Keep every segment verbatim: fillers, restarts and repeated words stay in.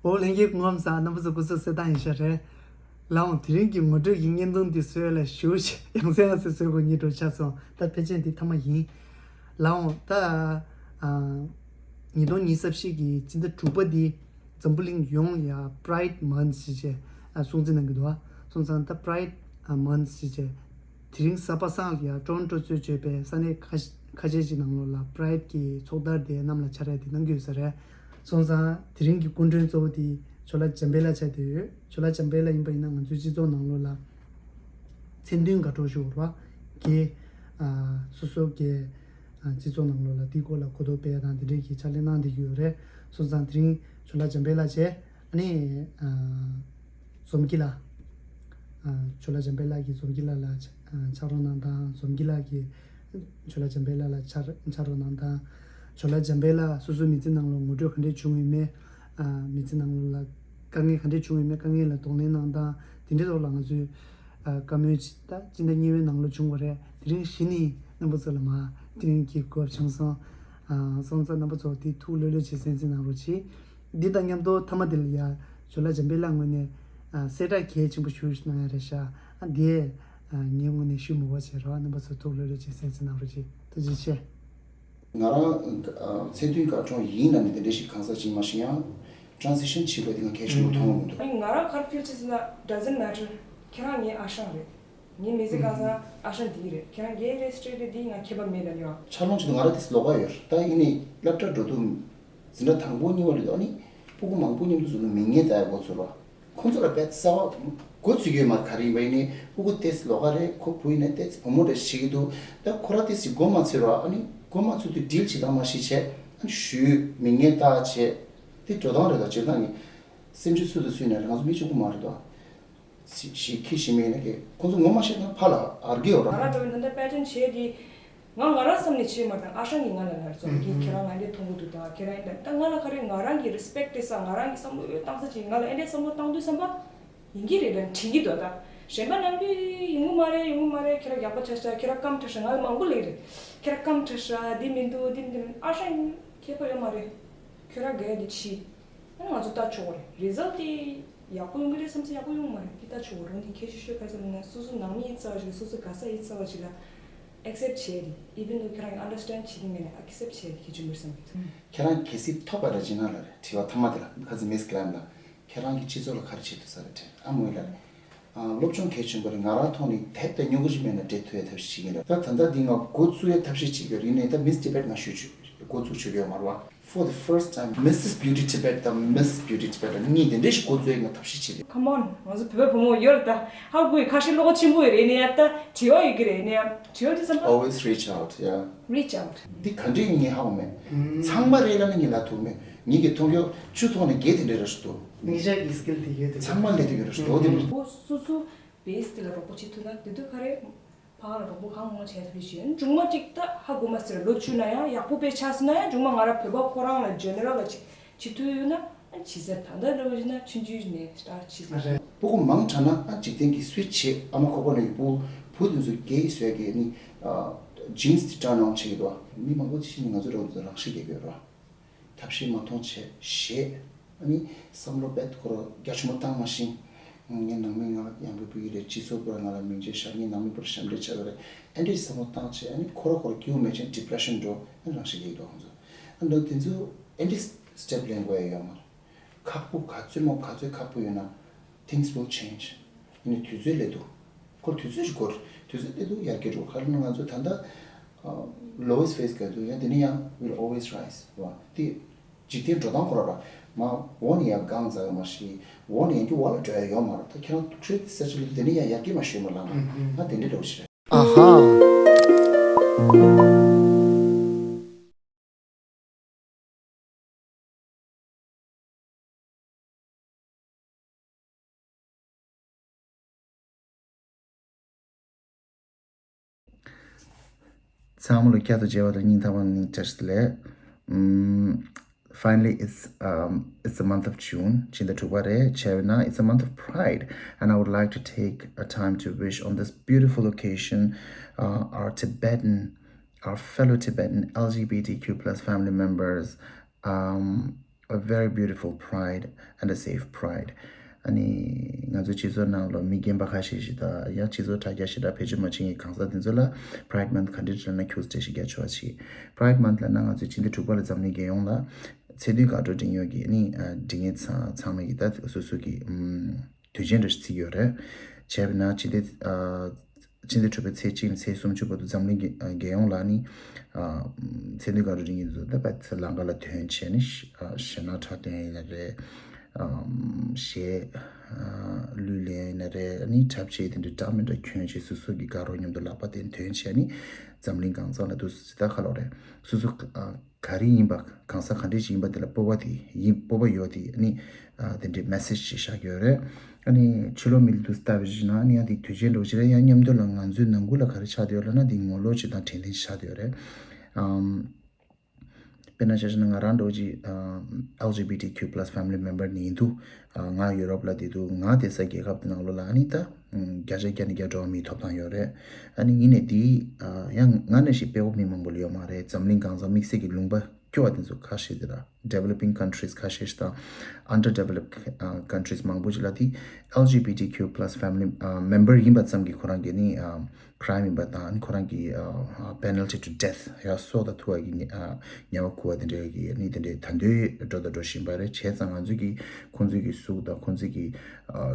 ཨོ་ལྷན་རྒྱས་སྐུ་ཁམས་བཟང་། རྣམ་པ་ཚོ་སྐུ་གཟུགས་གསལ་ཐང་ཡིན་ཤག་རེད། ལགས་འོང་། དེ་རིང་གི་ངོ་སྤྲོད་ཀྱི་བརྙན་ཐུང་འདི་བཟོས་ལ་ཞུ་ཞེས་ཡང་སེ་ཡང་སེ་བཟོས་དགོས་ངེས་འགྲོ་ཆགས་སོང་། ད་ཕལ་ཆེར་འདི་མཐའ་མ་ཡིན། ལགས་འོང་། ད་ཨ་ཉིས་སྟོང་ཉི་ཤུ་རྩ་བཞི་གི་སྤྱི་ཟླ་དྲུག་པ་འདི་འཛམ་བུ་གླིང་ཡོངས་ལ་ཡ་Pride Month ཞེས་བྱས་ཨ་སྲུང་བརྩི་གནང་གི་འདུག་ཨ། སོང་ཙང་ད་Pride Month ཞེས་བྱས། དེ་རིང་གཟའ་པ་སངས་ལ་ཡ་ཊོ་རོན་ཊོ་གཙོས་བྱས་པའི་ས་གནས་ཁ་ཤས་ཁ་ཤས་ཅིག་ནང་ལོགས་ལ་Pride གི་ཚོགས་དར་དེ་གནམ་ལ་འཕྱར་ཡ་དེ་གནང་གི་ཡོད་ས་རེད། སོང་ཙང་དེ་རིང་གི་སྐུ་མགྲོན་གཙོ་བོ་དེ་ཇོ་ལགས་འཇམ་དཔལ་ལགས་ཆགས་བསྡད་ཡོད། ཇོ་ལགས་འཇམ་དཔལ་ལགས་ཡིན་པ་ཡིན་ན་ང་ཚོའི་སྤྱི་ཚོགས་ནང་ལོགས་ལ་མཚན་མཐུན་དགའ་སྤྲོ་ཞུ་བ་རེད་བ། གི་ཨ་སོ་སོ་གི་ཨ་སྤྱི་ཚོགས་ནང་ལོགས་ལ་དེའི་སྐོར་ལ་གོ་རྟོགས་སྤེལ་ཡ་དང་དེ་འདྲའི་གི་ཕྱག་ལས་གནང་བསྡད་ཀྱི་ཡོད་རེད། སོང་ཙང་དེ་རིང་ཇོ་ལགས་འཇམ་དཔལ་ལགས་བྱས། ཨ་ནི་ཨ་འཛོམས་སྐྱིད་ལགས། ཨ་ཇོ་ལགས་འཇམ་དཔལ་ལགས་ཀྱིས་འཛོམས་སྐྱིད་ལགས་ལ་ཕྱག་ཨ་ཕྱག་རོགས་གནང་དང་། འཛོམས་སྐྱིད་ལགས་ཀྱིས་ཇོ་ལགས་འཇམ་དཔལ་ལགས་ལ་ཕྱག་ཕྱག་རོགས་གནང་དང་། ཇོ་ལགས་འཇམ་དཔལ་ལགས་སོ་སོའི་མི་ཚེ་ནང་ལ་ངོ་སྤྲོད་ག་འདྲས་བྱུང་ཡོད་མེད། ཨ་མི་ཚེ་ནང་ལ་དཀའ་ངལ་ག་འདྲས་བྱུང་ཡོད་མེད། དཀའ་ངལ་ལ་གདོང་ལེན་གནང་དང་། དེ་འདྲའི་ཐོག་ལ་ང་ཚོས་ཨ་བཀའ་མོལ་ཅིག་ད་སྤྱི་ཟླ་གཉིས་པའི་ནང་ལ་བྱུང་བ་རེད། དེ་རིང་གཞི་ནས་རྣམ་པ་ཚོ་ལ་མར་སྟོན་གྱི་གོ་སྐབས་བྱུང་སོང་། ཨ་སོང་ཙང་རྣམ་པ་ཚོ་དེ་ཐུགས་ལྷོད་ལྷོད་བྱས་གསན་གཟིགས་གནང་རོགས་གྱིས། འདི་དང་མཉམ་དུ་མཐའ་མ་དེ་ལ་ཡ་ཇོ་ལགས་འཇམ་དཔལ་ལགས་ངོས་ནས་ཨ་གསལ་བསྒྲགས་གལ་ཆེན་པོ་ཞིག་གནང་ཡ་རེད་ཤག་ཨ་འདི་ཨ་ངའི་ངོས་ནས་ཞུ་མི་དགོས་བྱས་རོགས། རྣམ་པ་ཚོ་ཐུགས་ལྷོད་ལྷོད་བྱས་གསན་གཟིགས་གནང་རོགས་གྱིས། ཐུགས་རྗེ་ཆེ། ང་རང་ཨ་མཚན་མཐུན་དགའ་སྤྲོ་ཡིན་ལབ་ནས་དེ་འདྲ་ཞིག་གང་ཟག་ཅིག་མ་ཤེས་ཡང་། Transition བྱེད་པ་དེ་ང་གལ་ཆེན་པོ་མཐོང་གི་མི་འདུག་ང་རང་ག་རེ་ཕིལ་བྱེད་ཟེར་ན། Doesn't matter. ཁྱེད་རང་ངའི་ཨ་ཞང་རེད། ངའི་མི་ཚེ་གང་ཟག་ཨ་ཞང་འདི་རེད། ཁྱེད་རང་gay རེད་straight རེད་འདི་ང་ཁྱད་པར་མེད་ལབ་ཡོང་། ཆ་ལོང་ཆེད་དུ་ང་རང་དེ་ལོགས་ཀ་ཡོད་རེད། ད་ཡིན་ནའི་སློབ་གྲྭ་འགྲོ་དུས་འཛིན་གྲྭ་དང་པོ་གཉིས་པ་རེད། ཨ་ནི་སྤུ་གུ་མང་པོ་མཉམ་དུ་འཛོམས་ན་མིང་ངན་བཏགས་ཡ་འགོ་ཚུགས་རེད་བ། ཁོང་ཚོ་ལ་དཔེ་གསར་པ་འགོ་ཚུགས་ཀྱི་ཡོད་མ་རེད། ག་རེ་ཡིན་པ་ཡིན་ནའི་སྤུ་གུ་ཏོག་ཙམ་ལོགས་ཀ་རེད། ཁོ་བུ་ཡིན་ན་ཏོག་ཙམ་བུ་མོ་རེད་བྱེད་ཀྱི་འདུག་ད་ཁོ་རང་ཏོག་ཙམ་འགོ་མ་ཚུགས་རེད་བ། ཨ་ནི་འགོ་མ་ཚུགས་དུས་ཌིལ་བྱེད་སྟངས་མ་ཤེས་བྱས། ཨ་ནི་ཞུས་མིང་ངན་བཏགས་བྱས། དེ་འགྲོ་སྟངས་རེད། ད་བྱེད་སྟངས་ཀྱི་སེམས་ཤུགས་ཚུལ་དུ་ཚུད་ནས་ང་ཚོ་མི་གཅིག་པུ་མ་རེད་དོ། ཞིག་ཁྱི་ཞིག་མེད་ན་ཀྱེ། ཁོང་ཚོ་ངོ་མ་ཤེས་ན་ཕར་ལ་ཨར་གི་ཡོད་ར། ང་རང་འགྲོ་བའི་ད་ལྟ་པེ་ཊན་བྱས་དེ། ང་ང་རང་བསམ་ནས་བྱས་མ་དང་ཨ་ཞང་གིས་ང་ལ་ལར་ཙོ་གི་ཁྱེད་རང་ང་འདྲས་མཐོང་གི་འདུག་ད་ཁྱེད་རང་ཡིན་ད་ད་ང་ལ་ག་རེ་ང་རང་གི་རི་སི་པེག་སྤྲད་ས། ང་རང་གི་བསམ་བློ་བཏང་ས་ཅིག་ང་ལ་ཨེ་འདྲས་བསམ་བློ་བཏང་དུས་བསམ་པ་ཡིན་གྱི་རེད་ད་དྲན་གྱི་འདུག་ད་གཞན་པ་ནམ་རྒྱུན་ཡོང་གི་མ་རེད། ཡོང་གི་མ་རེད། ཁྱེད་རང་ཡག་པོ་ཆགས་ཤག་ཁྱེད་རང་སྐམ་དྲགས་ཤག་ང་ལ་མང་པོ་ལབ་རེད། ཁྱེད་རང་སྐམ་དྲགས་ཤག་འདི་མི་འདུག་འདི་མི་འདུག་ཨ་ཞང་ཁྱད་པར་ཡོད་མ་རེད། ཁྱོད་རང་དགའ་ཡ་འདི་ཕྱི། ཨ་ནི་ང་ཚོ་ལྟ་ཆོག་གི་རེད། རི་ཛལ་ཊི་དེ་ཡག་པོ་ཡོང་གི་རེད་བསམ་ཚེ་ཡག་པོ་ཡོང་མ་རེད། དེ་ལྟ་ཆོག་གི་རེད། འོན་ཏེ་གལ་ཆེ་ཤོས་ག་རེ་ཟེར་ན་སོ་སོ་ནང་མི་ཡིན་ཚར་བ་ཞིག་ལ་སོ་སོ་དགའ་ས་ཡིན་ཚར་བ་ཞིག་ལ་ཨེག་སེབ་བྱས་ཏེ། even though ཁྱོད་རང་གིས་ཨན་ཌར་སི་ཊེན་བྱེད་ཀྱི་མེད་ན་ཨེག་སེབ་བྱས་ཏེ་གལ་ཆེན་པོ་རེད་བསམ་གྱི་འདུག་ཁྱེད་རང་གལ་སྲིད་ཐོབ་པ་ར་ཇི་ན་ལ་རེད། དྲི་བ་ཐ་མ་དེ་ལ་ཁ་ཚི་མིས་ཀི་ལམ་ལ་ཁྱེད་རང་གི་སྤྱི་ཚོགས་ལ་ག་རེ་བྱེད་ཐུབ་ས་རེད་དྲན། ཨ་མོ་ཡི་ལ་རེད། ཨ་སློབ་སྦྱོང་གལ་ཆེན་པོ་རེད། ང་རང་ཐོག་ནས་དེབ་དང་སྨྱུ་གུ་ཞིག་མེད་ན་འབྲི་ཐུབ་ཡ་ཐབས་ཤེས་བྱེད་ཀྱི་ཡིན་ལ། ད་ད་ལྟ་འདི་ང་འགོ་བཙུགས་ཡ་ཐབས་ཤེས་བྱེད་ཀྱི་ཡོད་རེད། ཡིན་ནའི་ད་མིས་ཊི་བེཊ་ང་ཞུ་ཆུ་འགོ་བཙུགས་ཆོག་གི་ཡོད་མ་རེད་བ། For the first time Missus Beauty Tibet དང་Miss Beauty Tibet གཉིས་དེ་འདྲ་ཞིག་འགོ་བཙུགས་ཡ་ང་ཐབས་ཤེས་བྱེད་ཀྱི་ཡོད། Come on ང་ཚོ་བོད་པའི་བུ་མོ་ཡོད་ལ་ད་ཧ་གོ་ཡི། ཁ་ཤས་བློ་ཁོག་ཆེན་པོ་ཡོད་རེད། ཡིན་ནའི་ད་དྲི་བ་ཡོད་ཀྱི་རེད། ཡིན་ནའི་དྲི་བ་དེ་བསམ་པ། Always reach out, yeah. Reach out. འདི་ག་འདྲས་ངས་ཧ་གོ་མེད། ཚང་མ་རེད་ལབ་ན་ངས་ལབ་ཐུབ་མེད། ངེད་ཀྱི་མཐོང་ཕྱོགས་བཅུ་ཐོག་ནས་བརྒྱད་དེ་འདྲས་རེད་ཤག་འདུག་ངེད་ཅག་གི་སི་ཀིལ་དེ་ཡོད་དེ། ཚང་མ་ལས་དེ་ཡོད་རེད་ཤག་འདུག་དེ་འདྲས། ཁོ་སོ་སོ་བེ་སི་དེ་ལ་རོགས་པ་བྱེད་ཐུབ་ན་དེ་དུས་ག་རེ་ཕ་ལ་རོགས་པ་གང་མང་བྱས་ཐུབ་ཀྱི་ཡོད། མཇུག་མ་གཅིག་ད་ཧ་གོ་མ་སོང་། ལོ་བཅུ་ན་ཡང་ཡག་པོ་དཔེ་ཆགས་སོང་ན་ཡང་མཇུག་མ་ང་རང་བོད་པ་ཁོ་རང་ལ་ཇེ་ནེ་རལ་ལ་ཅིག་བྱེད་ཐུབ་ཡོད་ན། ཨ་ཇི་ཟེར་ད་ལྟ་འདྲ་བོ་ཡིན་ན་ཆུང་ཆུང་ནས་ད་ཇི་ཟེར། སྤུ་གུ་མང་དྲགས་ན་ཨ་འཇིག་རྟེན་གྱི་སུའི་བྱེད། ཨ་མ་ཁོག་པ་ནས་ཡོད་སྤུ་བུ་དེ་ཚོ་གེ་ཡི་བཟོས་ཀྱི་ནི་ཇིན་སི་དེ་ཊརན་ཨོན་བྱེད་ཀྱི་འདུག་མི་མང་པོ་ཅིག་ནི་ང་ཚོ་འདྲ་བོ་ཚོ་རང་ཤི་རྒྱག་གི་ཡོད་ར། ཐབས་ཤེས་མ་མཐོང་བྱས་ཞེད། ཨ་ནི་བསམ་བློ་བེད་ཁོ་རང་རྒྱ་ཆུང་མ་བཏང་མ་ཤེས། ངའི་ནང་མི་ང་ལ་ཡང་འབོད་འབོད་ཀྱི་རེད། སྤྱི་ཚོགས་པ་ང་ལ་མིང་ཆད་བཞག་ངའི་ནང་མི་པོ་ཞབས་འདྲེན་ཆགས་ཀྱི་རེད། ཨ་འདྲས་བསམ་བློ་བཏང་བྱས་ཨ་ནི་ཁོ་ར་ཁོ་ར་སྐྱིད་པོ་མེད་ཅིང་ཌི་པི་རེ་ཤན་འགྲོ། ཨ་ནི་རང་ཤི་རྒྱག་གི་འདུག་ཁོང་ཚོ། ཨ་འདྲ་དེ་ཚོ་ཨ་འདྲས་སི་ཊེབ་ལེན་དགོས་ཡ་ཡོད་མ་རེད། ཁག་པོ་ག་ཚོད་མོ་ག་ཚོད་ཁག་པོ་ཡོད་ན། Things will change. ཡིན་ནའི་དུས་ཚོད་སླེབས་འདུག་ཁོ་དུས་ཚོད་ཅིག་འགོར། དུས་ཚོད་སླེབས་འདུག་ཡར་རྒྱས་འགྲོ། ག་རེ་ན་ང་ཚོ་ད་ལྟ་ཨ་lowest phase ག་འདུག་ཡང་དེ་ནས་ཡང་will always rise རེད་བ། དེ་འཇིག་རྟེན་འགྲོ་སྟངས་ཁོ་ར་ར། མ་འོ་ནས་ཡང་གང་ཟག་ཡོད་མ་ཤེས། འོ་ནས་ཡང་རྒྱུ་བ་ལ་འགྲོ་ཡ་ཡོད་མ་རེད། ད་ཁྱེད་རང་ཁྲོད་དེ་ས་ཆ་ལ་དེ་ནས་ཡང་ཡར་རྒྱས་མ་ཤོད་མ་ལ་ན་ང་དེ་འདྲའི་འགྲོ་ཞིག་རེད། ཨ་ཧ། ཚང་མ་ལ་བསྐྱར་དུ་མཇལ་བ་དང་སྙིང་ཐག་པ་ནས་བཀྲ་ཤིས་བདེ་ལེགས། ཨམ། Finally, it's um it's the month of June. ཕྱི་ཟླ་དྲུག་པ་རེད། བྱས་ན་it's a month of pride, and I would like to take a time to wish on this beautiful occasion, uh, our Tibetan, our fellow Tibetan L G B T Q plus family members, um, a very beautiful pride and a safe pride. ཨ་ནི་ང་ཚོའི་སྤྱི་ཚོགས་ནང་ལ་མི་རྒན་པ་ཁ་ཤས་ཤིག་དང་ཡང་སྤྱི་ཚོགས་དྲ་རྒྱ་ཞེ་དྲག་བེད་སྤྱོད་མ་བྱེད་མཁན་གང་ཟག་དེ་ཚོ་ལ་Pride Month་ག་འདྲ་ཅིག་ལབ་ན་ཁྱུག་ཙམ་ཞིག་རྒྱག་ཆོག་པ་ཅིག Pride Month་ལབ་ན་ང་ཚོའི་སྤྱི་ཟླ་དྲུག་པ་ལ་འཛམ་གླིང་རྒྱལ་ཡོངས་ལ་ཚེ་འདུས་དགའ་སྤྲོ་སྒྲེང་ཡོལ་གྱི་ཨ་ནི་ཨ་སྒྲིག་ངེས་ཚང་ཚང་མ་གི་ད་སོ་སོ་གི་ཨམ་དུས་ཆེན་འདྲ་ཞིག་བརྩིས་ཡོད་རེད། བྱས་པ་ན་སྤྱི་ཟླ་ཨ་ཕྱི་ཟླ་དྲུག་པའི་ཚེས་གཅིག་ནས་ཚེས་སུམ་ཅུ་བར་དུ་འཛམ་གླིང་གི་ཨ་རྒྱལ་ཡོངས་ལ་ནི་ཨ་ཚེ་འདུས་དགའ་སྤྲོ་སྒྲིང་ཡོལ་དུ་ད་བར་ལམ་ཁ་ལ་ཐོན་བྱས་ནས་ཨ་གཞས་སྣ་འཁྲབ་སྟོན་ཡིན་ན་རེད། ཨམ་གཞས་ཨ་གླུ་ལེན་ཡིན་ན་རེད། ཨ་ནི་འཁྲབ་ཆས་དེ་འདྲ་འདྲ་མི་འདྲ་གྱོན་བྱས་སོ་སོ་གི་དགའ་རོགས་མཉམ་དུ་ལག་པ་དེ་ཐོན་བྱས་ནི་འཛམ་གླིང་གང་ས་ལ་དུ་ད་ག་ལོག་རེད། སོ་སོ་ཨ་ག་རེ་ཡིན་པ་གང་ཟག་ག་འདྲ་ཞིག་ཡིན་པ་དེ་ལ་སྤོབས་པ་དེ་ཡིན་སྤོབས་པ་ཡོད་དེ་ཨ་ནི་ཨ་དེ་འདྲའི་message་ཅིག་བཞག་གི་ཡོད་རེད། ཨ་ནི་ཕྱི་ལོགས་མི་ལ་དུ་ལྟ་བུ་ཞིག་ན་ཨ་ནི་ཡང་དེ་དུས་ཆེན་འགྲོ་ཕྱིར་ཡང་མཉམ་དུ་ལ་ང་ཚོའི་ནང་ཁུལ་ལ་ག་རེ་ཆགས་བསྡད་ཡོད་ལབ་ན་དེ་ངོ་ལོག་ཅིག་དང་དྲན་རྟེན་ཅིག་ཆགས་བསྡད་ཡོད་རེད། ཨམ་དཔེར་ན་ཆ་བཞག་ན་ང་རང་འགྲོ་ཅིག་ཨམ་LGBTQ plus family member་ནི་ཡིན་དུས་ཨ་ང་ཡུ་རོབ་ལ་བསྡད་དུས་ང་བསྡད་ས་རྒྱལ་ཁབ་དེ་ནང་ལོགས་ལ་ཨ་ནི་ད་བརྒྱ་ཆ་བརྒྱ་ནས་བརྒྱ་འགྲོ་བ་མིའི་ཐོབ་ཐང་ཡོད་རེད། ཨ་ནི་ཡིན་ནའི་དེ་ཨ་ཡང་ང་ནང་བཞིན་དཔའ་བོ་མི་མང་པོ་ལ་ཡོད་མ་རེད། འཛམ་གླིང་གང་ས་དམིགས་བསལ་གྱི་ལུང་པ་སྐྱོ་བ་དེ་ཚོ་ཁ་ཤས་དེ་ལ་developing countries་ཁ་ཤས་ཤིག་དང་underdeveloped countries་མང་པོ་ཅིག་ལ་དེ་LGBTQ plus family member་ཡིན་པ་ཙམ་གྱིས་ཁོ་རང་གི་ནི་crime་ཡིན་པ་དང་ཁོ་རང་གི་penalty to death་ཡ་སྲོག་དང་ཐུག་པ་གི་ཉེ་བ་འཁུར་བ་དེ་འདྲའི་གི་ནི་དེ་འདྲའི་ད་འདོད་འགྲོ་དང་འགྲོ་བཞིན་པ་རེད། བྱས་ཙང་ང་ཚོས་ཀྱི་ཁོང་ཚོས་ཀྱི་གཟུགས་དང་ཁོང་ཚོས་ཀྱི་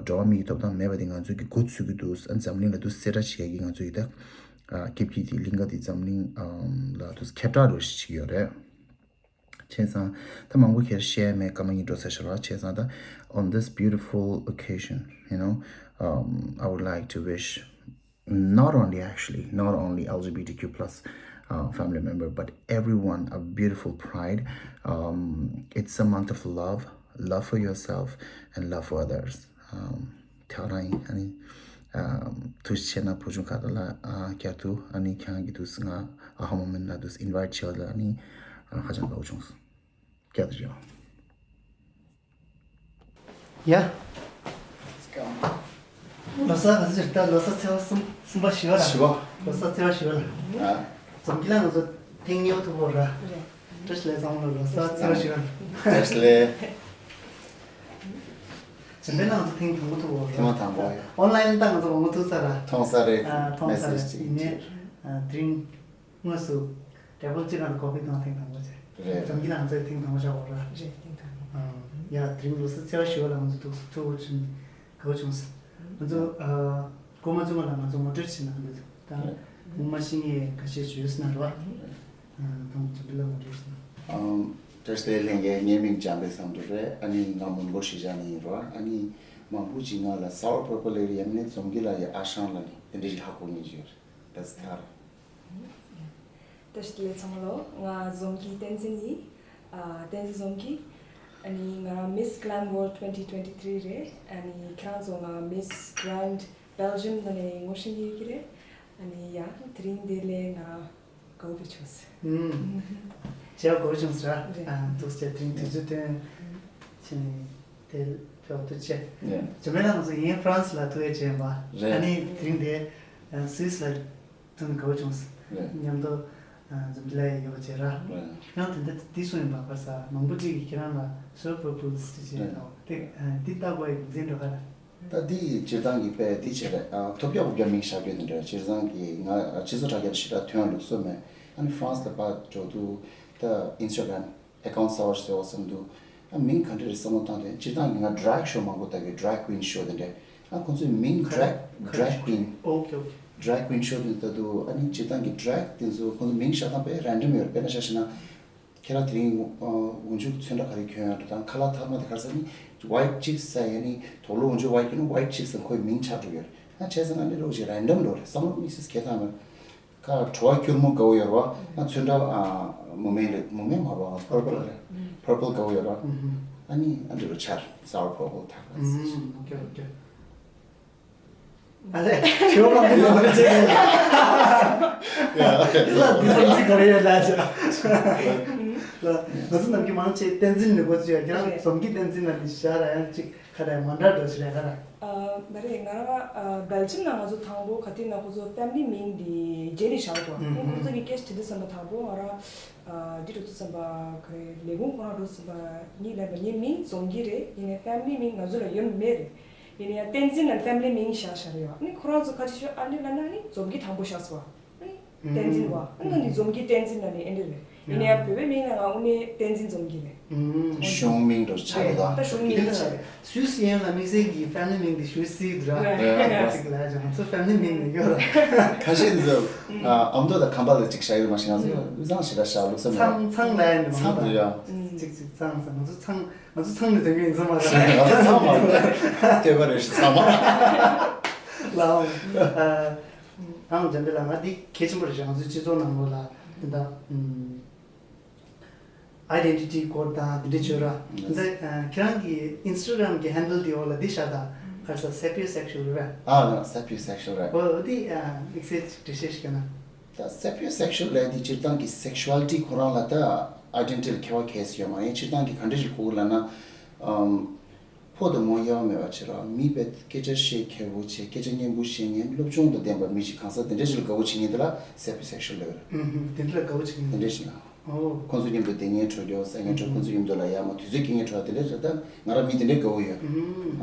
འགྲོ་བ་མིའི་ཐོབ་ཐང་མེད་པ་དེ་ང་ཚོས་ཀྱི་འགོ་ཚུགས་ཀྱི་འདུག་འཛམ་གླིང་ལ་འདུག་གསལ་བསྒྲགས་བྱེད་ཡ་གི་ང་ཚོས་ཀྱི་ད་སྐྱིད་སྐྱིད་དེ་གླིང་ག་དེ་འཛམ་གླིང་ལ་འདུག་ཁྱབ་བསྒྲགས་རོ་ཞིག་བྱེད་ཀྱི་ཡོད་རེད། བྱས་ཙང་ད་མང་པོ་ཁྱེར་བཤད་མེད་སྐར་མ་གཉིས་འགྲོ་ཚར་ཤག་ར། བྱས་ཙང་ད་on this beautiful occasion, you know, um, I would like to wish not only, actually, not only LGBTQ plus uh, family member, but everyone a beautiful pride. Um, it's a month of love, love for yourself and love for others. Um, ཐག་རང་ཡིན། ཨ་ནི་ཐུགས་རྗེ་ཆེ་ན་བུ་ཆུང་ཁ་ཏ་ལ་བསྐྱར་དུ་ཨ་ནི་ཁྱེད་རང་གི་དུས་སུ་ང་ཨ་ཧ་མོ་མེན་ན་དུས་invite་བྱས་ལ་ཨ་ནི་ཧ་ཅང་དགའ་བོ་བྱུང་སོང་། བསྐྱར་དུ་བྱུང་། ཡ། ལོ་གསར་ག་ཚོད་ད་ལོ་གསར་ཚེས་པ་གསུམ་གསུམ་པ་བཞི་པ་ལ། བཞི་པ། ལོ་གསར་ཚེས་པ་བཞི་པ་ལ། ཨ། འཛོམས་སྐྱིད་ལ་ང་ཚོ་ཐེངས་གཉིས་པ་ཐུག་པ་ར། བཀྲ་ཤིས་བདེ་ལེགས་ཚང་མ་ལ་ལོ་གསར་ཚེས་པ་བཞི་པ་ལ། བཀྲ་ཤིས་བདེ་ལེགས། འཛོམས་སྐྱིད་ལ་ང་ཚོ་ཐེངས་དང་པོ་ཐུག་པ་ར། ཐེངས་མ་དང་པོ་ཡ། ཨོན་ལའེན་ད་ང་ཚོ་མང་པོ་ཐུག་ས་ར། མཐོང་ས་རེད། ཨ་མཐོང་ས་རེད། message་ཅིག་ཡིན་ནའི་ཨ་དེ་རིང་དངོས་སུ་དྲ་འབུ་གཅིག་ལ་གོ་བི་དང་ཐེངས་དང་པོ་བྱས། རེད། འཛོམས་སྐྱིད་ལ་ང་ཚོས་ཐེངས་དང་པོ་བྱ་བ་ར། རེད། ཐེངས་དང་པོ། ཨང་། ཡ་དེ་རིང་ལོ་གསར་ཚེས་པ་བཞི་པ་ལ་ང་ཚོ་ཐུག་ཐུག་པ་བྱུང་། དགའ་བོ་བྱུང་སོང་། ང་ཚོ་ཨ་སྐར་མ་བཅུ་པ་ལ་ང་ཚོ་ངོ་སྤྲོད་བྱེད་ན་འདུག་ད་རེད། ངོ་མ་ཤེས་མཁན་ཁ་ཤས་ཡོད་ཟེར་ན་རེད་བ། ཨ་ཐོང་ཚོ་འདི་ལ་ངོ་སྤྲོད་བྱེད་ན། ཨང་། བཀྲ་ཤིས་བདེ་ལེགས་ལྷན་རྒྱས། ངའི་མིང་འཇམ་དཔལ་བསམ་གྲུབ་རེད། ཨ་ནི་ང་མོན་གྷོ་ཧྲི་ཅང་ནས་ཡིན་རེད་བ། ཨ་ནི་མང་པོ་ཅིག་ང་ལ་Sour Purple་ལབ་ཡ་མིན་ནས་འཛོམས་སྐྱིད་ལ་ཡ་ཨ་ཞང་ལབ་ནས་དེ་འདྲ་ཞིག་ཧ་གོ་མཁན་ཅིག་ཡོད་རེད། That's Tara། བཀྲ་ཤིས་བདེ་ལེགས་ཚང་མ་ལོ། ང་འཛོམས་སྐྱིད་བསྟན་འཛིན་ཡིན། ཨ་བསྟན་འཛིན་འཛོམས་སྐྱིད། ཨ་ནི་ང་རང་Miss Glam World twenty twenty-three་རེད། ཨ་ནི་ཁྱེད་རང་ཚོ་ང་Miss Grand Belgium་ནང་ནས་ངོ་ཤེས་ཀྱི་ཡོད་ཀྱི་རེད། ཨ་ནི་ཡ་དེ་རིང་འདི་ལས་ང་རང་དགའ་བོ་བྱུང་སོང་། ཨུམ། བྱས་པ་དགའ་བོ་བྱུང་སོང་ར། རེད། ཨ་འདུག་སེ་དེ་རིང་དུས་ཚོད་བཏོན་བྱས་ནས་དེ་ཕེབས་ཐུགས་རྗེ་ཆེ། རེད། འཛོམས་སྐྱིད་ལགས་ང་ཚོ་ཡིན་France་ལ་ཐུག་ཡས་བྱས་ཡིན་པ། རེད། ཨ་ནི་དེ་རིང་དེ་Swiss་ལ་ཐུག་ནས་དགའ་བོ་བྱུང་སོང་། རེད། མཉམ་དུ་ཨ་འཛོམས་སྐྱིད་ལགས་ཡོད་པ་བྱས་ར། རེད། ཁྱེད་རང་དེ་འདྲ་འདི་གསུངས་ཡིན་པ། ག་ས་མང་པོ་ཅིག་གིས་ཁྱེད་རང་ལ་Sour Purple་ཟེར་བྱས་རེད། དང་དེ་ཨ་འདི་ལྟ་དགོས་ཡིན་འཛིན་འགྲོ་ག་ར། ད་འདི་སྤྱིར་བཏང་གི་དཔེ་འདི་བྱས་རེད། ཨ་ཐོབ་རྒྱག་ཕོབ་རྒྱག་མིང་བཞག་རྒྱུ་དེ་འདྲ། སྤྱིར་བཏང་གི་ང་སྤྱི་ཚོགས་དྲ་རྒྱ་ཞེ་དྲག་ཐོན་ཡ་ལུགས་སྲོལ་མེད། ཨ་ནི་France་ལ་ཕར་འགྲོ་དུས་ད་Instagram་account་གསར་པ་ཞིག་བཟོ་བསམ་འདུག་ཨ་མིང་ག་འདྲ་རེད་བསམ་བློ་བཏང་དུས་སྤྱིར་བཏང་གི་ང་drag show་མང་པོ་ལྟ་གི། Drag queen show་དེ་འདྲ། ཨ་ཁོང་ཚོའི་མིང་drag drag queen། Okay, okay. Drag queen show་དེ་ལྟ་དུས་ཨ་ནི་སྤྱིར་བཏང་གི་drag་དེ་ཚོ་ཁོང་ཚོ་མིང་བཞག་སྟངས་དཔེ་random་ཡོད་རེད། དཔེར་ན་ཆ་བཞག་ན། ཁྱེད་རང་དེ་རིང་ཨ་འོག་འཇུག་ཚོན་ཁྲ་ག་རེ་གྱོན་ཡོད་འགྲོ་དང་། ཁ་ལག་ཐ་མ་དེ་ག་རེ་ཟེར་ནི་white chicks་ཟེར་ཡ་ནི། དོག་ལོ་འོག་འཇུག་white་གྱོན་ན་white chicks་ཟེར་ཁོའི་མིང་ཆགས་འགྲོ་གི་ཡོད་རེད། ཨ་བྱས་ཙང་ང་ནི་རོགས་ཞིག་random་འགྲོ་རེད། བསམ་བློ་དམིགས་བསལ་གང་ཡང་མེད། ཁ་བྲོ་བ་སྐྱུར་མོ་དགའ་བོ་ཡོད་རེད་བ། ཨ་ཚོན་ཁྲ་ཨ་མུ་མེན་རེད། མུ་མེན་མ་རེད་བ། purple་རེད། purple་དགའ་བོ་ཡོད་རེད་བ། ཨ་ནི་ཨ་འདི་རུ་ཆར་Sour Purple་ཐག་རེད། ཨུམ། Okay, okay. ཨ་ལས། ཞོ་མ་མི་ལ་མི་ཚེ་གི་ལ། འདི་ལ་འདི་བསམ་ཚིག་ག་རེ་ཡོད་ལ་ཞེས། ལ། ང་ཚོ་ནམ་རྒྱུན་མང་ཆེ་བསྟན་འཛིན་ནི་འགོ་བཙུགས་ཡ། ཁྱེད་རང་རེད། འཛོམས་སྐྱིད་བསྟན་འཛིན་ལ་ནི་ཞར་ཡང་གཅིག་ཁ་ར་མ་འདྲ་འགྲོ་ཞིག་རེད་ཁ་ར། ཨ་མ་རེད། ང་རང་ཨ་སྦེལ་ཇམ་ནང་ང་ཚོ་དང་པོ་ག་དུས་ན་ཁོ་ཚོ་family་མིང་འདི་རྗེས་ནས་བཞག་འདུག་ཨ་ཁོ་ཚོ་གི་སྐད་ཆ་དྲིས་དུས་ཙམ་པ་དང་པོ་ང་རང་ ཨ་འདི་འགྲོ་དུས་ཙམ་པ་ག་རེ་ལས་ཁུངས་ཁོ་རང་འགྲོ་དུས་ཙམ་པ་ངའི་ལབ་པ་ངའི་མིང་འཛོམས་སྐྱིད་རེད། ཡིན་ནའི་ཕེ་མི་ལི་མིང་ང་ཚོ་ལ་ཡོད་མེད་རེད། ཡིན་ནའི་ཡང་བསྟན་འཛིན་ལ་ཕེ་མི་ལི་མིང་བཞག་བཞག་རེད་ཡོད། ཨ་ནི་ཁོ་རང་ཚོ་ཁ་ཅིག་ཤོད་ཨ་ནི་ལབ་ན་ཨ་ནི་འཛོམས་སྐྱིད་དང་པོ་བཞག་སོང་བ། ཨ་ནི་བསྟན་འཛིན་བ། ཨ་ནི་ད་འདི་འཛོམས་སྐྱིད་བསྟན་འཛིན་ལབ་ནས་ཨེ་འདྲ་རེད། ཡིན་ནའི་ཡང་བོད་པའི་མིང་ལ་ང་དངོས་གནས་བསྟན་འཛིན་འཛོམས་སྐྱིད་རེད། གཞུང་མིང་འགྲོ་ཆགས་རེད་ད། ད་གཞུང་མིང་ཆགས་རེད། སུད་སི་ཡན་ལ་དམིགས་བསལ་གྱི་ཕེ་མི་ལི་མིང་དེ་ཞུ་སྲིད་འདུག་ར། རེད་རེད། ཅིག་ལ་ཅང་ཚོ་ཕེ་མི་ལི་མིང་མི་དགོས་ར། ཁ་ཤས་འདི་ཚོ་ཨ་ཨ་མདོ་དང་ཁམས་པ་ལ་ཅིག་བཞག་ཡོད་མ་ཤེས། ང་ཚོ་དབུས་གཙང་ཞེ་དྲག་བཞག་ལུགས་སམ་ཚང་ཚང་ལ་ཡིན་ཚང་དུ་ཡ། ཅིག་ཅིག་ཚང་ཚང་ང་ཚོ་ཚང་ང་ཚོ་ཚང་ནས་དོན་གྱི་ཡིན་ཚང་མ་རེད། ང་ཚོ་ཚང་མ་རེད། ལྟོས་པ་རེ་ཞིག་ཚང་མ། ལའོ། ཨ་ཨང་འཇམ་པའི་ལ་ང་འདི་གལ་ཆེན་པོ་རེད་ཤག་ང་ཚོའི་སྤྱི་ཚོགས་ནང་ལོགས་ལ་འདི་འདྲ། ཨའི་ཌེན་ཊི་ཊི་སྐོར་དང་དེ་འདྲ་བརྗོད་ར། ཡེས། འདི་ཨ་ཁྱེད་རང་གི་ཨིན་སི་ཊ་གྷ་རམ་གི་ཧན་ཌལ་དེའི་འོག་ལ་འདི་བཞག་དང་། ག་རེ་ཟེར། སེ་པི་ཡོ་སེག་ཤུ་ཨལ་རེད་པས། ཨ་ལ་སེ་པི་ཡོ་སེག་ཤུ་ཨལ་རེད། འོ་འདི་ཨ་དམིགས་བསལ་ཅིག་འགྲེལ་བཤད་ཞིག་བྱས་ན། ད་སེ་པི་ཡོ་སེག་ཤུ་ཨལ་ལབ་ཡ་དེ་སྤྱིར་བཏང་གི་སེག་ཤུ་ཨལ་ཊི་ཁོ་རང་ལ་ད་ཨའི་ཌེན་ཊི་ཊི་ལ་ཁྱད་པར་གང་ཡང་ཡོད་མ་རེད། སྤྱིར་བཏང་གི་ག་འདྲ་ཞིག་གོ་དགོས་ལབ་ན། ཨམ། ཕོ་དང་མོ་དབྱེ་བ་མེད་པ་བྱེད་ར། མི་དཔེ་སྐད་ཆ་བཤད་མཁས་པོ་བྱེད། སྐད་ཆ་སྙན་པོ་བཤད་མཁན་སློབ་སྦྱོང་དང་ལྡན་པ་མི་ཞིག་གང་ཟག་དེ་འདྲ་ཞིག་ལ་དགའ་བོ་བྱེད་མཁན་དེ་ལ་སེ་པི་ཡོ་སེག་ཤུ་ཨལ་ལབ་ཡོད་རེད། ཨུམ་ཧུམ། དེ་འདྲ་ལ་དགའ་བོ་བྱེད་མཁན། དེ་འདྲ་ཞིག་ལ། ཨོ། ཁོང་ཚོ་མཉམ་དུ་བསྡད་མཁན་བྲོ་རྒྱོ་ཟ་མཁན་བྲོ། ཁོང་ཚོ་མཉམ་དུ་ལ་ཡ་མ་དུས་ཚོད་སྐྱེལ་མཁན་བྲོ། དེ་འདྲ་ཞིག་ད་ང་རང་མི་དེ་འདྲ་དགའ་བོ་ཡོད།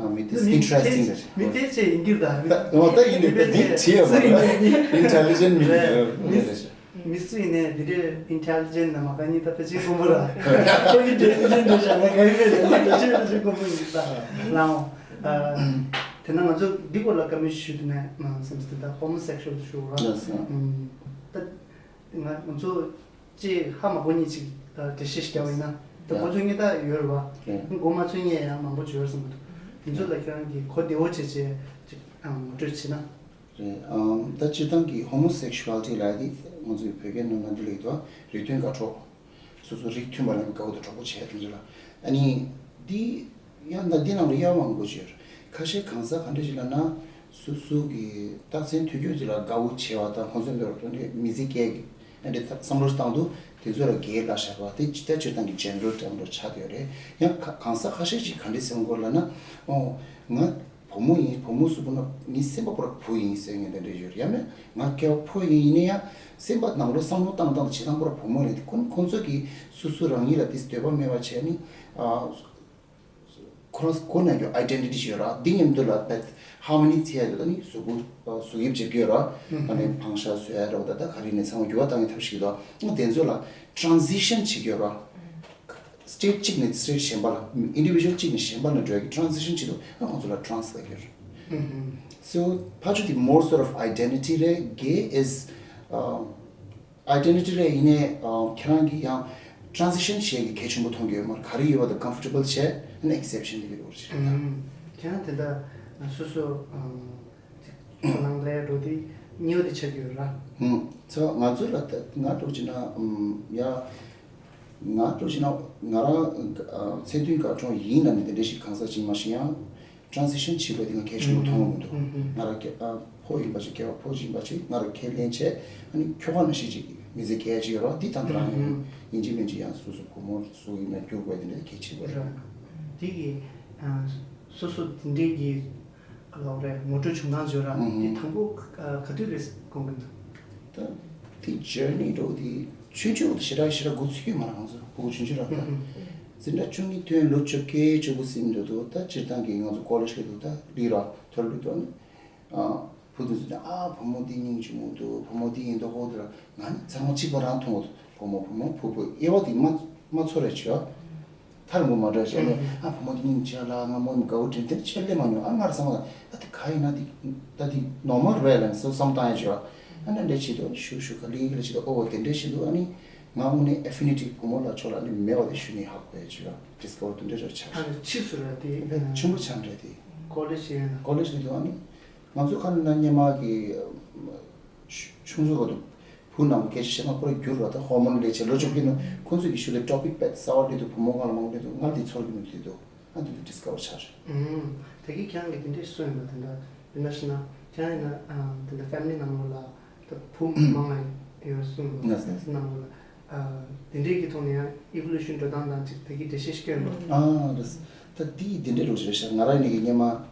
ཨུམ། ཨ་མི་དེ་ཨིན་ཊི་རེ་སི་ཊིང་རེད། མི་ཕལ་ཆེར་ཡིན་གྱི་རེད་ད། ད་འོ་ད་ཡིན་ནི་ད་མི་བྱེད་ཡ་མ་རེད། ཨིན་ཊེ་ལི་ཇེན་ཊི་མི་རེད། མི་སུ་ཡིན་ནའི་འདི་འདྲའི་ཨིན་ཊེ་ལི་ཇེན་ཊི་ན་མ་ག་ཉིད་ད་ཕལ་ཆེར་དཀོན་པོ་ར། ཁོ་གི་ཌེ་ཕི་ནི་ཤན་འདྲ་བྱས་ན་ག་ཡིན་མེད་ལ་ཕལ་ཆེར་ཕལ་ཆེར་དཀོན་པོ་ཡིན་ད། ལའོ། དེ་ན་ང་ཚོ་འདི་སྐོར་ལ་བཀའ་མོལ་ཞུ་དུས་ནས་སེམས་སུ་ད་ཧོ་མོ་སེག་ཤུ་ཨལ་ཞུ་ར། ད་ང་ང་ཚོ་ཅེས་ཧ་མ་གོ་ཉིད་ཅིག་འགྲེལ་བཤད་ཞིག་བརྒྱབ་པ་ཡིན་ན། ད་ཡ། གོ་ཚོད་ངེས་ད་ཡོད་རེད་བ། ཡ། གོ་མ་ཚོད་ངེས་ཡང་མང་པོ་ཅིག་ཡོད་རེད་བསམ་གི་འདུག་དེ་ཚོ་ལ་ཁྱེད་རང་གིས་གོ་བདེ་བོ་བྱས་བྱས་ཅིག་ངོ་སྤྲོད་བྱས་ན། རེད། ཨམ། ད་སྤྱིར་བཏང་གི་ཧོ་མོ་སེག་ཤུ་ཨལ་ཊི་ལབ་ཡ་དེ་ང་ཚོའི་བོད་སྐད་ནང་ན་འདི་ལ་ཡོད་དོ། རིགས་མཐུན་དགའ་གྲོགས། སོ་སོ་རིགས་མཐུན་པ་ལ་དགའ་བོ་དང་གྲོགས་པོ་བྱས་དེ་ཚོ་ལ། ཨ་ནི་འདི་ཡང་ད་འདི་ནང་ལ་དབྱེ་བ་མང་པོ་ཅིག་ཡོད་རེད། ཁ་ཤས་གང་ཟག་ག་འདྲ་ཞིག་ལབ་ན། སོ་སོ་གི་རྟགས་མཚན་ཐོས་རྒྱུ་ཅིག་ལ་དགའ་བོ་བྱས་པ་དང་ཁོང་ཚོའི་འདོད་རུ་དོན་དེ་མི་ཚེ་སྐྱེལ་གི་ཨ་འདྲ་བསམ་བློ་བཏང་དུས་དེ་ཚོ་ལ་དགའ་ལབ་བཞག་པ་དེ་ཇི་ལྟར་སྤྱིར་བཏང་གི་ཇེ་ནེ་རལ་ཊརམ་རུ་ཆགས་བསྡད་ཡོད་རེད། ཡང་ག་གང་ཟག་ཁ་ཤས་ཅིག་ག་འདྲ་ཟེར་དགོས་ལབ་ན། ཨོ། ང་བུ་མོ་ཡིན། བུ་མོ་གཟུགས་པོ་ན་ངའི་སེམས་པ་པུ་ར་བུ་ཡིན་ཟེར་མཁན་དེ་འདྲ་ཡོད་རེད། ཡང་མིན་ང་སྐྱེ་བ་ཕོ་ཡིན། ཡིན་ན་ཡང་སེམས་པ་ནང་ལོགས་བསམ་བློ་བཏང་སྟངས་དང་བྱེད་སྟངས་པུ་ར་བུ་མོ་རེད། དེ་ཁོ་ཁོང་ཚོ་གིས་སོ་སོ་རང་ཉིད་ལ་དེ་འདོད་པ་མེད་པ་བྱས་ནི། ཨ། ཁོ་རང་ཁོ་ན་རྒྱུ་ཨའི་ཌེན་ཊི་ཊི་ཞིག་ཡོད་ར། འདི་མཉམ་དུ་ལ་བེད་ཧར་མོ་ནི་བྱས་ཡོད་ནི་གཟུགས་པོ་གཟུགས་དབྱིབས་བྱེད་ཀྱི་ཡོད་ར། ཨ་ནི་བང་ཤ་བཟོ་ཡ་ར་བ་ད་ད་ག་རེ་ནས་ཚང་མ་འགྱུར་བ་བཏང་ཡ་ཐབས་ཤིག་ཡོད་དོ། དེ་ཚོ་ལ་ཊེ་རན་སི་ཤན་བྱེད་ཀྱི་ཡོད་ར། སི་ཊེ་ཊི་གཅིག་ནས་སི་ཊེ་ཊི་གཞན་པ་ལ། ཨིན་ཌི་བི་ཇུ་ཨལ་གཅིག་ནས་གཞན་པ་ལ་འགྲོ་ཡ་གི་ཊེ་རན་སི་ཤན་བྱེད་དུས་ཨ་ཁོང་ཚོ་ལ་ཊེ་རན་སི་ལབ་ཀྱི་ཡོད་རེད། སོ་ཕལ་ཆེར་དེ་མོར་སོར་ཊི་ཨོཕ་ཨའི་ཌེན་ཊི་ཊི་རེད། གེ་ཨིས་ཨའི་ཌེན་ཊི་ཊི་རེད། ཡིན་ནའི་ཁྱེད་རང་གིས་ཡང་ཊེ་རན་སི་ཤན་བྱེད་ཀྱི་གལ་ཆེན་པོ་མཐོང་གི་ཡོད་མ་རེད། ག་རེ་ཡོད་པ་དང་ཁམ་ཕོར་ཊེ་བལ་བྱས་ཨ་ནི་ཨེག་སེབ་ཤན་དེ་གི་རེད་བ་རེད། ཁྱེད་རང་དེ་འདྲ་སོ་སོ་ཁོ་ནང་ལས་འགྲོ་དུས་ཉེ་བ་དེ་ཆགས་ཀྱི་ཡོད་ར། ཧུམ། ཚོ་ང་ཚོ་ལ་ད་ང་འགྲོ་བྱེད་ན་ཨམ་ཡ། ང་འགྲོ་བྱེད་ན་ང་རང་ཚད་མཐོའི་དགའ་གྲོང་ཡིན་ན་ནི་དེ་འདྲ་ཞིག་གང་ཟག་ཅིག་མ་ཤེས་ཡང་ཊེ་རན་སི་ཤན་བྱེད་པ་དེ་ང་གལ་ཆེན་པོ་མཐོང་མི་འདུག་ཧུམ་ཧུམ། ང་རང་སྐྱེ་ཨ་ཕོ་ཡིན་པ་ཅིག་སྐྱེ་བ་ཕོ་ཡིན་པ་ཅིག་ང་རང་ཁས་ལེན་བྱས་ཨ་ནི་ཁྱོ་ག་ནང་བཞིན་ཅིག་མི་ཚེ་སྐྱེལ་ཡ་ཅིག་ཡོད་ར། འདི་ད་འདི་རང་ཡིན་ཡིན་གཅིག་མིན་གཅིག་ཡང་སོ་སོ་བུ་མོ་སུ་ཡིན་ན་བསྒྱུར་དགོས་དེ་འདྲ་གལ་ཆེན་པོ་རེད། ར། དེ་གི་ཨ་སོ་སོ་དེ་འདྲའི་གི་ལོག་རེད། ངོ་སྤྲོད་བྱུང་སྟངས་བརྗོད་ར། ཨུམ། དེ་དང་པོ་ག་ག་དུས་རེད་དགོངས་ཀྱི་འདུག་ད་དེ་ཇར་ནི་འགྲོ་དེ་ཆུང་ཆུང་དེ་ཞེ་དྲག་ཞེ་དྲག་འགོ་ཚུགས་ཀྱི་མ་རེད། ང་ཚོ་ཕྲུ་གུ་ཆུང་ཆུང་ར་ད། ཨུམ། འཛིན་གྲྭ་བཅུ་གཉིས་ཐོན་ལོ་བཅོ་བརྒྱད་བཅུ་དགུ་ཟིན་འགྲོ་འདུག་ད་སྤྱིར་བཏང་གི་ང་ཚོ་ཀོ་ལེཇ་གི་འདུག་ད་ལི་ར་ཐོར་ལི་ཐོར་ནི། ཨ་བུ་དེ་ཚོ་ནི་ཨ་བུ་མོ་དེ་སྙིང་རྗེ་མོ་འདུག་བུ་མོ་དེ་ཡིན་མདོག་ཁ་པོ་འདུག་ལ། ང་ནི་ཚང་མ་གཅིག་པ་རང་མཐོང་གི་འདུག་བུ་མོ་བུ་མོ་བུ་བུ་དབྱེ་བ་དེ་མ་མ་ཚོར་རེ་བྱོས། ཐར་མོ་མ་འདྲ་བྱས་ནས་ཨ་བུ་མོ་དེ་སྙིང་རྗེ་ལ་ང་མོ་ཡིན་དགའ་བོ་དྲན་དེ་ཆེར་སླེབས་མ་མྱོང་། ཨ་ང་རང་བསམ་ལ་ཨ་དེ་ག་ཡིན་ན་དེ་ད་དེ་ནོར་མལ་རེད་ལབ་ནས་སོ་བསམ་བཏང་ཡ་བྱོས། ཨ་ན་འདྲ་བྱེད་དུ་ཨ་ནི་ཞུ་ཞུ་ག་ལིང་གི་ལ་བྱེད་དུ་ཨོ་དེ་འདྲ་བྱེད་དུ་ཨ་ནི་ང་དངོས་གནས་ཨེ་ཕི་ནི་ཊི་བུ་མོ་ལ་ཕྱོགས་ལ་ཨ་ནི་མེད་པ་དེ་ཞུ་ནས་ཧ་གོ་ཡ་བྱོས། ཌིས་ཁ་བར་དེ་འདྲ་ཆགས་ཤག་ཨ་ནི་ཕྱིས་སུ་ར་དེ་ཆུང་པོ་ཆགས་འདྲ་དེ་ཀོ་ལེཇ་ཡིན་ན་ཀོ་ལེཇ་གི་འདུག་ཨ་ནི་ང་ཚོ་ཁ་ན་སྔོན་མ་གི་ཆུང་ཆུང་ག་དུ་བུ་ནང་གི་སྐད་ཆ་བཤད་ན་ཁོ་ར་འགྱུར་བ་དང་ཧོར་མོན་ལས་བྱེད་ལོ་བཅུ་བརྒྱད་ནང་ཁོང་ཚོ་གི་ཤུལ་ལས་ཊོ་པིག་དཔེ་གསར་བ་སླེབས་འདུག་བུ་མོ་སྒང་ལ་མང་སླེབས་འདུག་ང་དེ་ཚོར་གི་མི་འདུག་ཨ་དེ་དུ་ཌིས་ཁ་བར་ཆགས་རེད། ཨུམ། ད་གི་ཁྱེད་རང་གི་དེ་འདྲས་གསུངས་ཡོད་པ་དེ་འདྲ་ཡིན་ན་ཤི་ན་ཁྱེད་རང་ཡིན་ན་ཨ་དེ་འདྲ་ཕེ་མི་ལི་ནང་ལོགས་ལ་ད་བུ་མང་ང་ཡོད་གསུངས་ཡོད་ནང་ལོགས་ལ་ཨ་དེ་འདྲས་ཀྱི་ཐོག་ནས་ཡང་ཨི་ཝོ་ལུ་ཤན་འགྲོ་སྟངས་དང་ཅིག་ད་གི་འགྲེལ་བཤད་ཤིག་སྐྱོན་རོགས། ཨ་རེད། ད་དེ་དེ་འདྲས་རོགས་ཞེས་ང་རང་ནི་གི་སྔོན་མ། ཨ།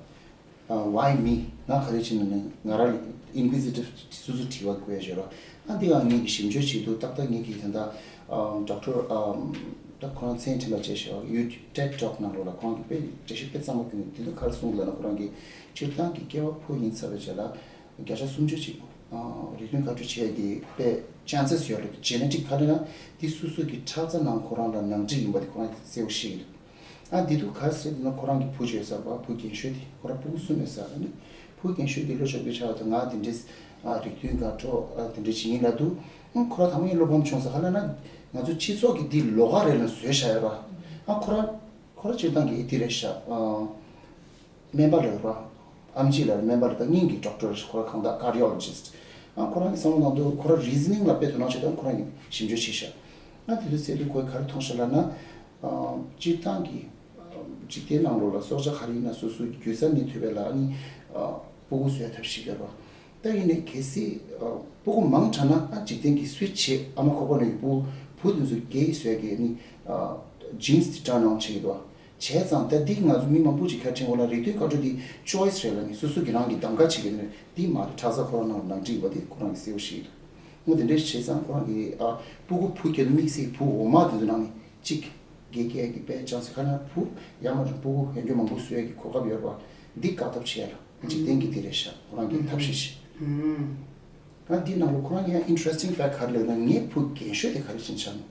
Why me? ང་ག་རེ་བྱས་ནས་ནི་ང་རང་ལ་ཨིན་ཀུའི་ཟི་ཊིབ་སོ་སོ་དྲི་བ་བཀོད་ཡ་བྱེད་རོགས། ཨ་འདི་ཡང་ངེད་ཀྱིས་ཞིབ་འཇུག་བྱེད་དུས་ཏག་ཏག་ངེད་ཀྱིས་ད་ལྟ་ ཨམ་ཌོག་ཊར་ཨམ་ད་ཁོ་རང་མཚན་འཕྲིན་པ་བཅས་ཤོག་ཡུ་ཊེཌ་ཊོག་ནང་ལོགས་ལ་ཁོ་རང་གི་དཔེ་འགྲེལ་བཤད་དཔེ་གཙང་མ་བསྐྱོན་འདུག་དེ་དུས་ག་རེ་གསུངས་འདུག་ལབ་ན། ཁོ་རང་གིས་སྤྱིར་བཏང་གི་སྐྱེ་བ་ཕོ་ཡིན་ཚར་བའི་རྗེས་ལ་བརྒྱ་ཆ་སུམ་ཅུ་ཅིག་ཨ་རིགས་མཐུན་དགའ་སྤྲོ་བྱེད་ཡས་ཀྱི་དཔེ་ཅན་སེས་ཡོད་རེད། ཇེ་ནེ་ཊིག་ག་རེ་ན་དེ་སོ་སོ་གི་ཁྲག་རྩ་ནང་ཁོ་རང་ལ་ནང་འགྲིག་ཡིན་པ་དེ་ཁོ་རང་གིས་གསལ་པོ་ཤེས་ཀྱི་འདུག་ཨ་འདི་དུས་ག་རེ་ཟེར་དུས་ན། ཁོ་རང་གི་བུ་ཅིག་ཡོད་ས་རེད་པ། བུ་རྒན་ཤོས་དེ། ཁོ་རང་ཕྲུ་གུ་གསུམ་ཡོད་ས་རེད། ཨ་ནི་བུ་རྒན་ཤོས་དེ་ལོ་ཆུང་དུས་ཆགས་དུས་ང་དེ་འདྲས་ཨ་རིགས་མཐུན་དགའ་སྤྲོ་ཨ་དེ་འདྲས་བྱེད་ཀྱི་ཡིན་ལབ་དུས། ཨ་ཁོ་རང་དང་པོ་ཡིན་བློ་ཕམ་བྱུང་ས་ག་རེ་ན། ང་ཚོ་སྤྱི་ཚོགས་ཀྱིས་འདི་ལོགས་ཀ་རེད་ལབ་བཟོས་བཞག་ཡོད་རེད་པ། ཨ་ཁོ་རང་ཁོ་རང་སྤྱིར་བཏང་གི་དེ་རེད་ཤག་ཨ་སྨན་པ་ལ་རེད་པ། ཨེམ་ཆི་ལ་རེད། སྨན་པ་ལ་ད་སྙིང་གི་ཌོག་ཊར་རེད། ཁོ་རང་གང་ལྟར་ཀར་ཌི་ཡོ་ལོ་ཇི་སི་ཊི། ཨ་ཁོ་རང་གི་བསམ་བློ་གཏོང་དུས་ཁོ་རང་རི་ཛི་ནིང་ལ་དཔེ་དོ་སྣང་བྱེད་དུས་ཁོ་རང་གིས་ཞིབ་འཇུག་བྱས་ཤག་ཨ་དེ་དུས་ཟེར་དུས་ཁོས་ག་རེ་མཐོང་ཤག་ལབ་ན། ཨ་སྤྱིར་བཏང་གི་ཨ་འཇིག་རྟེན་ནང་ལོགས་ལ་སྲོག་ཆགས་ག་རེ་ཡིན་ན་སོ་སོའི་རྒྱུ་རྩ་ནས་ཐུབ་པའི་ལ་ཨ་ནི་ཨ་ཕྲུ་གུ་བཟོ་ཡ་ཐབས་ཤེས་ཡོད་རེད་པ། ད་ཡིན་ནའི་གལ་སྲིད་ཨ་ཕྲུ་གུ་མང་དྲགས་ན། ཨ་འཇིག་རྟེན་གྱིས་སུའི་ཆེད། ཨ་མ་ཁོག་པ་ནས་ཡོད་ཕྲུ་གུ་བུ་དེ་ཚོ་གེ་བཟོ་ཡ་གི་ཨ་ནི་ཨ་ཇིན་སི་དེ་ཊརན་ཨོན་བྱེད་ཀྱི་འདུག་པ། བྱས་ཙང་ད་འདི་ང་ཚོ་མི་མང་པོ་ཅིག་ག་རེ་དྲན་གྱི་ཡོད་ལབ་ན། རིགས་མཐུན་དགའ་སྤྲོ་འདི་ཅོའི་སི་རེད་ལབ་ནས་སོ་སོ་གི་རང་གི་གདམ་ག་བྱེད་ཀྱི་འདུག་ནས། འདི་མ་རེད། ཁྲག་རྩ་ཁོ་རང་ནང་ལ་ནང་འགྲིག་པ་དེ་ཁོ་རང་གིས་གསལ་པོ་ཤེས་ཀྱི་འདུག་ཨོ་དེ་འདྲས་བྱས་ཙང་ཁོ་རང་གིས་ཨ་ཕྲུ་གུ་བུ་སྐྱེ་དུས་དམིགས་བསལ་བུ་འོག་མ་དེ་ཚོ་ནང་ནས་གཅིག་གེ་སྐྱེ་ཡ་གི་དཔེ་ཅན་སེས། ག་རེ་ན་བུ་ཡར་མར་ཕྲུ་གུ་ཡོན་ཏན་མང་པོ་བཟོ་ཡ་གི་གོ་སྐབས་ཡོད་རེད་པ། འདི་བཀག་ཐབས་བྱས་ལ་འཇིག་རྟེན་གྱི་འདི་རེད་ཤག་ཁོ་རང་གི་ཐབས་ཤེས་ཤིག་ཨ་འདི་ནང་ལོགས་ཁོ་རང་གི་ཡང་ཨིན་ཊི་རེ་སི་ཊིང་ཕེག་ག་རེ་ལབ་ན། ངའི་བུ་རྒན་ཤོས་དེ་ག་རེ་བྱས་ནས་ཆགས་ནས།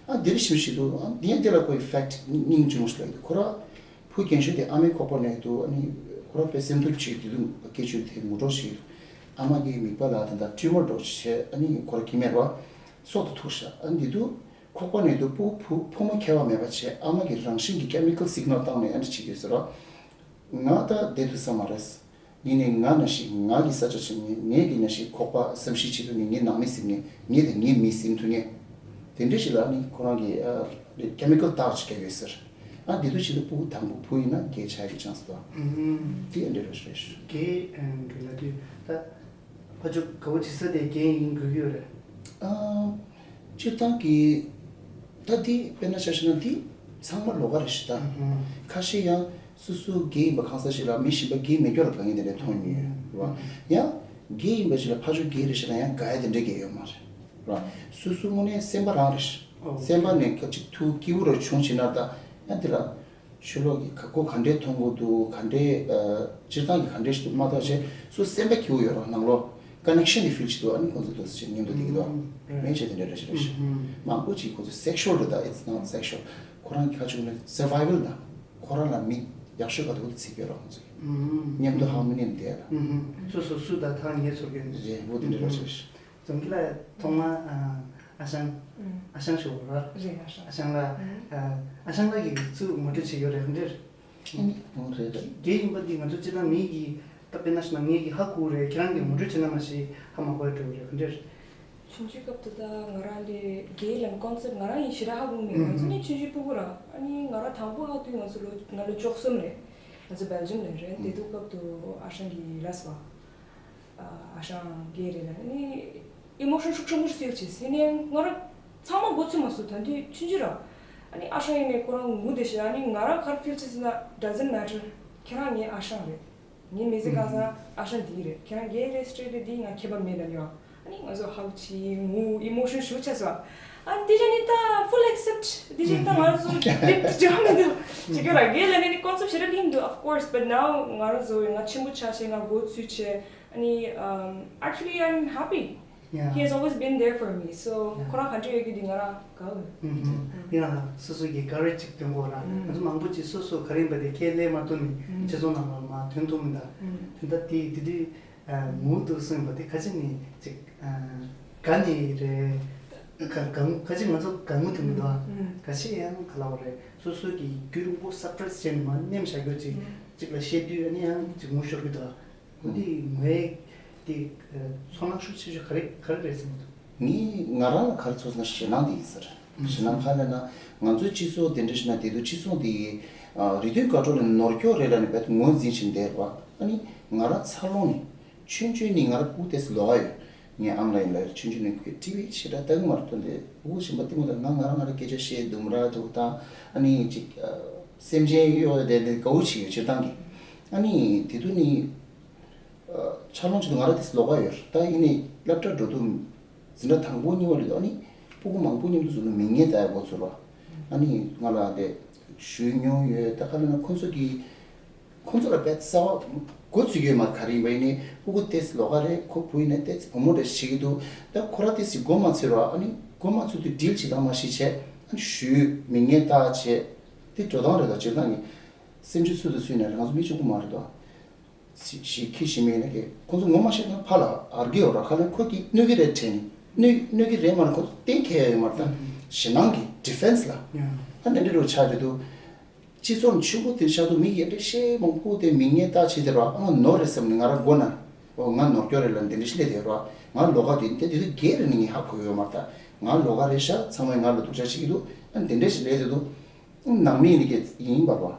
ཨ་འདིར་ཞིབ་ཞིག་འདུག་ཨ་འདི་ཡང་འདི་ལ་ཁོའི་ཕེག་སྙིང་རྗེ་མོ་ཞིག་ལབ་ཀྱི་འདུག་ཁོ་རང་བུ་རྒན་ཤོས་དེ་ཨ་མའི་ཁོག་པ་ནས་འདུག་ཨ་ནི་ཁོ་རང་དཔེ་སེམས་སྡུག་ཅིག་དེ་དུས་སྐད་ཅིག་དེ་ངུ་སྒྲོག་ཞིག་འདུག་ཨ་མ་གི་མིད་པ་ལ་དེ་འདྲ་ཊིའུ་མར་འདྲ་ཞིག་བྱས། ཨ་ནི་ཁོ་རང་སྐྱེ་དམན་རེད་པ། སྲོག་དེ་ཐུག་ཤག་ཨ་འདི་དུས་ཁོག་པ་ནས་འདུག་ཕྲུ་གུ་ཕོ་མོ་ཁྱད་པར་མེད་པ་བྱས། ཨ་མ་གི་རང་བཞིན་གྱི་ཀེ་མི་ཀལ་སིག་ནལ་བཏང་ནས་ཨ་འདྲ་བྱེད་ཀྱི་ཡོད་ཟེར་རོ། ང་ད་བསྡད་ཐུབ་ས་མ་རེད། ཡིན་ནའི་ང་ནང་བཞིན་ང་གི་ས་ཆ་ཕྱིན་ནས། ངེད་ཀྱི་ནང་བཞིན་ཁོག་པ་བསམ་ཤེས་བྱེད་ཐུབ་མཁན། ངའི་ནང་མི་ཟིན་མཁན། ངེད་དང་ངའི་མི་ཟིན་ཐུབ་མཁན་དེ་འདྲ་ཞིག་ལ་ནི་ཁོ་རང་གི་ཨ་ཀེ་མི་ཀལ་དག་ཅིག་བརྒྱབ་ཡོད་ཟེར། ཨ་འདི་དུས་ཕྱི་ལ་ཕྲུ་གུ་དང་པོ་བུ་ཡིན་ན་རྒས་ཆགས་ཀྱི་ཆན་སི་འདུག་ཨ་དེ་ཨ་འདྲ་རེད་རེད། རྒས་ཨ་འགྲོ་ལ་དུས་ད་ཕ་ཆོས་དགའ་བོ་བྱེད་ས་དེ་རྒས་ཡིན་དགོས་ཀྱི་ཡོད་རེད། ཨ་སྤྱིར་བཏང་གི་ད་འདི་དཔེར་ན་ཆ་བཞག་ན་འདི་ཚང་མ་ལོགས་ཀ་རེད་ཤག་ད་ཁ་ཤས་ཡང་སོ་སོ་རྒས་ཡིན་པ་ཁ་སང་ཞིག་ལ་མི་གཞན་པ་རྒས་མེད་སྐྱོ་ལ་དགའ་མཁན་དེ་འདྲ་མཐོང་མྱོང་ཡོད་རེད་པ། ཡང་རྒས་ཡིན་པ་ཞིག་ལ་ཕ་ཆོས་རྒས་རེད་ཟེར་ན་ཡང་དགའ་ཡ་དེ་འདྲ་རྒས་ཡོད་མ་རེད་ར། སོ་སོ་དངོས་གནས་སེམས་པ་རང་རེད། སེམས་པ་ནས་ཁ་ཅིག་ཐུགས་སྐྱིད་པོ་ར་བྱུང་ཕྱིན་ན། ད་ཡང་དེ་ལ་ཆུ་ལོག་གི་ཁ་ཁོ་ག་འདྲས་མཐོང་གི་འདུག་ག་འདྲས་ཨ་སྤྱིར་བཏང་གི་ག་འདྲས་ཤིག་འདུག་མ་ཐག་བྱས་སོ་སེམས་པ་སྐྱིད་པོ་ཡོད་ར། ནང་ལོགས་ཀ་ནེག་ཤན་དེ་ཕིལ་བྱེད་འདུག་ཨ་ནི་ཁོང་ཚོ་འདུག་སེ་བྱས་མཉམ་དུ་བསྡད་ཀྱི་འདུག་མེད་བྱས་དེ་འདྲ་འདྲ་ཞིག་རེད་ཤག་མང་པོ་ཅིག་ཁོང་ཚོ་སེག་ཤུ་ཨལ་རེད། ད་it's not sexual། ཁོ་རང་གི་ཁ་ཕྱོགས་ནས་སར་ཝའི་ཝལ་དང་ཁོ་རང་ལ་མི་ཡག་ཤོས་ག་དུས་དུ་བརྩི་གི་ཡོད་ར། ཁོང་ཚོ་མཉམ་དུ་ཧར་མོ་ནི་དེ་ལ། སོ་སོ་སུ་དང་ཐག་ཉེ་ཚོར་གྱི་རེད། འོ་དེ་འདྲ་ར་ཆགས་ཤག་རྫོང་གི་ལ་ཐོག་མ་ཨ་ཨ་ཞང་ཨ་ཞང་ཞུ་བ་ར། རེད། ཨ་ཞང་ཨ་ཞང་ལ་ཨ་ཨ་ཞང་ལ་གི་ཚུར་ངོ་སྤྲོད་བྱེད་ཡོད་རེད་ཁ་འདྲེར། ཨ་ནི་འོ་རེད་རེད། རྒན་ཡིན་པ་འདི་ང་ཚོ་སྤྱིར་བཏང་མི་གི་ད་དཔེར་ན་ཞུ་ན་ངེད་ཀྱི་ཧ་གོ་རེད། ཁྱེད་རང་གི་ངོ་སྤྲོད་བྱེད་ན་མ་ཤེས་ཧ་མ་གོ་ཡ་འགྲོ་གི་རེད་ཁ་འདྲེར། ཆུང་ཆུང་སྐབས་དུ་ད་ང་རང་ལས་རྒན་ལབ་ཀོན་སེབ་ང་རང་ཡིན་ཞེ་དྲག་ཧ་གོ་མེད། ང་ཚོ་ནི་ཆུང་ཆུང་ཕྲུ་གུ་ར། ཨ་ནི་ང་རང་དང་པོ་ཧ་དུས་ང་ཚོ་ལོ་ང་ལོ་བཅུ་གསུམ་རེད། ང་ཚོ་སྦེལ་ཇམ་ལ་རེད། དེ་དུས་སྐབས་དུ་ཨ་ཞང་གི་ལས་པ། ཨ་ཞང་རྒན་རེད་ལ་ནི་ཨི་མོ་ཤོན་ཤུགས་ཆེན་པོ་ཞིག་ཕིལ་བྱས། ཡིན་ནའང་ང་རང་ཚང་མ་མགོ་ཚོས་མ་སོང་། ད་དུང་ཆུང་ཆུང་ར། ཨ་ནི་ཨ་ཞང་ཡིན་ནའི་ཁོ་རང་ངུ་བསྡད་ཤག་ཨ་ནི་ང་རང་ག་རེ་ཕིལ་བྱས་ཟེར་ན། Doesn't matter། ཁྱེད་རང་ངའི་ཨ་ཞང་རེད། ངའི་མི་ཚེ་གང་ཚང་ཨ་ཞང་འདི་རེད། ཁྱེད་རང་རྒན་རེད་སི་ཊྲེ་ཊི་རེད། འདི་ང་ཁྱད་པར་མེད་ལབ་ཡོད། ཨ་ནི་ང་ཚོ་ཧག་བྱས་ངུ་ཨི་མོ་ཤོན་ཤུགས་ཆེ་སོང་། ཨ་ནི་འདི་ཅག་ནི་ད་ཕུལ་ཨེག་སེབ་ཊི། འདི་ཅག་ད་ང་ཚོ་ལེབ་ཏུ་འཇོག་མི་འདུག་ཅིག་ག་ར་རྒན་ལ་ནི་ནི་ཀོན་སེབ་ཊི་ཞེ་དྲག་ལེན་འདུག Of course, but now ང་རང་ཚོ་ང་ཆེན་པོ་ཆགས་བྱས་ང་མགོ་ཚོས་བྱས། ཨ་ནི་um, actually I'm happy. Yeah. He has always been there for me. So ཁོ་རང་ག་འདྲ་ཡོད་ཀྱི་འདི་ང་རང་དགའ་བོ། ཡིན་ན་སོ་སོ་གི་ཀ་རེ་ཅིག་སྟོན་དགོས་ར། ང་ཚོ་མང་པོ་ཅིག་སོ་སོ་ག་རེ་ཡིན་པ་དེ་ཁས་ལེན་མ་ཐུབ་ནས་ཆེད་ཚོང་ནང་ལ་མ་ཐོན་ཐུབ་མི་འདུག་དེ་འདྲ་དེ་དེ་དུས་ངུ་འདུག་གསུངས་པ་དེ་ཁ་ཅིག་ནི་ཅིག་དགའ་ནི་རེད། ཁ་ཁ་ཁ་ཅིག་ང་ཚོ་དགའ་ངུ་ཐུབ་མི་འདུག་ཁ་ཤས་ཡང་ག་ལབ་དགོས་རེད། སོ་སོ་གི་རྒྱུན་རིང་པོ་སར་པ་རའི་སི་བྱས་ནས་མ་ནེམ་བཞག་རྒྱུ་ཅིག་ཅིག་ལ་བཤད་དུས་ཨ་ནི་ཡང་ཅིག་ངུ་ཤོར་གི་འདུག་འདི་ངའི་དེ་ཚོར་སྣང་ཤུགས་ཆེ་ཤོས་ག་རེ་ག་རེ་རེད་བསམ་གྱི་འདུག་ངས་ང་རང་ལ་ག་རེ་ཚོར་ན་ཞེད་སྣང་དེ་ཡིན་ཟེར། ཞེད་སྣང་ག་རེ་ལབ་ན། ང་ཚོའི་སྤྱི་ཚོགས་དེ་འདྲ་ཞིག་ན་དེ་དུས་སྤྱི་ཚོགས་འདི་ཡི་རིགས་མཐུན་དགའ་སྤྲོ་ལ་ནོར་སྐྱོ་རེད་ལབ་ནས་བས་ངོས་འཛིན་བྱས་བསྡད་པ། ཨ་ནི་ང་རང་འཚར་ལོངས་ནས་ཆུང་ཆུང་ནས་ང་རང་ཕྲུ་གུ་དེ་ལོགས་ཀ་ཡོད། ངའི་ཨ་མ་ལགས་ཡིན་ལ་ཆུང་ཆུང་ནས་ཁོས་ཊི་ཝི་ཞེ་དྲག་ལྟ་གི་མ་རེད། དོན་དེ་ཕྲུ་གུ་གཞན་པ་ལྟད་མོ་ལྟ། ང་ང་རང་ང་རང་སྐད་ཆ་བཤད་འདུག་མ་ར་འདུག་དང་། ཨ་ནི་ཅིག་སེམས་ཅན་གཡོ་བསྡད་དེ་དགའ་བོ་བྱེད་ཡོད་སྤྱིར་བཏང་གི། ཨ་ནི་དེ་དུས་ནི་འཚར་ལོངས་བྱེད་དུས་ང་རང་དེ་ལོགས་ཀ་ཡོད། ད་ཡིན་ནའི་སློབ་གྲྭ་འགྲོ་དུས་འཛིན་གྲྭ་དང་པོ་གཉིས་པ་ལ་དུས་ཨ་ནི་ ཕྲུ་གུ་མང་པོ་མཉམ་དུ་བཟུང་ན་མིང་ངན་བཏགས་ཡ་འགོ་ཚུགས་རོགས། ཨ་ནི་ང་ལ་དེ་ཞུས་མྱོང་ཡོད། ད་ག་ལ་ན་ཁོ་ཚོ་གི་ཁོ་ཚོ་ལ་དཔེ་རྩ་བ་འགོ་ཚུགས་ཡོད་མ་རེད། ག་རེ་ཡིན་པ་ཡིན་ནའི་ཕྲུ་གུ་ཏེས་ལོགས་ཀ་རེད། ཁོ་བུ་ཡིན་ན་ཏེས་བུ་མོ་རེད་བྱེད་ཀྱི་འདུག་ད་ཁོ་ར་ཏེས་ཞིག་འགོ་མ་ཚུགས་རོགས། ཨ་ནི་འགོ་མ་ཚུགས་དུས་ཌིལ་བྱེད་སྟངས་མ་ཤེས་བྱས། ཨ་ནི་ཞུས་མིང་ངན་བཏགས་བྱས། དེ་འགྲོ་སྟངས་རེད། ད་སྤྱིར་བཏང་གི་སེམས་ཅན་སུ་དང་སུ་ཡིན་ན་རེད། ང་ཚོ་མི་གཅིག་པུ་མ་རེད་དོ། ཞིག་ཞིག་ཁྱི་ཞིག་མེད་ན་ཀྱེ་ཁོ་ཚོ་ངོ་མ་ཤེས་ན་ཕར་ལ་ཨར་གི་ཡོད་ར། ཁ་ལན་ཁོ་གིས་གནོད་ཀྱི་རེད་དྲན་ནས་གནོད་གནོད་ཀྱི་རེད་མ་ན་ཁོ་ཚོ་གཏན་འཁེལ་ཡ་ཡོད་མ་རེད། ད་ཞེད་སྣང་གི་ཌི་ཕེན་སི་ལ་ཨ་འདི་འདྲ་རུ་ཆགས་ཀྱི་འདུག་སྤྱི་ཚོགས་ཆུང་ཀུ་དེ་ཆགས་འདུག་མི་གི་འདྲ་ཤེས་མང་པོ་དེ་མིང་ངན་བཏགས་བྱས་དེ་ར། ཨ་ང་ནོར་རེད་བསམ་ནས་ང་རང་མགོ་ན་ཨོ་ང་ནོར་སྐྱོ་རེད་ལ་འདི་འདྲ་ཞིག་སླེབས་དེ་ར། ང་ལོགས་ཀ་དེ་འདི་དེ་དུས་སྒེར་རེད་ནས་ངས་ཧ་གོ་ཡོད་མ་རེད། ད་ང་ལོགས་ཀ་རེད་ཤག་ཚང་མས་ང་ལ་སྡུག་ཅག་བྱེད་ཀྱི་འདུག་ཨ་འདི་འདྲ་ཞིག་སླེབས་དེ་འདུག་ནང་མི་ཡིན་ནི་ཀྱེ་ཡིན་པ་ར།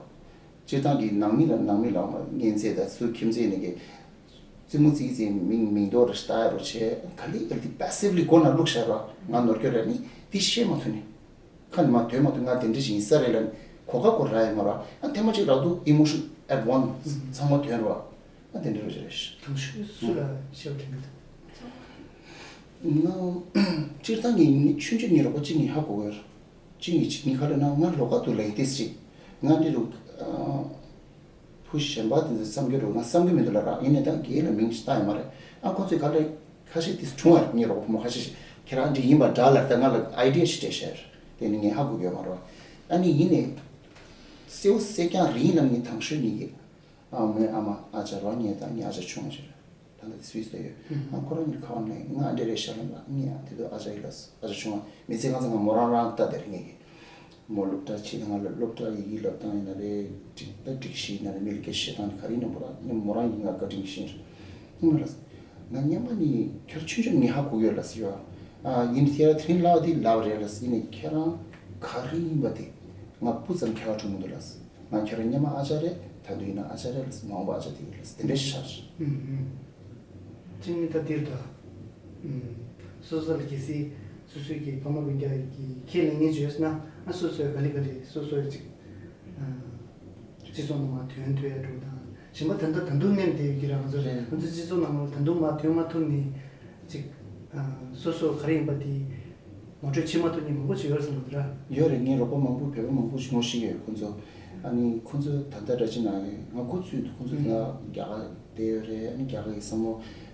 སྤྱིར་བཏང་གི་ནང་མི་ལ་ནང་མི་ལ་ངན་ཚད་དང་སུ་ཁྱིམ་མཚེས་ནས་ཀྱི་རྩེད་མོ་རྩེ་རྩེ་མིང་མིང་འདོགས་ར་ཤི་ཏ་ཡ་རོ་བྱས་ག་ལེ་ག་ལེ་པེ་སིབ་ལི་སྒོ་ན་བླུགས་བཞག་ར། ང་ནོར་སྐྱོ་ར་ནི་དེ་ཤེས་མ་ཐུབ་ནས་ཁ་ནས་མ་ཐོན་མ་ཐུབ། ང་དེ་འདྲ་ཞིག་ཡིན་ས་རེད་ལ་ནི་གོ་ཁ་གོ་ར་ཡ་མ་ར། ཨ་ཐེངས་མ་གཅིག་ལག་ཏུ་ཨི་མོ་ཤོན་ཨེ་ཝན་ཚང་མ་ཐོན་ར། ཨ་དེ་འདྲ་རོ་བྱས་རེད། དང་ཤོས་སུ་ལ་ཤེས་པ་དྲན་གི་འདུག་ང་སྤྱིར་བཏང་གི་ཆུང་ཆུང་ཉིན་རོགས་པ་གཅིག་ནི་ཧ་གོ་གི་ཡོད་ར། གཅིག་ཡིན་གཅིག་ཡིན་ག་རེ་ན་ང་ལོགས་ཀ་དུ་ལ་ཡིན་ཏེ་གཅིག་ང་འདི་རུ་བུ་གཞན་པ་དེ་ཚོ་བསམ་གྱི་རུ་ང་བསམ་གྱི་མི་འདུག་ལ་ར། ཡིན་ནའི་ད་རྒན་ལ་མིང་ཞིག་བཏགས་ཡོད་མ་རེད། ཨ་ཁོ་ཚོས་ག་ལེ་ཁ་ཤས་དེ་བྱུང་བ་རེད། ངའི་རོགས་པ་བུ་མོ་ཁ་ཤས་ཤིག་ཁྱེད་རང་འདི་ཡིན་པ་འདྲ་ལ་ད་ང་ལ་ཨའི་ཌི་ཡ་ཞིག་སྤྲད་ཤར། དེ་ནི་ངས་ཧ་གོ་གི་ཡོད་མ་རེད། ཨ་ནི་ཡིན་ནའི་སེའུ་སེ་ཀྱང་རིང་ལ་ངའི་དང་ཤོས་ཉིད་ཀྱི་ཨ་མོའི་ཨ་མ་ཨ་ཅག་རོ་ངའི་ད་ངའི་ཨ་ཅག་ཆུང་བ་ཞིག་རེད། ད་ལྟ་སུད་སི་ལ་ཡོད། ཨ་ཁོ་རང་གཉིས་ཁ་བ་ནས་ང་འདྲ་རེད་ཤག་ལབ་ལ་ངས་ཨ་དེ་དུས་ཨ་ཅག་ཡིན་ལ་ཨ་ཅག་ཆུང་བ་མི་ཚེ་གང་ཚང་ང་མོ་རང་རང་ལྟ་དེར་ངས་ཀྱི་མོ་སློབ་གྲྭ་ཆེད་དུ་ང་ལ་སློབ་གྲྭ་ཡི་གེ་བསླབ་སྟངས་ཡིན་ན་རེད། སྒྲིག་ད་སྒྲིག་གཞི་ཡིན་ན་རེད། མི་ལ་སྐད་ཆ་བཤད་སྟངས་ནི་ག་རེ་ཡིན་ན་མོ་རང་ངས་མོ་རང་གིས་ང་བཀའ་དྲིན་ཤེས་རེད། ངས་ལ་ང་སྙམ་པ་ནི་ཁྱོད་ཆུང་ཆུང་ངས་ཧ་གོ་ཡོད་ལ་ཟེར་བ། ཨ་ཡིན་དེ་ལ་དེ་རིང་ལབ་དེ་ལབ་རེད་ལ་ཟེར། ཡིན་ནའི་ཁྱེད་རང་ག་རེ་ཡིན་པ་དེ་ང་སྤུ་ཙམ་ཁྱད་པར་འགྲོ་མི་འདུག་ལ་ཟེར། ང་ཁྱོད་རང་སྔོན་མ་ཨ་ཅག་རེད། ད་དུང་ཡིན་ན་ཨ་ཅག་རེད་ལ་ཟེར། མ་འོངས་པ་ཨ་ཅག་དེ་ཡིན་ལ་ཟེར། དེ་འདྲ་ཞིག་ཆགས་སོང་། ཨུམ་ཨུམ། གཅིག་ནི་ད་འདིར་ད། ཨུམ། སོ་སོ་ལ་གལ་སྲིད་སོ་སོའི་གི་ཕ་མ་སྤུན་ཀྱག་གི་ཁས་ལེན་ངེས་བྱོས་ན་ཨ་སོ་སོའི་ག་ལེ་ག་ལེ་སོ་སོའི་ཅིག་ཨ། སྤྱི་ཚོགས་ནང་མར་ཐོན་ཐུབ་ཡ་འགྲོ་དང་། གཞན་པ་ད་ལྟ་ད་དུང་མཉམ་བསྡད་ཡོད་ཀྱི་རེད། ང་ཚོ་རེད། ང་ཚོ་སྤྱི་ཚོགས་ནང་ལ་ད་དུང་མར་ཐོན་མ་ཐུབ་ནི་ཅིག་ཨ། སོ་སོ་ག་རེ་ཡིན་པ་དེ། ངོ་སྤྲོད་བྱེད་མ་ཐུབ་མཁན་མང་པོ་ཞིག་ཡོད་བསམ་གྱི་འདུག་ར། ཡོད་རེད། ངའི་རོགས་པ་མང་པོ་བོད་པ་མང་པོ་ཞིག་ངོ་ཤེས་ཡོད། ཁོང་ཚོ་ཨ་ནི་ཁོང་ཚོ་ད་ལྟ་འདྲ་ཅིག་ན་ང་འགོ་ཚུད་དུས་ཁོང་ཚོ་ད་ལྟ་རྒྱ་གར་བསྡད་ཡོད་རེད། ཨ་ནི་རྒྱ་གར་གྱི་བསམ་བློ་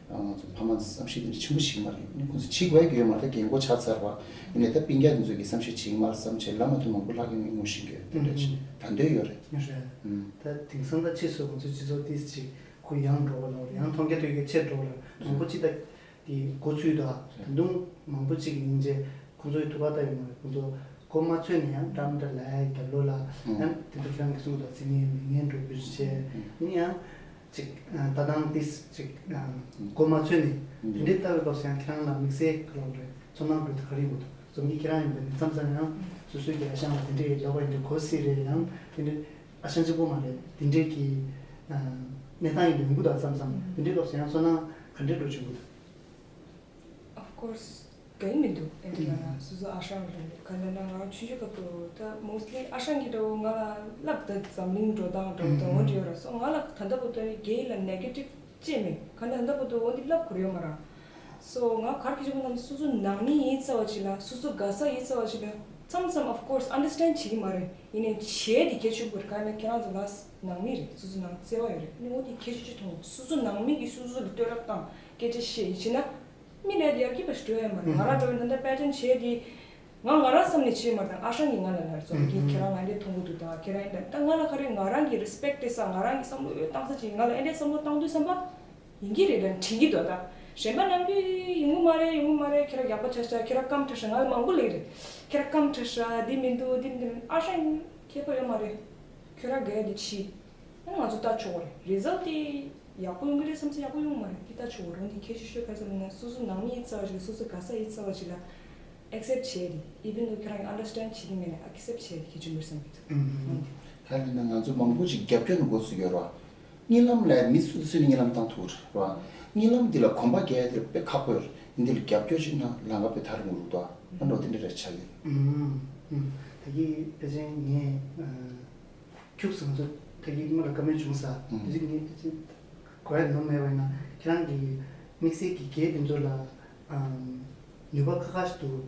ང་ཚོ་ཕ་མ་ཚོ་བསམ་ཤེས་དེ་འདྲ་ཆེན་པོ་ཞིག་མ་རེད། ཨ་ནི་ཁོང་ཚོ་བྱེད་དགོས་ཀྱི་ཡོད་མ་རེད། ད་རྒན་གོག་ཆགས་ཚར་བ་ཡིན་ནའི་ད་སྤུན་ཀྱག་དེ་ཚོ་གི་བསམ་ཤེས་བྱེད་ཀྱི་མ་རེད་བསམ་བྱས་ལབ་མ་ཐུབ་མང་པོ་ལྷག་གི་ངས་ངོ་ཤེས་ཀྱི་ཡོད། དེ་འདྲ་ཅིག་ད་འདོད་ཡོད་རེད། ཡོད་རེད། ད་དེང་སང་ད་ཕྱིས་སུ་ང་ཚོ་སྤྱི་ཚོགས་ཏིས་ཅིག་ཁོ་ཡང་འགྲོ་བ་ལ་ཡང་མཐོང་རྒྱ་ཐོས་རྒྱ་ཆེར་འགྲོ་བ་ལ་མང་པོ་ཅིག་ད། དེ་འགོ་ཚུགས་དང་ད་དུང་མང་པོ་གཅིག་གི་སྙིང་རྗེ་ཁོང་ཚོའི་ཐུགས་ཁག་ལྟ་ཡོང་བ་རེད། ཁོང་ཚོ་མགོ་མ་ཚོས་ནས་ཡང་འགྲམ་འདྲ་ལ་ཡ་ད་ལོ་ལ་ཡང་དེ་འདྲ་ཁྱེད་རང་གི་གསུང་དང་ཚིག་ངན་མི་ངན་འགྲོ་རྒྱུ་བྱས་ནི་ཡང་ཅིག་ད་དང་ཏིས་ཅིག་མགོ་མ་ཚོས་ནས་དེ་འདྲའི་ལྟ་བའི་སྐབས་སུ་ཡང་ཁྱེད་རང་ལ་དམིགས་བསལ་ག་ལ་རེད་ཚོར་སྣང་འགྲོ་དུས་ག་རེ་ཡོད་འདུག་རྩོམ་གྱི་ཁྱེད་རང་ཡིན་པ་ནི་མཚམས་མཚམས་ཡང་སོ་སོའི་གི་ཨ་ཞང་ལ་དེ་འདྲའི་ལོག་པ་ཡིན་དུས་གོ་སྲིད་རེད། ཡང་དེ་འདྲའི་ཨ་ཞང་གཅིག་པོ་མ་རེད། དེ་འདྲའི་གི་གནས་སྟངས་ཡིན་དུས་ཡོང་གི་འདུག་མཚམས་མཚམས་དེ་འདྲའི་སྐབས་སུ་ཡང་ཚོར་སྣང་ག་འདྲའི་འགྲོ་བྱུང་གི་འདུག Of course། གང་ཡིན་མི་འདུག་ཨེ་འདྲ་ལ་ན་སོ་སོ་ཨ་ཞང་རེད། ག་འདྲ་ན་ང་རང་ཆུང་ཆུང་སྐབས་དུ་ད་mostly ཨ་ཞང་གི་འདྲ་བོ་ང་ལ་བསླབ་ད་འཛམ་གླིང་འགྲོ་སྟངས་འདྲ་བོ་ད་འོ་འདྲ་ཡོད་ར། སོ་ང་ལ་ད་ལྟ་བུ་ད་རྒྱའི་ལ་negative་ཅེས་མེད། ག་འདྲ་ད་ལྟ་བུ་ད་འོ་འདི་བསླབ་དགོས་ཡོད་མ་ར། སོ་ང་གར་གི་ཆུ་བོ་ནང་སོ་སོ་ནང་མི་ཡིན་ཚ་བ་ཅིག་ལ་སོ་སོ་དགའ་ས་ཡིན་ཚ་བ་ཅིག་ལ་མཚམས་མཚམས་of course understand་བྱེད་ཀྱི་མ་རེད། ཡིན་ནའི་བྱས་དེ་ཁྱད་ཆོས་བུར་ག་ནས་ཁྱེད་རང་ཚོ་ལ་ནང་མི་རེད། སོ་སོ་ནང་བརྩེ་བ་ཡོད་རེད། ནི་འོ་དེ་ཁྱད་ཆོས་ཅིག་མཐོང་། སོ་སོ་ནང་མི་གིས་སོ་སོ་ལ་བསྟོད་ར་བཏང་སྐད་ཆ་བཤད་ཡིན་ཕྱིན་ན། མི་ལས་དེ་ཡར་རྒྱས་པ་ཞིག་འགྲོ་ཡ་མ་རེད། ང་རང་འགྲོ་བའི་ད་ལྟ་པེ་ཊན་བྱས་དེ། ང་ང་རང་བསམ་ནས་བྱས་མ་རེད། ད་ཨ་ཞང་གིས་ང་ལ་ལར་ཚོ་གིས་ཁྱེད་རང་ང་འདྲས་མཐོང་གི་འདུག་ད་ཁྱེད་རང་ཡིན་ད་ད་ང་ལ་ག་རེ་ང་རང་གི་རེ་སི་པེག་སྤྲད་ས་ང་རང་གི་བསམ་བློ་འོས་བཏང་ས་ཅིག་ང་ལ་ཨེ་འདྲས་བསམ་བློ་བཏང་དུས་བསམ་པ་ཡིན་གྱི་རེད། ད་དྲན་གྱི་འདུག་ད་གཞན་པ་ནམ་རྒྱུན་ཡོང་གི་མ་རེད། ཡོང་གི་མ་རེད། ཁྱེད་རང་ཡག་པོ་ཆགས་ཤག་ཁྱེད་རང་སྐམ་དྲགས་ཤག་ང་ལ་མང་པོ་ལབ་ཀྱི་རེད། ཁྱེད་རང་སྐམ་དྲགས་ཤག་འདི་མི་འདུག་འདི་མི་འདུག་ཨ་ཞང་ཁྱད་པར་ཡོད་མ་རེད། ཁྱོད་རང་དགའ་ཡ་དེ་བྱེད། ཨ་ནི་ང་ཚོ་ལྟ་ཆོག་གི་རེད། རི་ཛལ་ཊི་དེ་ཡག་པོ་ཡོང་གི་རེད་བསམ་ཚེ་ཡག་པོ་ཡོང་མ་རེད། དེ་ལྟ་ཆོག་གི་རེད། འོན་ཏེ་ཁྱད་ཆོས་ཤོད་ག་ཚོད་ལབ་ན་སོ་སོ་ནང་མི་ཡིན་ཚ་བ་ཞིག་ལ་སོ་སོ་དགའ་ས་ཡིན་ཚ་བ་ཞིག་ལ་ཨེག་སེབ་བྱས་ཏེ། even though་ཁྱོད་རང་གིས་ཨན་ཌར་སི་ཊེན་ཌ་བྱེད་ཀྱི་མེད་ན་ཨེག་སེབ་བྱས་ཏེ་ཁྱད་ཆོས་མེད་བསམ་གྱི་འདུག་ཨུམ། ཨུམ། ད་ལྟ་ན་ང་ཚོ་མང་པོ་ཞིག་རྒྱབ་སྐྱོར་ནས་འགོ་ཚུགས་ཡོད་རེད་བ། གཉིད་ལམ་ལ་མི་སུ་དང་སུ་ནས་གཉིད་ལམ་བཏང་ཐུབ་རེད་བ། གཉིད་ལམ་འདི་ལ་གོམ་པ་རྒྱག་ཡ་དེ་དཔེ་ཁག་པོ་ཡོད་རེད། འདི་ལ་རྒྱབ་སྐྱོར་བྱས་ན་ལམ་ཁ་དཔེ་ཐར་འགྲོ་འདུག་བ། ཨ་འགྲོ་དེ་འདྲ་རེད་ཆགས་ཡོད། ཨུམ། ཨུམ། ད་གིན་ཕལ་ཆེར་ངས་ཨ། ཁྱུག་ཙམ་ཚོ་ད་གིན་སྔོན་ལ་བཀའ་མོལ་བྱུང་ས། ཨུམ། དེ་རིང་ངས་ཅི་གོ་ཡ་ནོར་མེད་པ་ཡིན་ན་ཁྱེད་རང་གི་དམིགས་བསལ་གྱི་གེགས་དེ་ཚོ་ལ་ཨམ་ ནུས་པ་ཁ་ཁ་ཞིག་འདུག་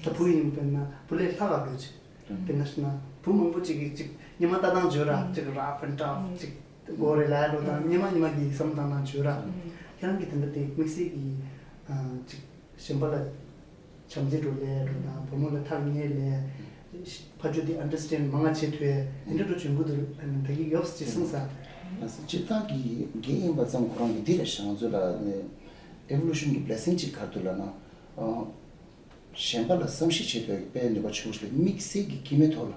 ད་བུ་ཡིན་པས་ན་བུ་ལས་ལྷག་ག་འགྲོ་ཅིག་དཔེར་ན་ཞིག་ན་བུ་མང་པོ་ཅིག་གིས་ཅིག་ཉི་མ་ལྟ་སྟངས་བརྗོད་ར་ཅིག་rough and tough ཅིག་དགོས་རེད་ལབ་འགྲོ་དང་ཉི་མ་ཉི་མ་གི་བསམ་བློ་བཏང་སྟངས་བརྗོད་ར། ཁྱེད་རང་གིས་དེ་འདྲ་དེ་དམིགས་བསལ་གྱི་ཅིག་གཞན་པ་ལ་བྱམས་བརྩེ་འགྲོ་ལས་འགྲོ་དང་བུ་མོ་ལ་ཐག་ཉེ་ལས་ཕ་ཆོས་དེ་understand་མང་ང་བྱེད་ཐུབ་ཡས་དེ་འདྲ་འགྲོ་བྱུང་གི་འདུག་ད་གི་ཡོབ་ཅེས་གསུངས་ས། སྤྱིར་བཏང་གི་རྒན་ཡིན་པ་ཙམ་ཁོ་རང་གི་འདི་རེད་ཤག་ང་ཚོ་ལ་ནི་evolution་གི་blessing་ཅིག་ག་རེ་འདུག་ལབ་ན། གཞན་པ་ལ་བསམ་ཤེས་བྱེད་ཐུབ་ཡས་དཔེ་ནུས་པ་ཆེན་པོ་ཞིག་རེད། དམིགས་བསལ་གྱི་སྐྱེ་དམན་ཐོག་ལ།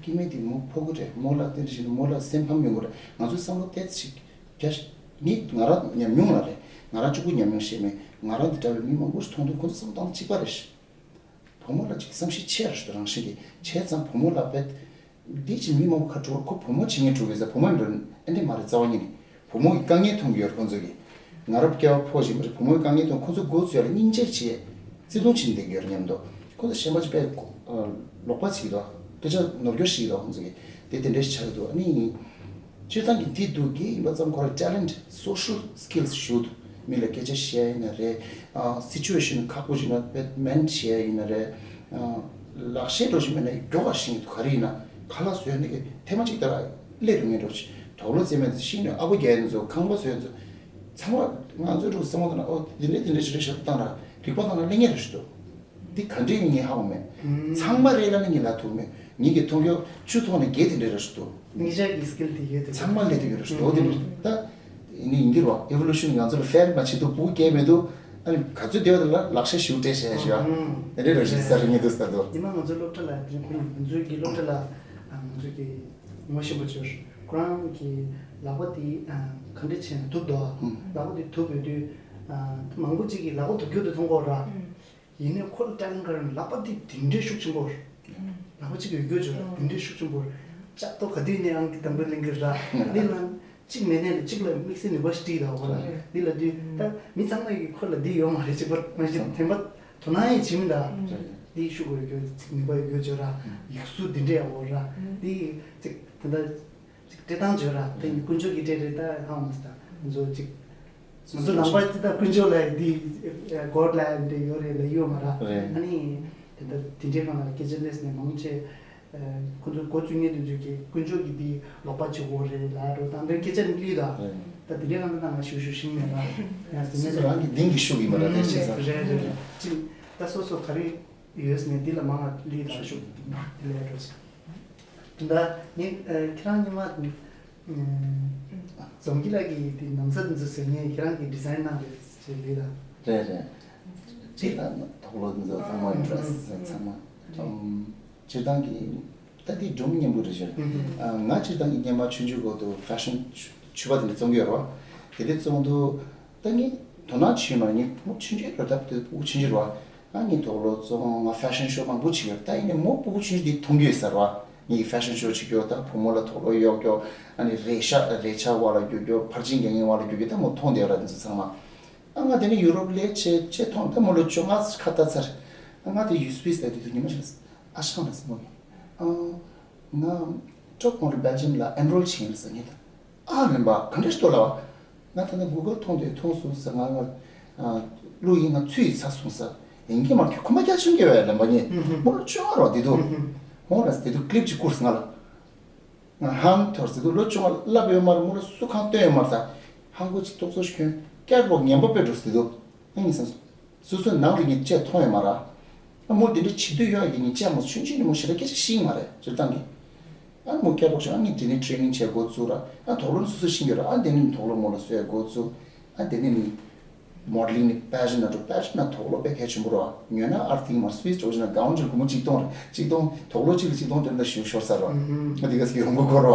སྐྱེ་དམན་དེ་མོ་ཕོག་གི་རེད། མོ་ལ་དེ་འདྲ་བྱས་ན་མོ་ལ་སེམས་ཕམ་ཡོང་གི་རེད། ང་ཚོ་བསམ་བློ་ཏོག་ཙམ་རྒྱ་ཆེ། ངས་ང་རང་ཉམས་མྱོང་ལ་རེད། ང་རང་གཅིག་པུ་ཉམས་མྱོང་བཤད་མེད། ང་རང་འདི་འདྲ་བའི་མི་མང་པོ་ཞིག་མཐོང་དུས་ཁོ་ཚོ་བསམ་བློ་བཏང་ན་གཅིག་པ་རེད། བུ་མོ་ལ་ཅིག་བསམ་ཤེས་ཆེ་རེད་ཞུ། རང་བཞིན་གྱིས་བྱས་ཙང་བུ་མོ་ལ་བེད། འདི་ཅིག་མི་མང་པོ་ཁ་དྲོ་ཁོ་བུ་མོ་བྱེད་ངེས་འགྲོ་གི་ཟེར། བུ་མོ་འདྲ་ཨེ་འདྲ་མ་རེད། རྩ་བ་ཉིད་ནས་བུ་མོ་གི་དཀའ་ངལ་མཐོང་གི་ཡོད་རེད་ཁོ་ཚོ་གིས། ང་རང་སྐྱེ་བ་ཕོ་བཞིན་པ་རེད། བུ་མོའི་དཀའ་ངལ་མཐོང་ཁོ་ཚོ་མགོ་ཚོས་ཡ་ལ་སྙིང་རྗེ་བྱས་བརྩེ་དུང་བྱེད་བསྡད་ཀྱི་ཡོད་རེད་སྙམ་འདུག་ཁོ་ཚོ་གཞན་པ་ཅིག་དཔེ་ལོག་པ་བྱེད་ཀྱི་འདུག་སྐད་ཆ་ནོར་འཁྱོག་བཤད་ཀྱི་འདུག་ཁོ་ཚོ་གིས་དེ་དེ་འདྲ་ཞིག་ཆགས་ཀྱི་འདུག་ཨ་ནི་སྤྱིར་བཏང་གི་འདི་འདུག་རྒན་ཡིན་པ་ཙམ་ཁོ་རང་talent social skills་ཞུ་འདུག་མི་ལ་སྐད་ཆ་བཤད་ཡ་ཡིན་ན་རེད། ཨ་situation་ཁག་པོ་ཞིག་ན་བེད་མེན་བྱེད་ཡ་ཡིན་ན་རེད། ཨ་ལག་ཤེས་འགྲོ་བཞིན་མེད་ན་མགྱོགས་པ་ཤེས་ཀྱི་འདུག་ག་རེ་ཡིན་ན་ཁ་ལག་བཟོས་ན་གི་ཐེངས་མ་གཅིག་ལྟར་སླེབས་ཡོང་ངེས་འགྲོ་ཆེ། དོགས་ལོ་རྩེད་མོ་དེ་ཤེས་ནས་ཨ་ཁུ་རྒྱལ་ཡིན་ཚོ་ཁང་པ་བཟོས་ཚོ་ཚང་མ་ང་ཚོའི་འགྲོ་བསམ་བློ་བཏང་ན་ཨོ་འདི་འདྲས་འདི་འདྲས་ཞིག་རེད་ཤག་བཏང་ར་རིག་པ་བཏང་ན་སླེབས་ངེས་རེད་ཞུ་འདུག་འདི་ག་འདྲས་ཡིན་ངས་ཧ་གོ་མེད། ཚང་མ་རེད་ལབ་ན་ངས་ལབ་ཐུབ་མེད། ངེད་ཀྱི་མཐོང་ཡོད་བཅུ་ཐོག་ནས་བརྒྱད་དེ་འདྲས་རེད་ཞུ་འདུག་ཉིས་ཆ་གི་skill་དེ་ཡོད་དེ། ཚང་མ་སླེབས་དེ་ཡོད་རེད་ཞུ་འདུག་དེ་འདྲས་ད་ཡིན་ནི་ཡིན་གྱི་རེད་བ། evolution་ང་ཚོ་ལ་fair་མ་བྱེད་འདུག་སྤུ་གུ་སྐྱེས་མེད་འདུག་ཨ་ནི་ག་ཚོད་བསྡད་པ་དེ་ལ་ལག་ཤ་ཞིག་སྤྲད་བྱས་ཞུ་ཨ། དེ་འདྲས་རེད་ཞིག་ས་རེད་ངེས་འདུག་ས་འདུག་ཉི་མ་ང་ཚོའི་སློབ་གྲྭ་ལ་དེ་ཁོ་ང་ཚོའི་གི་སློབ་གྲྭ་ལ་ང་ཚོའི་གི་ངོ་ཤེས་པ་ཅིག་ཡོད་རེད། ཁོ་རང་གི་ལག་པ་དེ་ག་འདྲས་བྱས་ན་དུབ་འདུག་ལག་པ་དེ་དུབ་ཡོད་དུས་མང་པོ་ཅིག་གིས་ལག་པ་དུབ་རྒྱུ་དེ་མཐོང་གི་ཡོད་ར། ཡིན་ནའི་ཁོ་ལ་talent་ག་རེ་ལབ་ན་ལག་པ་འདི་དེ་འདྲའི་ཤུགས་ཆེན་པོ་རེད། ལག་པ་གཅིག་ཡོད་རྒྱུ་ཅིག་རེད། དེ་འདྲའི་ཤུགས་ཆེན་པོ་རེད། ལྕགས་ཏོ་ག་དུས་ནས་ཨང་ཀི་དང་པོ་ལེན་གི་ར། འདི་ལ་གཅིག་མེད་ནས་ལ་གཅིག་ལ་དམིགས་བསལ་ནུས་པ་ཞིག་སྤྲད་ད་འོ་ལ། འདི་ལ་དུས་ད་མི་ཚང་མ་གི་ཁོ་ལ་འདི་ཡོད་མ་རེད། གཅིག་པ་མ་གཞི་དེ་འདྲ་དོ་སྣང་ཡང་བྱེད་མི་འདུག་འདི་ཤུགས་ཡོད་རྒྱུ་ཅིག་ནུས་པ་ཡོད་རྒྱུ་ཅིག་ར། ཡིག་གཟུགས་འདི་འདྲ་ཡག་པོ་ར། འདི་གཅིག་དེ་འདྲ། ཅིག་སྤྲད་སྟངས་བརྗོད་ར་དེ་ནི་དཀོན་མཆོག་གི་སྤྲད་རེད་ད་ཧ་མ་སི་ད་ང་ཚོ་ཅིག་ང་ཚོ་ནང་པ་ཅི་ད་དཀོན་མཆོག་ལ་འདི་གོ་ཌ་ལ་འདི་ཡོད་རེད་ལ་ཡོད་མ་ར། རེད། ཨ་ནི་དེ་འདྲ་དེ་འདྲའི་སྒང་ལ་སྐད་ཆ་གླེང་ནས་མང་ཆེ་ཁོ་ཚོ་འགོ་བཙུགས་མཁན་དེ་ཚོས་ཀྱི་དཀོན་མཆོག་གི་འདི་ལོག་པ་བྱེད་དགོས་རེད་ལ་འགྲོ་དང་འདྲ་སྐད་ཆ་ནི་གླེང་ད། རེད། ད་དེ་འདྲའི་སྒང་ལ་ད་ང་ཞུ་ཞུ་ཤེས་མེད་ལ་ཡང་དེ་སོ་ནས་སོ་རང་གི་གདིང་གི་ཤུགས་ཡིན་པ་ར་དེར་བྱས་ཙང་། རེད་རེད་རེད། ཅིག་ད་སོ་སོ་ག་རེ། ཡོད་ནས་འདི་ལ་མང་ང་ལི་དང་ཤུགས་དེ་ལས་འགྲོ་ཅིག་ད་ངས་ཁྱེད་རང་ཉི་མ་འཛོམས་སྐྱིད་ལགས་ཀྱིས་དེ་ནམ་ཟ་འཛུལ་ཟེར་ངས་ཁྱེད་རང་གིས་ཌི་ཟའིན་གནང་རེད་ཟེར་ལི་དང་། རེད་རེད། དེ་ལ་དོགས་ལོ་འཛུལ་ཚང་མ་ཡོད་རེད་ཟེར་ཚང་མ། སྤྱིར་བཏང་གི་ད་དེ་སྒྲུང་སྙན་པོ་རེད་ཤག་ང་སྤྱིར་བཏང་གི་སྔོན་མ་ཆུང་ཆུང་སྐབས་དུ་ཕེ་ཤན་ཕྱུ་པ་དེ་འདྲ་བཙོང་གི་ཡོད་རེད་བ། དེ་འདྲ་བཙོང་དུས། ད་ངས་དོ་སྣང་བྱས་མ་ངས་ཕྲུ་གུ་ཆུང་ཆུང་རེད་ད་དེ་ཕྲུ་གུ་ཆུང་ཆུང་རེད་བ། ཨ་ངས་དོགས་ལོ་བཙོང་ང་ཕེ་ཤན་ཤོ་མང་པོ་བྱེད་ཡོད་ད་ཡིན་ནའི་མོ་ཕྲུ་གུ་ཆུང་ཆུང་དེ་མཐོང་རྒྱུ་ཡོད་ས་རེད་བ། ངས་ཕེ་ཤན་ཤོ་བྱེད་རྒྱུ་ད་བུ་མོ་ལ་དོགས་ལོ་གཡོག་རྒྱུ་ཨ་ནི་རས་ཆ་རས་ཆ་བ་ལ་རྒྱུག་རྒྱུ་ཕར་ཕྱིན་རྒྱག་མཁན་བ་ལ་རྒྱུག་རྒྱུ་ད་མོ་མཐོང་བསྡད་ཡོད་ར་དེ་ཚོ་ཚང་མ། ཨ་ང་དེ་ནས་ཡུ་རོབ་སླེབས་བྱས་བྱས་མཐོང་ད་མོ་ལོ་བཅོ་ལྔ་ཁ་བཏགས་ཚར། ཨ་ང་དེ་ཡུ་སི་པི་ཟེར་དེ་དུས་ཉི་མ་ཞིག་ཨ་ཤང་ལ་ཟེར་མོ་ཡིན། ཨ་ང་ཊོབ་མོ་ཌེལ་སྦེལ་ཇམ་ལ་ཨེན་རོལ་བྱས་ཡིན་ཟེར་ངས་ད། ཨ་ལེན་པ་ག་འདྲས་ཤི་ཏོ་ལ་བ། ང་ད་ནི་གུ་གལ་མཐོང་དུས་མཐོང་སོང་ཟེར་ང་ང་ཨ་ཀླུ་ཡིན་ང་ཚུད་ཡིན་ཚ་སོང་ཟེར། ཡིན་གྱི་མ་གི་ཁོ་མ་རྒྱ་ཆུང་གི་བས་ལེན་པ་ཉེ། མོ་ལ་ཆུང་བ་རོ་དེ་དུ། མོ་ལ་དེ་དུ་ཀླིབ་ཅིག་བསྐུར་ཟེར་ང་ལ། ང་ཧང་ཐོར་ཟེར་དུ་ལོ་ཆུང་བ་བསླབ་ཡོད་མ་རེད་མོ་ལ་སུ་གང་སྟོན་ཡོད་མ་རེད་ད། ཧང་གོ་ཅིག་ཏོག་ཙོ་ཞིག་གྱོན་སྐྱར་པོ་ངན་པ་དཔེ་འགྲོ་ཟེར་དུ། ཨ་ཡིན་ཟེར་སོང་། སོ་སོའི་ནང་དུ་ངས་ཅེས་མཐོང་ཡོད་མ་རེད། ཨ་མོ་དེ་འདྲ་བྱེད་དུས་ཡོད་ཡིན་ངས་ཅེས་མ་ཆུང་ཆུང་ནས་མོ་ཞེ་དྲག་སྐད་ཆ་ཤེས་ཀྱི་མ་རེད་སྤྱིར་བཏང་གི། ཨ་མོ་སྐྱར་ལོག་བྱུང་ཨ་ངས་དེ་ནས་ཊེ་ནིང་བྱས་འགོ་བཙུགས་ར་ཨ་དོགས་སློང་སོ་སོ་ཤེས་ཡོད་ར་ཨ་དེ་ནས་དོགས་སློང་མོ་ལ་བཟོས་འགོ་བཙུགས། ཨ་དེ་ནས་ནི་མོ་ཌེ་ལིང་ནི་ཕེ་ཤན་ན་འགྲོ་ཕེ་ཤན་ན་དོགས་སློང་དཔེ་གལ་ཆེན་པོ་ར་ཉོས་ན་ཨར་ཐིང་མར་སུ་ཝིས་འགྲོ་བཞིན་ན་གའོན་ཅིག་སྒོར་མོ་གཅིག་སྟོང་རེད་གཅིག་སྟོང་དོགས་སློང་གཅིག་ལ་གཅིག་སྟོང་དེ་འདྲ་ཞུ་ཤོར་ས་ར་ཨ་དེ་ག་ཟིག་ཡོང་གི་གོ་ར་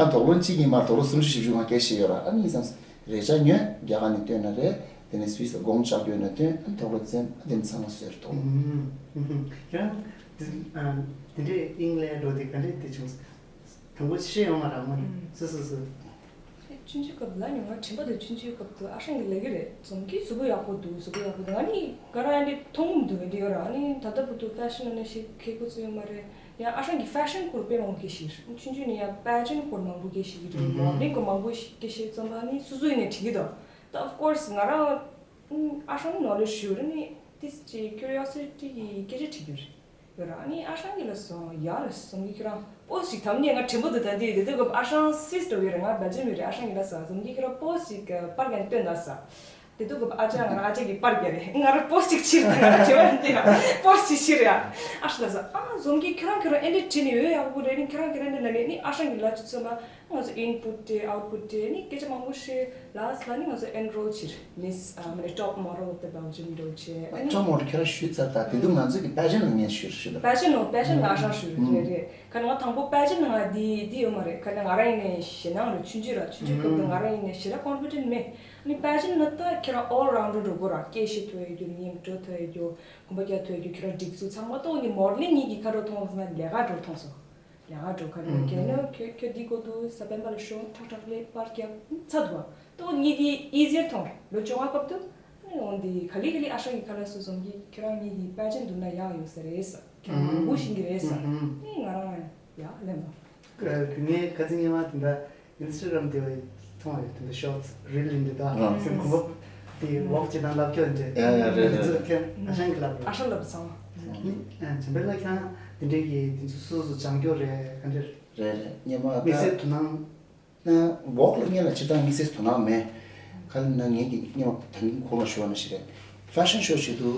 ཨ་དོགས་སློང་གཅིག་ཡིན་མ་དོགས་སློང་སུམ་ཅུ་བཞི་བཅུ་ང་སྐད་ཤེས་ཡོད་ར་ཨ་ནི་ཡིན་ཙང་། རས་ཆ་ཉོས་རྒྱ་གར་ནས་བཏོན་ན་རེད། དེ་ནས་སུད་སི་ལ་དགོང་ལྕགས་རྒྱུ་ན་བཏོན་ཨ་དོགས་སློང་བཙེམ་ཨ་དེ་ནས་ཚང་མ་བཟོས་རེད་དོགས་སློང་། ཁྱེད་རང་དེ་དེ་འདྲས་དབྱིངས་ལས་འགྲོ་དེ་ག་འདྲས་དེ་བྱུང་། དང་པོ་ཤེས་ཡོང་བ་རང་མ་ནི་སུ་སུ་སུ། ཆུང་ཆུང་སྐབས་ལ་ཉོ་ང་དྲན་པ་དང་ཆུང་ཆུང་སྐབས་དུ་ཨ་ཧྲང་གི་ལས་ཀ་རེད་རྩོམ་གྱི་གཟུགས་པོ་ཡག་པོ་འདུག་གཟུགས་པོ་ཡག་པོ་འདུག་ཨ་ནི་ག་རང་ཨ་འདྲས་མཐོང་གི་མི་འདུག་ཨ་འདྲས་ཡོད་ར་ཨ་ནི་ད་ལྟ་བུ་དུ་ཕེ་ཤན་ཨ་ནི་ཞིག་ཁེ་ཁོ་ཚོ་ཡོད་མ་རེད། ཡང་ཨ་ཧྲང་གི་ཕེ་ཤན་སྐོར་དཔེ་མང་པོ་སྐད་ཤེས་རེད། ཆུང་ཆུང་ནས་ཡང་པེ་ཇེན་སྐོར་མང་པོ་སྐད་ཤེས་ཀྱི་རེད། མོ་ཌེ་ལིང་སྐོར་མང་པོ་ཞིག་སྐད་ཤེས་ཙམ་པ་ནི་སོ་སོ་ཡིན་ནས་དྲན་གྱི་འདུག་ད་of course་ང་རང་ཨ་ཧྲང་ནོ་ལེ་ཇི་ཞུ་རེད་ནི་ ཏིས་ཅིག་ཁྱུ་རི་ཡོ་སི་ཊི་གི་སྐད་ཆ་དྲིས་རྒྱུ་རེད། ཡོད་ར། ཨ་ནི་ཨ་ཧྲང་གི་ལ་སོང་། ཡ་ལ་སོང་གི་ཁྱོད་རང་པོ་སི་ཅིག་དམ་ཉེ་ང་དྲན་པོ་འདུག་ད་འདི་དེ་དུས་སྐབས་ཨ་ཧྲང་སུད་སི་འགྲོ་གི་རེད། ང་སྦེལ་ཇམ་ཡོད་རེད། ཨ་ཧྲང་གི་ལ་སོང་། ཟོམ་གི་ཁྱོད་རང་པོ་སི་ཅིག་པར་གན་སྟོན་ད་ས། དེ་དུས་སྐབས་ཨ་ཅག་ང་རང་ཨ་ཅག་གི་པར་རྒྱག་རེད། ང་རང་པོ་སི་ཅིག་ཕྱིར་ད་ང་རང་བྱེད་པ་འདི་ཡ་པོ་སི་ཅིག་ཕྱིར་ཡ། ཨ་ཧྲང་ལ་སོང་། ཨ་ཟོམ་གི་ཁྱོད་རང་ཁྱོད་རང་ཨེ་འདྲ་བྲིས་ནས་ཡོད་ཡག་པོ་རེད། ནི་ཁྱོད་རང་ཁྱོད་རང་འདི་ལ་ནི་ནི་ཨ་ཧྲང་གི་ལ་ཅིག་ཚོད་མ། ང་ཚོ་input་དེ་output་དེ་ནི་སྐད་ཆ་མང་པོ་བཤད། last ལ་ནི་ང་ཚོ་enroll བྱེད། Miss ཨ་མ་ནི་top model of the Belgium འགྲོ་བྱེད། ཨ་ནི་top model ཁྱོད་རང་ཞུས་ཚར། ད་དེ་དུས་ང་ཚོ་གི་pageant ལ་ངས་ཞུས་ཞུས་ད། pageant ལ་pageant ལ་ཨ་ཧྲང་ཞུས་རེད་རེད། ཁ་ནི་ང་དང་པོ་pageant ལ་ང་འདི་འདི་ཡོད་མ་རེད། ཁ་ནི་ང་རང་ཡིན་ནའི་ཞེད་སྣང་རེད། ཆུང་ཆུང་ར་ཆུང་ཆུང་སྐབས་དུ་ང་རང་ཡིན་ནའི་ཞེ་དྲག་confident མེད། ཨ་ནི་pageant ལ་ད་ཁྱོད་རང་all rounder འགྲོ་དགོས་ར། སྐད་བཤད་ཐུབ་ཡ་རྒྱུ། ཉིན་འགྲོ་ཐུབ་ཡ་རྒྱུ། གོམ་པ་རྒྱག་ཐུབ་ཡ་རྒྱུ། ཁྱོད་རང་སྒྲིག་འཛུགས་ཚང་མ་ཏོག་ནི་modeling གཉིས་ཀྱི་ཁ་རོ་མཐོང་སོང་ན་ལས་ཀ་འགྲོ་མཐོང་སོང་། ལས་ཀ་འགྲོ་ཁ་རེད། རྒན་ལགས་ཁྱོད་ཁྱོད་འདི་གོ་འདུག་ས་པན་པ་ལ་ཤོག་ཁྲག་ཁྲག་ལས་པར་རྒྱབ་ཚ་འདུག་བ། ཏོ་ཉིད་འདི་easier མཐོང་རེད། ལོ་བཅོ་ལྔ་སྐབས་དུ་ཨ་ནི་འོང་འདི་ག་ལི་ག་ལི་ཨ་ཧྲང་གི་ཁ་ལག་སོ་སོ་གི་ཁྱོད་རང་ཉིད་འདི་པ་ཅན་འདུག་ན་ཡག་ཡོད་ས་རེད་ས། ཁྱོད་རང་མང་པོ་ཤེས་ཀྱི་རེད་ས། ཨ་ནི་ང་རང་ཡག་ལེན་པ། ངས་ཁ་སང་ཉི་མ་དེ་འདྲ་Instagram དེ་བས་མཐོང་བས། དེ་འདྲ་shorts reel ཡིན་འདི་ད་ཨ་སེམས་ཁོམ་པ་དེ་walk བྱེད་དང་ལབ་ཀྱོ་འདྲ། ཡ་ཡ་རེད་རེད། དེ་ཚོ་ཁྱོད་ཨ་ཧྲང་གི་ལབ་རེད། ཨ་ཧྲང་ལབ་ཚང་མ། ནི་ཨ་བྱམས་པ་ལགས་ཁྱེད་རང་དེ་འདྲའི་གི་དེ་ཚོ་སོ་སོ་སྦྱང་ཀྱོ་རེད། ག་འདྲ་རེད། རེད་རེད། སྙན་མ་དམིགས་བསལ་དོ་སྣང་ན་walk ལ་སྔོན་ལ་སྤྱིར་བཏང་དམིགས་བསལ་དོ་སྣང་མེད། ག་ལ་ན་ངེད་ཀྱི་སྔོན་མ་ད་ནི་ཁོང་ལ་ཞུ་བ་ན་ཞིག་རེད། fashion show བྱེད་དུས་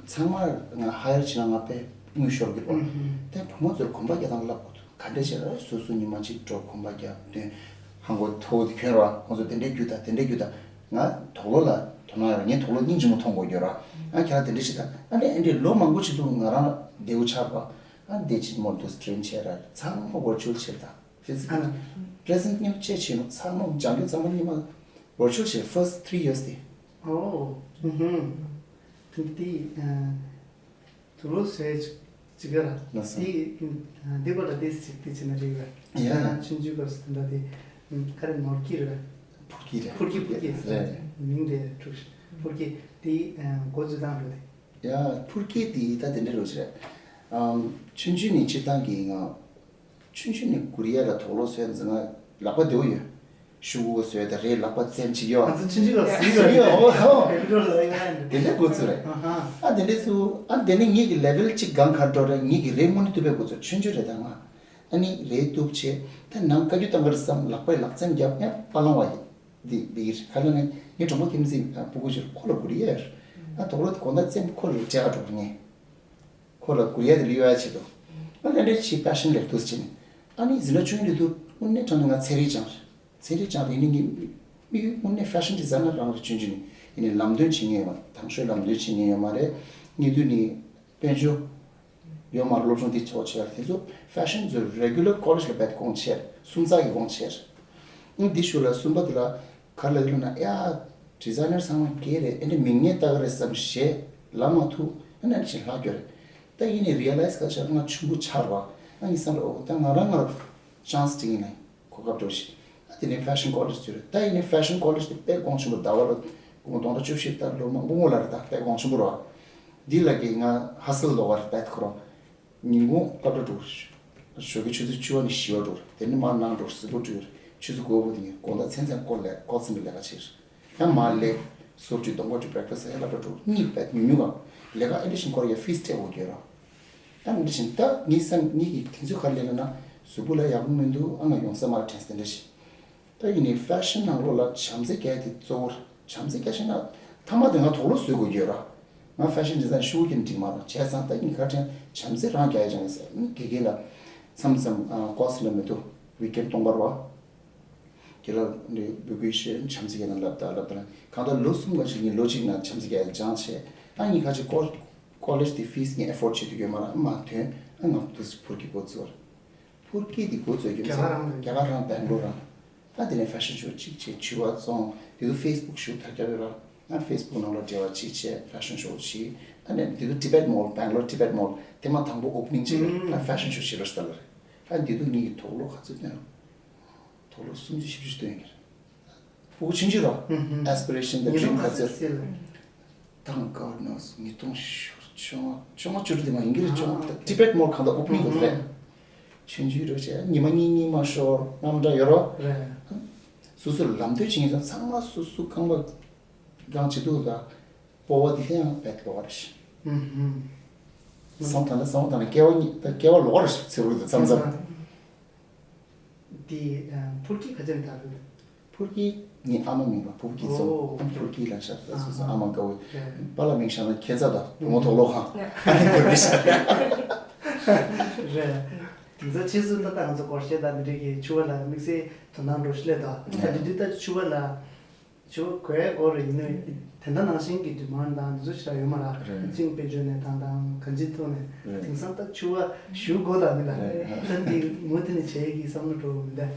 ཚང་མ་ང་hire བྱེད་ན་ང་དཔེ་དངུལ་ཤོར་གི་རེད་བ། དེ་བུ་མོ་ཚོར་གོམ་པ་རྒྱག་སྟངས་བསླབ་དགོས་འདུག་ག་འདྲ་བྱས་ར་སོ་སོ་ཉི་མ་གཅིག་འགྲོ་གོམ་པ་རྒྱག་དོན་ཧང་གོ་ཐོ་དེ་གྱོན་ར། ཁོང་ཚོ་དེ་འདྲ་རྒྱུ་དང་དེ་འདྲ་རྒྱུ་དང་། ང་དོག་ལོ་ལ་དོ་སྣང་ཡོད་ར། ངས་དོག་ལོ་སྙིང་རྗེ་མོ་མཐོང་དགོས་ཡོད་ར། ཨ་ཁྱེད་རང་དེ་འདྲ་བྱེད་དང་། ཨ་ནི་ཨེ་འདྲའི་ལོ་མང་པོ་བྱེད་དུས་ང་རང་བདེ་བོ་ཆགས་པ། ཨ་འདི་ཅིག་མོར་དུ་train བྱས་ར། ཚང་མ་virtual བྱས་དང་། physical present ཉིན་བཅས་བྱས་ནོ་ཚང་མ་སྦྱང་རྒྱུ་ཚང་མ་ཉི་མ་virtual བྱས། first three years དེ། ཨོ། ཧུམ་ཧུམ། དེ་དེ་ཨ་དུ་ལོ་སེ་ཅིག་ཅིག་ཡ་ར། ལགས་སོ། དེ་འདི་བ་ལ་དེ་ཟིག་དེ་བྱས་ན་རེད་བ། ཡ་ཡ། ཆུང་ཆུང་སྐབས་སུ་དེ་འདྲ་དེ་ཁ་རེ་ནོར་གྱི་རེད་བ། ཕུར་གྱི་རེད། ཕུར་གྱི་ཕུར་གྱི་རེད། མིང་དེ་འཁྲུག་ཕུར་གྱི་དེ་འགོ་འཛུགས་སྟངས་རེད་དེ། ཡ། ཕུར་སྐད་དེ་ད་དེ་འདྲ་རོ་ཞིག་རེད། ཨམ། ཆུང་ཆུང་ནས་སྤྱིར་བཏང་གི་ང་། ཆུང་ཆུང་ནས་ཀོ་རི་ཡ་ལ་དོག་ལོ་བཟོས་ཙང་ང་ལག་པ་བདེ་བོ་ཡོད། ཤུ་གུ་བཟོས་ད་རེད། ལག་པ་བཙེམ་བྱེད་ཡོད། ང་ཚོ་ཆུང་ཆུང་ལ་ཟིན་ཡོད། ཟིན་ཡོད། ཨོ་ཧོ། དེ་འདྲ་འགོ་ཚུགས་རེད། ཨ་དེ་འདྲ་ཚུ་ཨ་དེ་ནས་ངེད་ཀྱི་level གཅིག་སྒང་ག་འགྲོ་རེད། ངེད་ཀྱི་རེད་དངོས་གནས་སྟུག་པོའི་འགོ་ཚུགས། ཆུང་ཆུང་རེད་ད་ང་། ཨ་ནི་རེད་སྟུག་བྱས་ད་ནང་བཀའ་བཀྱོན་བཏང་གི་རེད་བསམ། ལག་པས་ལག་བཙེམ་རྒྱབ་ཡང་པ་ལང་བ་ཡིན། འདི་འདི་ག་ལ་ནི་ངའི་གྲོགས་པོ་ཁྱིམ་མཚེས་ཕྲུ་གུ་ཅིག་ཁོ་ལ་ཀོ་རི་ཡ་ཡོད། ཨ་དོག་ལོ་དགོང་དག་བཙེམ་ཁོ་ལ་སྤྲད་ག་འགྲོ་ངས། ཁོ་ལ་ཀོ་རི་ཡ་དེ་ལ་གཡོ་ཡ་བྱེད་དོ། ཨ་དེ་འདྲ་ཕྱི་passion ལེགས་ཐུགས་ཆེ་ནས། ཨ་ནི་ཟིན་ལ་ཆུང་དུས་དུ་དངོས་གནས་དྲང་ནས་ང་ཚན་རིག་སྦྱངས་རེད། ཚན་རིག་སྦྱངས་རེད། ཡིན་ནི་ངའི་དམིགས་ཡུལ་དངོས་གནས་fashion designer རང་རེད། ཆུང་ཆུང་ནས་ཡིན་ནའི་ལམ་སྟོན་བྱེད་མཁན་ཡོད་མ་རེད། དང་ཤོས་ལམ་སྟོན་བྱེད་མཁན་ཡོད་མ་རེད། གཉིས་དུས་ནས། དཔལ་འབྱོར་ཡོད་མ་རེད། སློབ་སྦྱོང་འདི་ཆོག་བྱས་ར། དེ་ཚོ་fashion ཚོ་regular college ལ་བེད་དགོངས་ཆེར་སུམ་རྩ་གི་དགོངས་ཆེར། ཨང་འདི་ཞུ་ལ་གསུམ་པ་དེ་ལ་ག་རེ་ལབ་ཀྱི་ལབ་ན། ཡ་designer ཚང་མ་དགེ་རེད། ཨེ་འདྲ་མིང་ངན་བཏགས་རེད་བསམ་ཞེས་ལབ་མ་ཐུབ། ཨ་ནི་ཅིག་ལྷག་རྒྱུ་རེད། ད་ཡིན་ནའི་realize ག་ཆགས་ང་ཆུང་པོ་ཆགས་ར། ཨ་ངས་བསམ་ར། ཨོ་ད་ང་རང་ང་རང་chance ཅིག་ཡིན་ནའི། གོ་སྐབས་འགྲོ་ཞིག་ཨ་དེ་ནས་fashion college ཚུད་རེད། ད་ཡིན་ནའི་fashion college དེ་དཔེ་གོང་ཆེན་པོ། ཟླ་བ་ལ་དགུང་སྟོང་ཕྲག་བཅུ་བཞི་ལྟར་ལོ་མང་པོ་སྔོན་ལ་རེད། ད་དཔེ་གོང་ཆེན་པོ་རེད། འདི་ལ་གི་ང་hustle ལོག་པ་རེད། ད་ཁོ་རང་ཉིན་གུང་སློབ་གྲྭ་འགྲོ་རེད། ཞོགས་ཀྱི་ཆུ་ཚོད་བཅུ་པ་ནས་བཞི་པ་འགྲོ་རེད། དེ་ནས་མར་ནང་འགྲོ་རེད། གཟུགས་པོ་བཀྲུས་རེད། ཆུ་ཚོད་དགུ་པ་དེ་ནས་དགོང་དག་མཚན་མཚན་སྐོར་ལ་call center ལས་ཀ་བྱེད་རེད། ཡང་མར་སླེབས། ཟོག་བཀྲུས། གདོང་པ་བཀྲུས། breakfast ཟ། ཡང་སློབ་གྲྭ་འགྲོ། གཉིད་པད་ཉུང་ཉུང་ག་ལས་ཀ་ཨེ་འདྲ་བཞིན་ཁོ་ར་ཡ་fees སྤྲད་དགོས་ཀྱི་ཡོད་ར། ཨ་འདི་བཞིན་ད་ངས་བསམ། ངས་ཀྱི་དེ་ཚོ་ག་རེ་ལབ་ན་གཟུགས་པོ་ལ་ཡག་པོ་མི་འདུག་ཨ་ང་ཡོང་ས་མ་རེད་དྲན་སོང་། དེ་འདྲ་ཞིག་ད་ཡིན་ནའི་fashion ནང་ལོགས་ལ་བྱམས་བརྩེ་རྒྱག་དེ་གཙོ་བོར། བྱམས་བརྩེ་རྒྱག་ཤེས་ན་མཐའ་མ་དེ་ང་དོག་ལོ་བཟོ་དགོས་ཀྱི་ཡོད་ར། ང་fashion design ཤུགས་ཀྱིས་འགྲིག་མ་རེད། བྱས་ཙང་ད་ཡིན་ག་དྲན་བྱམས་བརྩེ་རང་རྒྱག་ཡ་ཅང་ཡིན་ཟེར། ངས་དགེ་རྒན་ལ་མཚམས་མཚམས་ཨ་ཀོ་སི་ལ་མི་འདུག weekend སྟོང་པར་བ། དེ་ལ་འདི་འབོད་སྐུལ་ཞུས། བྱམས་བརྩེ་རྒྱག་ན་ལབ་ད་ལབ་ད་ལ། གང་ལྟར་ལོ་གསུམ་ག་ཅིག་ངས་ལོ་གཅིག་ནང་བྱམས་བརྩེ་རྒྱག་སྦྱངས་བྱས། ཨ་ངས་ཁ་ཅིག་ཀོ་ཀོ་ལེཇ་དེ་ཕིས་ངས་ཨེ་ཕོར་ཌ་བྱེད་ཐུབ་ཀྱི་ཡོད་མ་རེད། ཨ་མ་ཐོན། ཨ་ང་དུས་སུ་ཕུར་གྱི་འགོ་ཚུགས་པ་རེད། ཕུར་གྱི་དེ་འགོ་ཚུགས་རྒྱུ་རྒྱ་གར་རང་རེད། རྒྱ་གར་རང་བེང་ལོར་རང་། ཨ་དེ་ནས་ཕེ་ཤན་ཤོ་གཅིག་བྱས། བྱུས་པ་བཙོང་། དེ་དུས་ཕེ་སི་བུག་ཞུགས་ཐག་རྒྱབ་ཡོད་ར། ཨ་ཕེ་སི་བུག་ནང་ལ་འབྲེལ་བ་གཅིག་བྱས། ཕེ་ཤན་ཤོ་བྱས། ཨ་ནས་དེ་དུས་ཊི་བེཊ་མོལ། བེང་ལོར་ཊི་བེཊ་མོལ་ཐེངས་མ་དང་པོ་ཨོ་པ་ནིང་བྱས་ཡོད་ར། ཨ་ཕེ་ཤན་ཤོ་བྱེད་རོགས་ཞུ་ད་ལ་རེད། ཨ་དེ་དུས་ངེད་ཀྱི་དོག་ལོ་ག་ཚོད་བཏོན་ར། དོག་ལོ་སུམ་ཅུ་བཞི་བཅུ་བཏོན་ཡོད་རེད། ཕྲུ་གུ་ཆུང་ཆུང་ར། ཨེ་སི་པི་རེ་ཤན་དང་ཌི་རིམ་ག་ཚོད། དང་ག་ནང་སོང་། ཉིས་སྟོང་ཉི་ཤུ་བཅོ་ལྔ་བཅོ་ལྔ་བཅུ་དྲུག་དེ་མ་ཡིན་གྱི་རེད། བཅོ་ལྔ། ཊི་བེཊ་མོལ་གང་ལྟར་ཨོ་པ་ནིང་དགོས་རེད། ཆུང་ཆུང་རེད་བྱས། ཉི་མ་གཉིས་གཉིས་མ་ཤོར་རྔམ་འདྲ་ཡོད་རོ། རེད། སོ་སོ་ལམ་སྟོན་བྱེད་མཁན་ཚང་མ་སོ་སོ་རྐང་པ་སྒང་བྱེད་འདུག་ད། སྤོ་བ་དེ་ལྷན་ཡང་བེད་ལོག་རེད། ཨུམ་ཧུམ། བསམ་བློ་བཏང་ན་བསམ་བློ་བཏང་ན་སྐྱེ་བ་གཉིས་ད་སྐྱེ་བ་ལོག་རེ་ཚེ་རུ་དུ་མཚམས་མཚམས། དེ་ཕུར་སྐྱིད་ཁ་ཅན་དར། ཕུར་སྐྱིད་ངའི་ཨ་མ་མིང་ལ་ཕུར་སྐྱིད་སོང་། ཨོ། ཕུར་སྐྱིད་ལ་ཤར་ད་སོ་སོ་ཨ་མ་དགའ་བོ། རེད། པཱ་ལགས་མིང་ཤར་ན་ཁྱེད་ཚ་ད་བུ་མོ་དོག་ལོ་ཧང་། ཨ་ནི་ཕུར་སྐྱིད་ཤར། རེད། དེང་སང་ཕྱིས་སུ་ད་ལྟ་ང་ཚོ་སྒོར་གཞས་དང་འདི་འདྲའི་གི་ཕྱུ་པ་ལ་དམིགས་བསལ་དོ་སྣང་འགྲོ་ཤི་ལས་ད་ད་དེ་དུས་ད་ཕྱུ་པ་ལ། ཇོ་གོའི་སྐོར་ཡིན་ནོ། དེ་འདྲ་ནང་བཞིན་གྱི་ཌི་མཱན་ཌི་དང་འདི་ཚོ་ཞེ་དྲག་ཡོད་མ་རེད། རེད། ཅིང་དཔལ་འབྱོར་ནས་དང་དང་གང་ཅིའི་ཐོག་ནས། རེད། དེང་སང་ད་ཕྱུ་པ་ཞུ་དགོས་ལ་མི་ལ། རེད། ད་འདི་མུ་མཐུད་ནས་བྱེད་ཀྱི་བསམ་བློ་འགྲོ་མི་འདུག་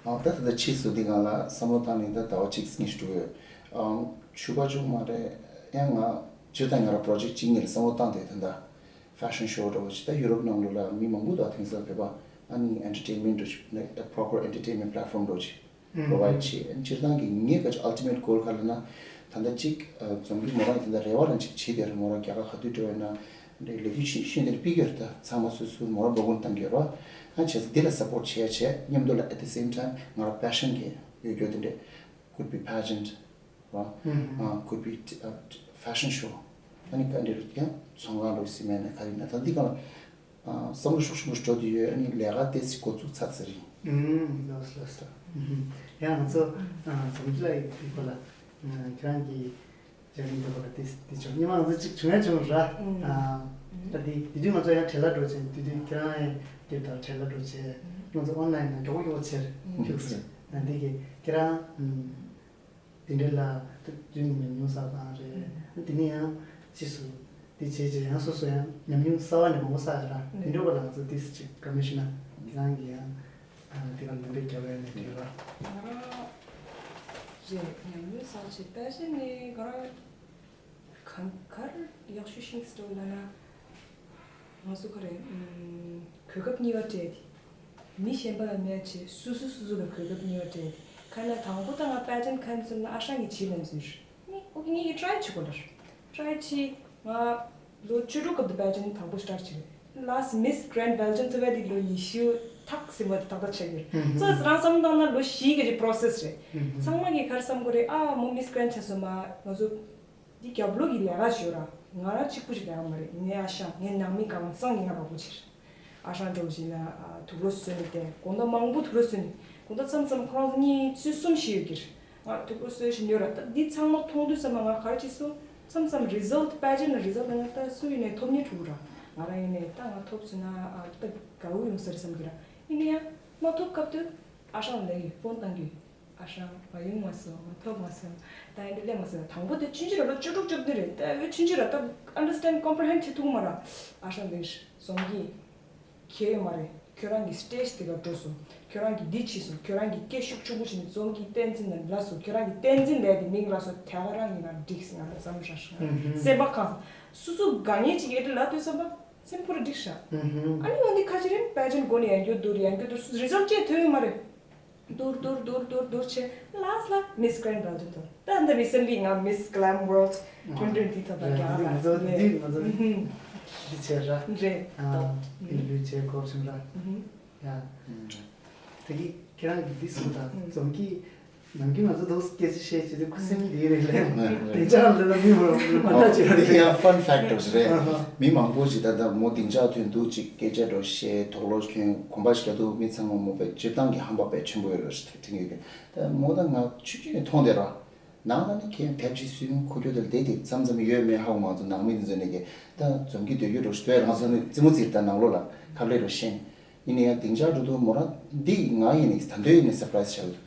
ཨ་ད་ད་ད་ཕྱིས་སུ་འདི་སྒང་ལ་བསམ་བློ་བཏང་ནས་ད་ཟླ་བ་གཅིག་གཉིས་འགྲོ་ཡོད། ཨང་ཕྱུ་པ་བྱུང་མ་རེད། ཡང་ང་སྤྱིར་བཏང་ང་རང་པོ་རོ་ཇེག་གཅིག་གཉིས་ལ་བསམ་བློ་བཏང་སྟེ་ད་ད་ཕེ་ཤན་ཤོ་འདྲ་བོ་ཞིག་ད་ཡུ་རོབ་ནང་ལོགས་ལ་མི་མང་པོ་འདུག་དེང་སང་བོད་པ་ཨ་ནི་ཨེན་ཊར་ཊེན་མེན་ཊ་འདྲ་བོ་ཞིག་ན་པོ་རོ་པར་ཨེན་ཊར་ཊེན་མེན་ཊ་པི་ལེ་ཊི་ཕོརམ་འདྲ་བོ་ཞིག་པོ་རོ་བའི་ཌི་བྱེད། སྤྱིར་བཏང་གི་ངའི་ག་ཅིག་ཨལ་ཊི་མེཊ་གོལ་ག་རེ་ལབ་ན། ད་ལྟ་གཅིག་ཨ་འཛོམས་ཀྱི་མོ་རང་གི་ད་ལྟ་རེ་བ་རང་གཅིག་བྱེད་དེ་རེད། མོ་རང་རྒྱ་གར་ག་དུས་འགྲོ་ཡོད་ན་འདྲའི་ལས་འགུལ་ཆེན་ཆེན་དེ་འདྲ་སྤེལ་གྱི་ཡོད་རེད། ད་ཚང་མ་སོ་སོའི་མོ་རང་འབོད་སྐུལ་བཏང་གི་ཡོད་རེད་བ། ཨ་བྱས་ཙང་འདི་ལ་སབ་པོར་ཊི་བྱེད་ཡ་བྱས་མཉམ་དུ་ལ་at the same time ང་རང་པེ་ཤན་གྱི་ཡོད་རྒྱུ་དེ་འདྲས་could be pageant རེད་བ། ཨ་could be ཨ་ཕེ་ཤན་ཤོ། ཨ་ནི་ག་འདྲས་རེད་ཡང་ཚོང་ཁང་འགྲོ་སྲིད་མེད་ན་ག་རེ་ཡིན་ན་ད་འདི་ག་ལ། ཨ་བསམ་བློ་ཤུགས་ཆེན་པོ་འགྲོ་བསྡད་ཡོད། ཨ་ནི་ལས་ཀ་ཏོག་ཙམ་འགོ་བཙུགས་ཚར་ཚར་ཡིན། ཨུམ་ལགས་སོ་ལགས་སོ། ཨུམ་ཡང་ང་ཚོ་ཨ་འཛོམས་ཀྱི་ལ་ཡི་གོ་ལ་ཨ་ཁྱེད་རང་གི་རྒྱ་རིང་འདི་གོ་ལ་ཏིས་ཏི་ཆོག་ཉི་མ་ང་ཚོ་གཅིག་བྱུང་ཡ་བྱུང་ར། ཨུམ་ཨ་ད་འདི་དེ་དུས་ང་ཚོ་ཡང་བྲེལ་ལ་འགྲོ་བྱས། དེ་དུས་ཁྱེད་རང་ཡང་དེབ་དང་བྲེལ་ལ་འགྲོ་བྱས། ང་ཚོ་ཨོན་ལ་ཡིན་ན་མགྱོགས་པོ་མགྱོགས་པོ་བྱས་རེད། ཨུམ་ཁྱུག་ཙམ་ཨ་འདི་གི་ཁྱེད་རང་ཨུམ། དེ་འདྲ་ལ་ད་དུས་ཉམས་མྱོང་བསགས་སྟངས་རེད། དེ་ནས་ཡང་ཕྱིས་སུ་དེ་བྱས་རྗེས་ཡང་སོ་སོ་ཡང་ཉམས་མྱོང་གསར་བ་ནས་མང་པོ་བསགས་ཡོད་ར། དེ་འདྲ་བ་ལ་ང་ཚོ་ཏིས་ཅིག་བཀའ་མོལ་ཞུ་ན་ཁྱེད་རང་གིས་ཡང་ཨ་དེ་ག་ལ་ནན་པོ་རྒྱབ་ཡ་ནས་བྲིས་ར། ང་རང་རེད། ཉམས་མྱོང་བསགས་བྱས་པད་ཤེས་ནས་ང་རང་གང་གར་ཡག་ཤོས་ཤིང་སི་ཏོ་ལ་ན། ང་ཚོ་ག་རེ། ཨུམ། གོ་སྐབས་གཉིས་པ་སྤྲད་དེ། མི་གཞན་པ་ལ་མེད་བྱས་སོ་སོ་སོ་སོ་ལ་གོ་སྐབས་གཉིས་པ་སྤྲད་དེ། ཁ་ན་དང་པོ་ད་ང་པེ་ཇེན་ཊི་ཁ་ནས་ཚུར་ན་ཨ་ཧྲང་གི་བྱིས་ལན་ཟེར། ནི་ཨོ་ཁེ་ངེད་ཀྱིས་ཊ་རའི་བྱེད་དགོས་ལ། ཊ་རའི་བྱས། ང་ལོ་བཅུ་དྲུག་སྐབས་དུ་པེ་ཇེན་ཊི་དང་པོ་སི་ཊར་བྱས། ལཱ་སི་མིས་གྷ་རན་ཌི་བེལ་ཇམ་ཐོབ་པ་དེ་ལོ་ཉི་ཤུ་ཐག་ཟིན་པ་དེ་ཏག་ཏག་ཆགས་ཡོད། ཚོ་རང་བསམ་བཏང་ན་ལོ་བཞི་གི་པོ་རོ་སེ་སི་རེད། ཚང་མ་གིས་ག་རེ་བསམ་གི་རེད། ཨ་མོ་མིས་གྷ་རན་ཌི་ཆགས་སོང་མ་ང་ཚོ། འདི་རྒྱབ་ལོགས་ཀྱི་ལས་ཀ་ཞིག་ཡོད་ར། ང་རང་གཅིག་པུ་ཞིག་ལས་ཀ་མ་རེད། ངའི་ཨ་ཞང་ངའི་ནང་མི་གང་ཚང་གིས་ང་ལ་དགའ་པོ་བྱེད། ཨ་ཞང་འདྲ་བོ་ཞིག་ན་ཨ་དུག་ལོག་བཟོས་ནས་བསྡད། དགོང་དག་མང་པོ་དུག་ལོག་བཟོས་ནས། དགོང་དག་མཚམས་མཚམས་ཁོ་རང་ཚོ་གཉིས་ཚོས་གསུམ་ཞིག་ཡོད་ཀྱི་རེད། ང་དུག་ལོག་བཟོས་བཞིན་ཡོད་ར། ད་འདི་ཚང་མ་མཐོང་དུས་ཙམ་པ་ང་ག་རེ་བྱེད་སོང་། མཚམས་མཚམས་རི་ཛལ་ཊི་པེ་ཇེན་ཊི་ལ་རི་ཛལ་ཊི་ལ་ང་ད་སུ་ཡིན་ནའི་ཐོབ་ཉེ་ཕྲུ་གུ་ར། ང་རང་ཡིན་ནའི་ད་ང་ཐོབ་སོང་ན་ཨ་ད་དགའ་བོ་ཡོང་ས་རེད་བསམ་གྱི་ར། ཡིན་ན་ཡང་མ་ཐོབ་སྐབས་དུས་ཨ་ཞང་ལ་ཡི་ཕོན་བཏང་གི། ཨ་ཞང་ང་ཡོང་མ་སོང་། ང་ཐོབ་མ་སོང་། ད་ཡིན་དུས་སླེབས་མ་སོང་། དང་པོ་དེ་ཆུང་ཆུང་ར་ལོ་བཅུ་དྲུག་བཅུ་བདུན་རེད། ད་འོ་ཆུང་ཆུང་ར་ད་ཨན་ཌར་སི་ཊེན་ཌ་ཀོམ་པི་རི་ཧེན་ཌ་བྱེད་ཐུབ་ཀྱི་མ་ར། ཨ་ཞང་དེ་རྫོང་གི་ཁྱེད་ཡོད་མ་རེད། ཁྱོད་རང་གི་སི་ཊེ་ཇི་དེ་ག་འགྲོ་སོང་། ཁྱོད་རང་གི་འདི་བྱས་སོང་། ཁྱོད་རང་གི་སྐད་ཤུགས་ཆུང་པོ་བྱས་ནས་རྫོང་གི་བསྟན་འཛིན་ནང་ལ་སོང་། ཁྱོད་རང་གི་བསྟན་འཛིན་ལས་དེ་མིང་ལ་སོང་། དེ་ག་རང་ཡིན་ན་འགྲིག་ང་ལ་བསམ་ཤག་ཤག་སེམས་པ་གང་སོ་སོ་དགའ་ངེས་ཅིག་ཨེ་འདྲ་ལབ་དུས་བསམ་པ་སེམས་ཁོ་ར་འགྲིག་ཤག་ཨ་ནི་འོན་ཏེ་ཁ་ཅིག་རེད། པེ་ཇེན་ཊི་སྒོ་ནས་ཡང་རྒྱུ་བསྡུར་ཡང་རྒྱུ་བསྡུར་སོ་སོ་རི་ཛལ་ཊི་ཅིག་ཐོན་ཡོད་མ་རེད། བསྡུར་བསྡུར་བསྡུར་བསྡུར་བསྡུར་བྱས་ལཱ་སི་ཊི་ལ་མིས་གྷ་རན་ཌི་བེལ་ཇམ་ཐོབ། ད་ཨ་ད་རི་སེན་ཊི་ལི་ང་མིས་གྷ་ལམ་ཝོརལཌ་ཊུ་ཐའུ་ཛེན་ཊི་ཊི་ཐོབ་པ་རེད། རྒྱ་ང་ཚོ་གར་འདི་ང་ཚོ་འདི་བྱས་ར། རེད། ཨ་ཨིན་ཊར་བིའུ་བྱས་སྐོར་བྱུང་ར། ཡ། དེ་གི་ཁྱེད་རང་གི་འདི་གསུངས་དང་རྫོང་གི་ནམ་རྒྱུན་ང་ཚོ་འདུག་སྐད་ཆ་བཤད་བྱེད་དུས་ཁུ་སིམ་འདི་རེད་ལས། བདེ་འཇགས་ལ་ལ་མི་མང་པོ་མ་ལྟ་བྱེད་རེད། འདི་ཡང་ཕན་ཕེག་ཊི་རེད། མི་མང་པོ་ཞིག་ད་ལྟ་མོ་བདེ་འཇགས་ཐོན་འདུག་ཅིག་སྐད་ཆ་འགྲོ་བཤད་དོགས་ལོ་ཁྱོད་གོམ་པ་ཞིག་རྒྱག་འདུག་མི་ཚང་མ་མོ་པའི་སྤྱིར་བཏང་གི་ཧམ་པ་དཔེ་ཆེན་པོ་ཡོད་རེད་ཟེར་དྲན་གྱི་ཡོད། ད་མོ་ད་ང་ཆུང་ཆུང་ནས་མཐོང་བསྡད་ར། ནང་ལ་ནི་ཁྱེད་དེབ་ཅིག་སུས་མཁོ་རྒྱུ་དེ་ལ་བསྡད་དེ་མཚམས་མཚམས་ཡོད་མེད་ཧ་གོ་མ་ཚོ་ནང་མི་འདི་ཚོ་ནས་ཀྱི་ད་འཛོམས་ཀྱི་སྡོད་རྒྱུ་འགྲོ་ཞིག་འདུག་ང་ཚོ་ནི་རྩེད་མོ་རྩེ་ད་ནང་ལོགས་ལ་ཁབ་ལེ་རུ་ཤེས་ནས་ཡིན་ན་ཡང་སྡིངས་ཆ་འགྲོ་འདུག་མོ་རང་འདི་ང་ཡིན་ནི་ད་འདོད་ཡིན་ནི་སར་པ་རའི་ཛི་བྱ་གི་འདུག་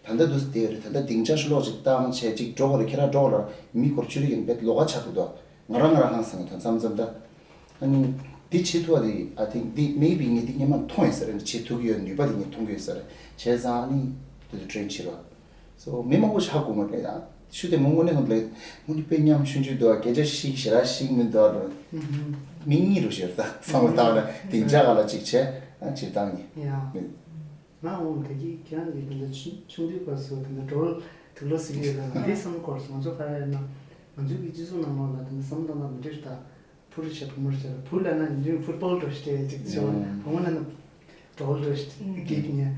ད་ལྟ་འདུག་སེ་བསྡད་ཡོད་རེད། ད་ལྟ་སྡིངས་ཆ་ཤོ་ལོག་ཅིག་བཏང་བྱས་ཅིག་འགྲོ་དགོས་རེད། ཁྱེད་རང་འགྲོ་དགོས་རེད། མི་སྐོར་བཅུ་རེ་ཡིན་པས་ལོགས་ཀ་ཆགས་འདུག་ད་ང་རང་ང་རང་ཧང་སང་གི་ད་མཚམས་མཚམས་ད། ཨ་ནི་འདི་བྱེད་ཐུབ་པ་དེ་I think འདི་maybe ངས་འདི་སྔོན་མ་མཐོང་ཡོད་ས་རེད། བྱེད་ཐུབ་ཀྱི་ཡོད་ནུས་པ་དེ་ངས་མཐོང་གི་ཡོད་ས་རེད། བྱས་ཙང་ཨ་ནི་དེ་དུ་ཊེན་བྱེད་རོགས། སོ་མི་མང་པོ་ཆགས་དགོས་མ་རེད་ཡ། ཤུ་དེ་མོ་དངོས་གནས་ངོ་ལས་དངོས་གནས་དཔེ་ཉམས་ཆུང་ཆུང་འདུག་སྐད་ཆ་ཤིག་ཞེ་དྲག་ཤིག་མི་འདུག་རོ། མི་གཉིས་རུ་ཞེར་ད་བསམ་བློ་བཏང་ན་སྡིངས་ཆ་ག་ལ་གཅིག་བྱས་ཨ་བྱེད་སྟངས་ཡིན། ཡ། ང་འོང་དེ་གི་ཁྱེད་རང་གི་དེ་འདྲ་ཆུང་ཆུང་དུས་སྐབས་སུ་དེ་འདྲ་སྒྲོལ་དུག་ལོག་ཟེར་གྱི་ཡོད་ལ་འདི་བསམ་བློ་འཁོར་སོང་། ང་ཚོ་ག་རེ་ཡིན་ན་ང་ཚོའི་གི་སྤྱི་ཚོགས་ནང་ལོགས་ལ་དེ་འདྲ་བསམ་བློ་བཏང་ན་མི་འགྲིག་ད། བུ་རུ་བྱས་བུ་མོ་རུ་བྱས་ལ་བུ་ལབ་ན་ཡིན་དུས་ཕུཊ་བོལ་འགྲོ་ཤི་ཏེ་ཅིག་བྱས་བ་ལ་བུ་མོ་ལབ་ན་སྒྲོལ་འགྲོ་ཤི་ཏེ་གིག་ཉེ་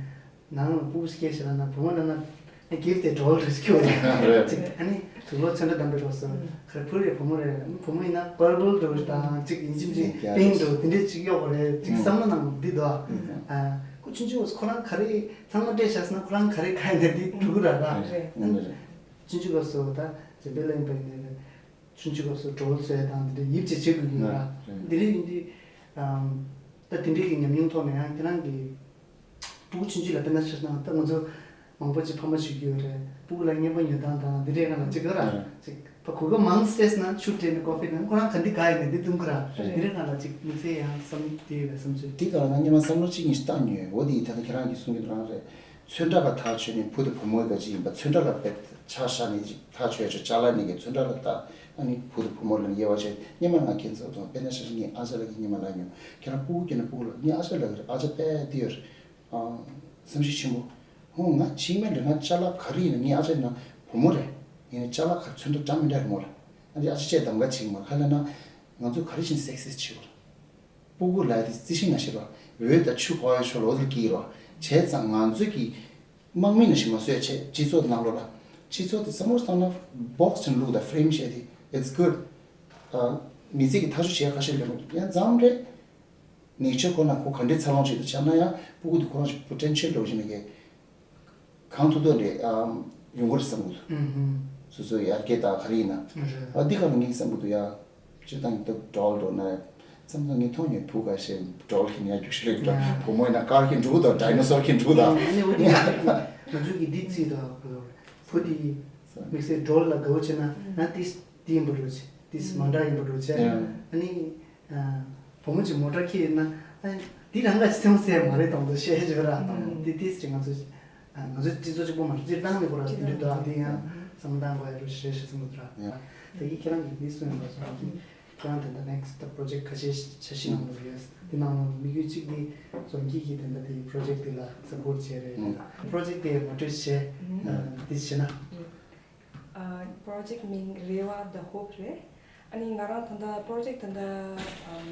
ནང་ལ་སྤུ་གུ་སྐྱེས་ཤི་ལབ་ན་བུ་མོ་ལབ་ན་ ཨ། གིབ་དེ་ཌོལ་རེ་སྐྱོ་རེད། ཅིག་ཨ་ནི་དུག་ལོག་ཚོན་ཁྲ་བདམས་པའི་རོགས་སོ། ཁར་བུ་རེད། བུ་མོ་རེད། བུ་མོ་ཡིན་ན་པར་པལ་འདྲ་བོ་དང་ཅིག་ཡིན་གཅིག་མིན་གཅིག་པིང་འདྲ་བོ་དེ་འདྲས་ཅིག་གཡོག་པ་རེད། ཅིག་བསམ་བློ་ནང་འདི་འདུག་ཨ། ཁོ་ཆུང་ཆུང་སྐོར་ཁོ་རང་ག་རེ་ཚང་མ་སྤྲད་བཞག་སོང་ན་ཁོ་རང་ག་རེ་ག་ཡིན་ན་འདི་འགྲོ་གི་ར་ར། ཆུང་ཆུང་སྐབས་སུ་ད་རྗེ་འབེ་ལེན་པ་ཡིན་ན་ཆུང་ཆུང་སྐབས་སུ་ཌོལ་བཟོས་དང་དེ་འདྲ་ཡིབ་ཅིག་བྱེད་དགོས་ཀྱི་ཡོད་ར། དེ་འདྲ་ཡིན་དུས་ད་དེ་འདྲའི་གི་ཉམས་མྱོང་ཐོག་ནས་ཡང་ཁྱེད་རང་གི་སྤུ་གུ་ཆུང་ཆུང་ལ་དཔེར་ན་ཆ་བཞག་ན་ད་ང་ཚོ་མང་པོ་ཅིག་ཕ་མ་བྱེད་ཀྱི་ཡོད་རེད། སྤུ་གུ་ལ་བརྙས་པོ་ཉོ་སྟངས་དང་འདི་འདྲའི་སྒང་ལ་ཅིག་ག་ར་ཅིག་ད་གོ་སྐབས་མང་སྤྲད་ན་ཆུ་སྤྲད་ནས་ཀོ་ཧྥི་ནང་ཁོ་རང་ག་འདི་ག་ཡིན་ནས་འདི་འདུག་ག་ར། འདི་འདྲའི་སྒང་ལ་ཅིག་དམིགས་བསལ་ཡང་བསམ་དེ་ཡོད་པའི་བསམ་ཚུལ། འདི་སྒང་ལ་ང་སྔོན་མ་བསམ་བློ་གཅིག་གཉིས་ཤིག་བཏང་མྱོང་། འོ་དེ་ཡིན་ད་ལྟ་ཁྱེད་རང་གིས་གསུང་གི་འདུག་རང་རེད། ཚོན་ཁྲ་ལ་ཐག་ཆོད་ནས་བུ་དང་བུ་མོའི་ག་ཅིག་ཡིན་པ། ཚོན་ཁྲ་ལ་བེད་ཆ་བཞག་ནས་ཅིག་ཐག་ཆོད་ཆོག་ཅ་ལག་ནས་གི་ཚོན་ཁྲ་ལ་ལྟ། ཨ་ནི་བུ་དང་བུ་མོ་ལ་དབྱེ་བ་ཕྱེ། སྔོན་མ་ང་ཁྱེད་ཚོ་དང་དཔེར་ན་ཆ་བཞག་ངའི་ཨ་ཅག་ལགས་ཀྱིས་སྔོན་མ་ལབ་མྱོང་། ཁྱེད་རང་སྤུ་གུ་སྐྱེས་ན་སྤུ་གུ་ལ། ངའི་ཨ་ཅག་ལགས་ཀྱི་ཨ་ཅག་དཔེ་འདི་ཡོད་རེད། ཨ། བསམ་ཤེས་ཆེན་པོ། ཧོ། ང་ཕྱིས་མ་ལས་ང་ཅ་ལག་ག་རེ་ཡིན་ན། ངའི་ཨ་ཅག་ཡིན་ན་བུ་མོ་རེད། ཡིན་ན་ཅ་ལག་ག་ཚོན་ཁྲ་འདྲ་མི་འདྲ་རེད་མོ་ལ། ཨ་ནི་ཨ་ཅག་བཅས་གདམ་ག་བྱེད་ཀྱི་མ་རེད། ག་རེ་ལབ་ན་ང་ཚོ་ག་རེ་བྱས་ནས་སེག་སི་བྱེད་དགོས་རེད། སྤུ་གུ་ལ་དེ་རྩི་ཤིང་ནང་བཞིན་རོ། འོད་དང་ཆུ་ཕོག་ཡ་ཕྱོགས་ལ་འོ་དེ་སྐྱེ་རོ། བྱས་ཙང་ང་ཚོས་ཀྱི་དམག་མི་ནང་བཞིན་མ་བཟོས་བྱས། སྤྱི་ཚོགས་ནང་ལོགས་ལ། སྤྱི་ཚོགས་དེ་བསམ་བློ་བཏང་ན་བོག་སི་ཅན་བླུགས་དང་ཕི་རེམ་བྱས་ཏེ། It's good། ཨ། མི་ཚེ་གི་ཐག་གཅོད་བྱེད་ཡ་ཁ་ཤས་ལེན་དགོས། ཡང་མཚམས་རེ་ནེ་ཅར་ཁོ་ན་ཁོ་ག་འདྲའི་འཚར་ལོངས་བྱེད་དུ་ཆགས་ན་ཡང་སྤུ་གུ་དེ་ཁོ་རང་ཞིག་པོ་ཊེན་ཤལ་འདྲ་བོ་ཞིག་ནས་གང་ཐུབ་ཐུབ་ནས་ཨམ་ཡོང་གི་རེད་བསམ་གི་འདུག། ཨུ་ཧུམ། སོ་སོའི་ཡར་རྒྱས་དང་ག་རེ་ཡིན་ན། རེད། ཨ། འདི་ག་ལ་ངས་བསམ་གི་འདུག་ཡ། སྤྱིར་བཏང་གི་ད་ཌོལ་འགྲོ་ན་མཚམས་མཚམས་ངས་མཐོང་མྱོང་། བུ་ཁ་ཤས་ཌོལ་གྱི་ཉར་རྒྱུགས་ཤིག་རེད་འགྲོ། བུ་མོ་ཡིན་ན་ཀར་གྱི་འགྲོ་དང་ཌའི་ནོ་སོར་གྱི་འགྲོ་དང་། ཨ་ནི་འོ་དེ་ང་ཚོ་གི་འདི་རྩིས་དང་བུ་དེ་དམིགས་བསལ་ཌོལ་ལ་དགའ་བོ་བྱས་ན་ན་ཏིས། དེ་ཡིན་པ་འགྲོ་ཆེ། དེ་མ་འདྲ་ཡིན་པ་འགྲོ་ཆེ། ཨ་ནི་བུ་མོ་ཅིག་མོ་ཊ་ཁྱེར་ཡོད་ན། ཨ། འདི་རང་ག་ཅིག་སེམས་སེ་མ་རེད་དང་དུ་བཤད་བྱོས་ར། དེ་དེ་ཅིག་ང་ཚོ་ང་ཚོ་སྤྱི་ཚོགས་གཅིག་པོ་མ་རེད། སྤྱིར་བཏང་ནས་ཁོ་ར་དེ་འདྲ་འདུག་ཨ། དེ་ཡང་བསམ་བློ་བཏང་དགོས་ཡ་འགྲོ་ཞེས་ཞེས་གསུངས་འདུག་ར། དེ་གི་ཁྱེད་རང་གི་འདི་གསུངས་ཡོད་པ་སོང་། ཁྱེད་རང་དེ་འདྲ་ནེག་སི་ཊི་པོ་རོ་ཇེག་ཊི་ཁ་ཤས་འཆར་གཞི་ནང་ལོགས་ཡོད། དེ་ནང་ལོགས་དམིགས་ཡུལ་གཅིག་དེ་རྫོང་གི་གི་དེ་འདྲ་དེ་པོ་རོ་ཇེག་ཊི་དེ་ལ་སབ་པོར་ཊི་བྱས་རེད། པོ་རོ་ཇེག་ཊི་དེ་ངོ་སྤྲོད་བྱས། དེ་བྱས་ན། ཨ། པོ་རོ་ཇེག་ཊི་མིང་རེ་བ་The Hope རེད། ཨ་ནི་ང་རང་ད་ལྟ་པོ་རོ་ཇེག་ཊི་ད་ལྟ་ཨམ་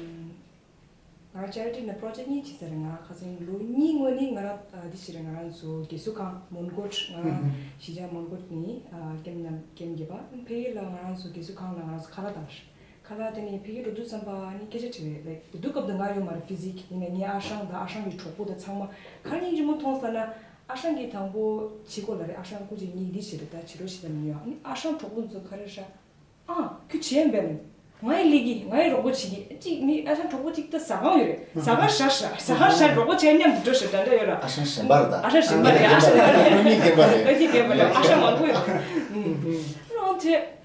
ང་རང་ཅེ་རི་ཊི་ནས་པོ་རོ་ཇེག་ཊི་གཉིས་བྱས་ཚར་རེད། ང་རང་ཁ་སང་ལོ་གཉིས་སྔོན་ནས་ང་རང་ཨ་འདི་བྱས་རེད། ང་རང་ཚོ་རྒས་གསོ་ཁང་མོན་གྷོ། ང་རང་གཞིས་ཆགས་མོན་གྷོ་ནས་ཨ་ཀེམ་ནང་ཀེམ་བརྒྱབ་པ། ཕ་གི་ལ་ང་རང་ཚོ་རྒས་གསོ་ཁང་ལ་ང་རང་ཚོ་ཁ་ལག་བཏང་རེད། ཁ་ལག་དེ་ནས་ཕ་གི་འགྲོ་དུས་ཙམ་པ་ཨ་ནི་སྐད་ཆ་དྲིས་རེད། ལའིག་དེ་དུས་སྐབས་དུ་ང་ཡོད་མ་རེད། ཕི་ཟིག་ཡིན་ནའི་ངའི་ཨ་ཞང་དང་ཨ་ཞང་གི་གྲོགས་པོ་དང་ཚང་མ་ག་རེ་སྙིང་རྗེ་མོ་མཐོང་ས་ན། ཨ་ཞང་གིས་དང་པོ་བྱེད་དགོས་ལབ་རེད། ཨ་ཞང་སྐུ་མཁྱེན་གཉིས་འདི་བྱེད་རེད། ད་བྱེད་རོགས་བྱེད་དང་མི་ཡོང་། ཨ་ནི་ཨ་ཞང་གྲོགས་པོ་ཚོ་ག་རེ་ར། ཨ། ཁྱོད་བྱེད་འབད་ནི། ང་ཡི་ལས་ཀྱི་ང་ཡི་རོགས་པ་བྱེད་ཀྱི་ཅིག་མི་ཨ་ཞང་གྲོགས་པོ་ཅིག་ད་ཟ་ཁང་ཡོད་རེད། ཟ་ཁང་ཤར་ཤར་ཟ་ཁང་ཤར་རོགས་པ་བྱས་མཉམ་དུ་འགྲོ་ཤར་འདྲ་འདྲ་ཡོད་ར། ཨ་ཞང་གཞན་པ་རེད་ད། ཨ་ཞང་གཞན་པ་རེད། ཨ་ཞང་གཞན་པ་རེད། ཨ་ཞང་གཞན་པ་རེད། ཨ་ཞང་གཞན་པ་རེད། ཨ་ཞང་གཞན་པ་རེད། ཨ་ཞང་མང་པོ་ཡོད། ཨུམ། ཨུམ། ཨ་ནི་དེ།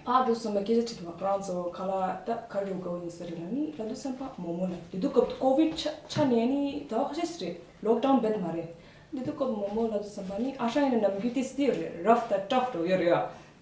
ཕར་འགྲོ་སོང་མ་སྐད་ཆ་དྲིས་འདུག་པ། ཁོ་རང་ཚོ་ཁ་ལག་ད་ག་རེ་རུ་དགའ་བོ་ཡིན་ས་རེད་ལབ་ནི། ལབ་དུས་ཙམ་པ་མོག་མོག་ལབ། དེ་དུས་སྐབས་ཀོ་ཝིཌ་ཆ་ཆ་ནས་ནི་ཟླ་བ་ཁ་ཤས་ཤིག་རེད། ལོག་ཌའུན་རྦད་མ་རེད། དེ་དུས་སྐབས་མོག་མོག་ལབ་དུས་ཙམ་པ་ནི་ཨ་ཞང་ཡིན་ན་ནམ་རྒྱུན་ཏིས་ཏི་ཡོད་རེད། རབ་དང་ཊབ་འགྲོ་ཡོད་རེད་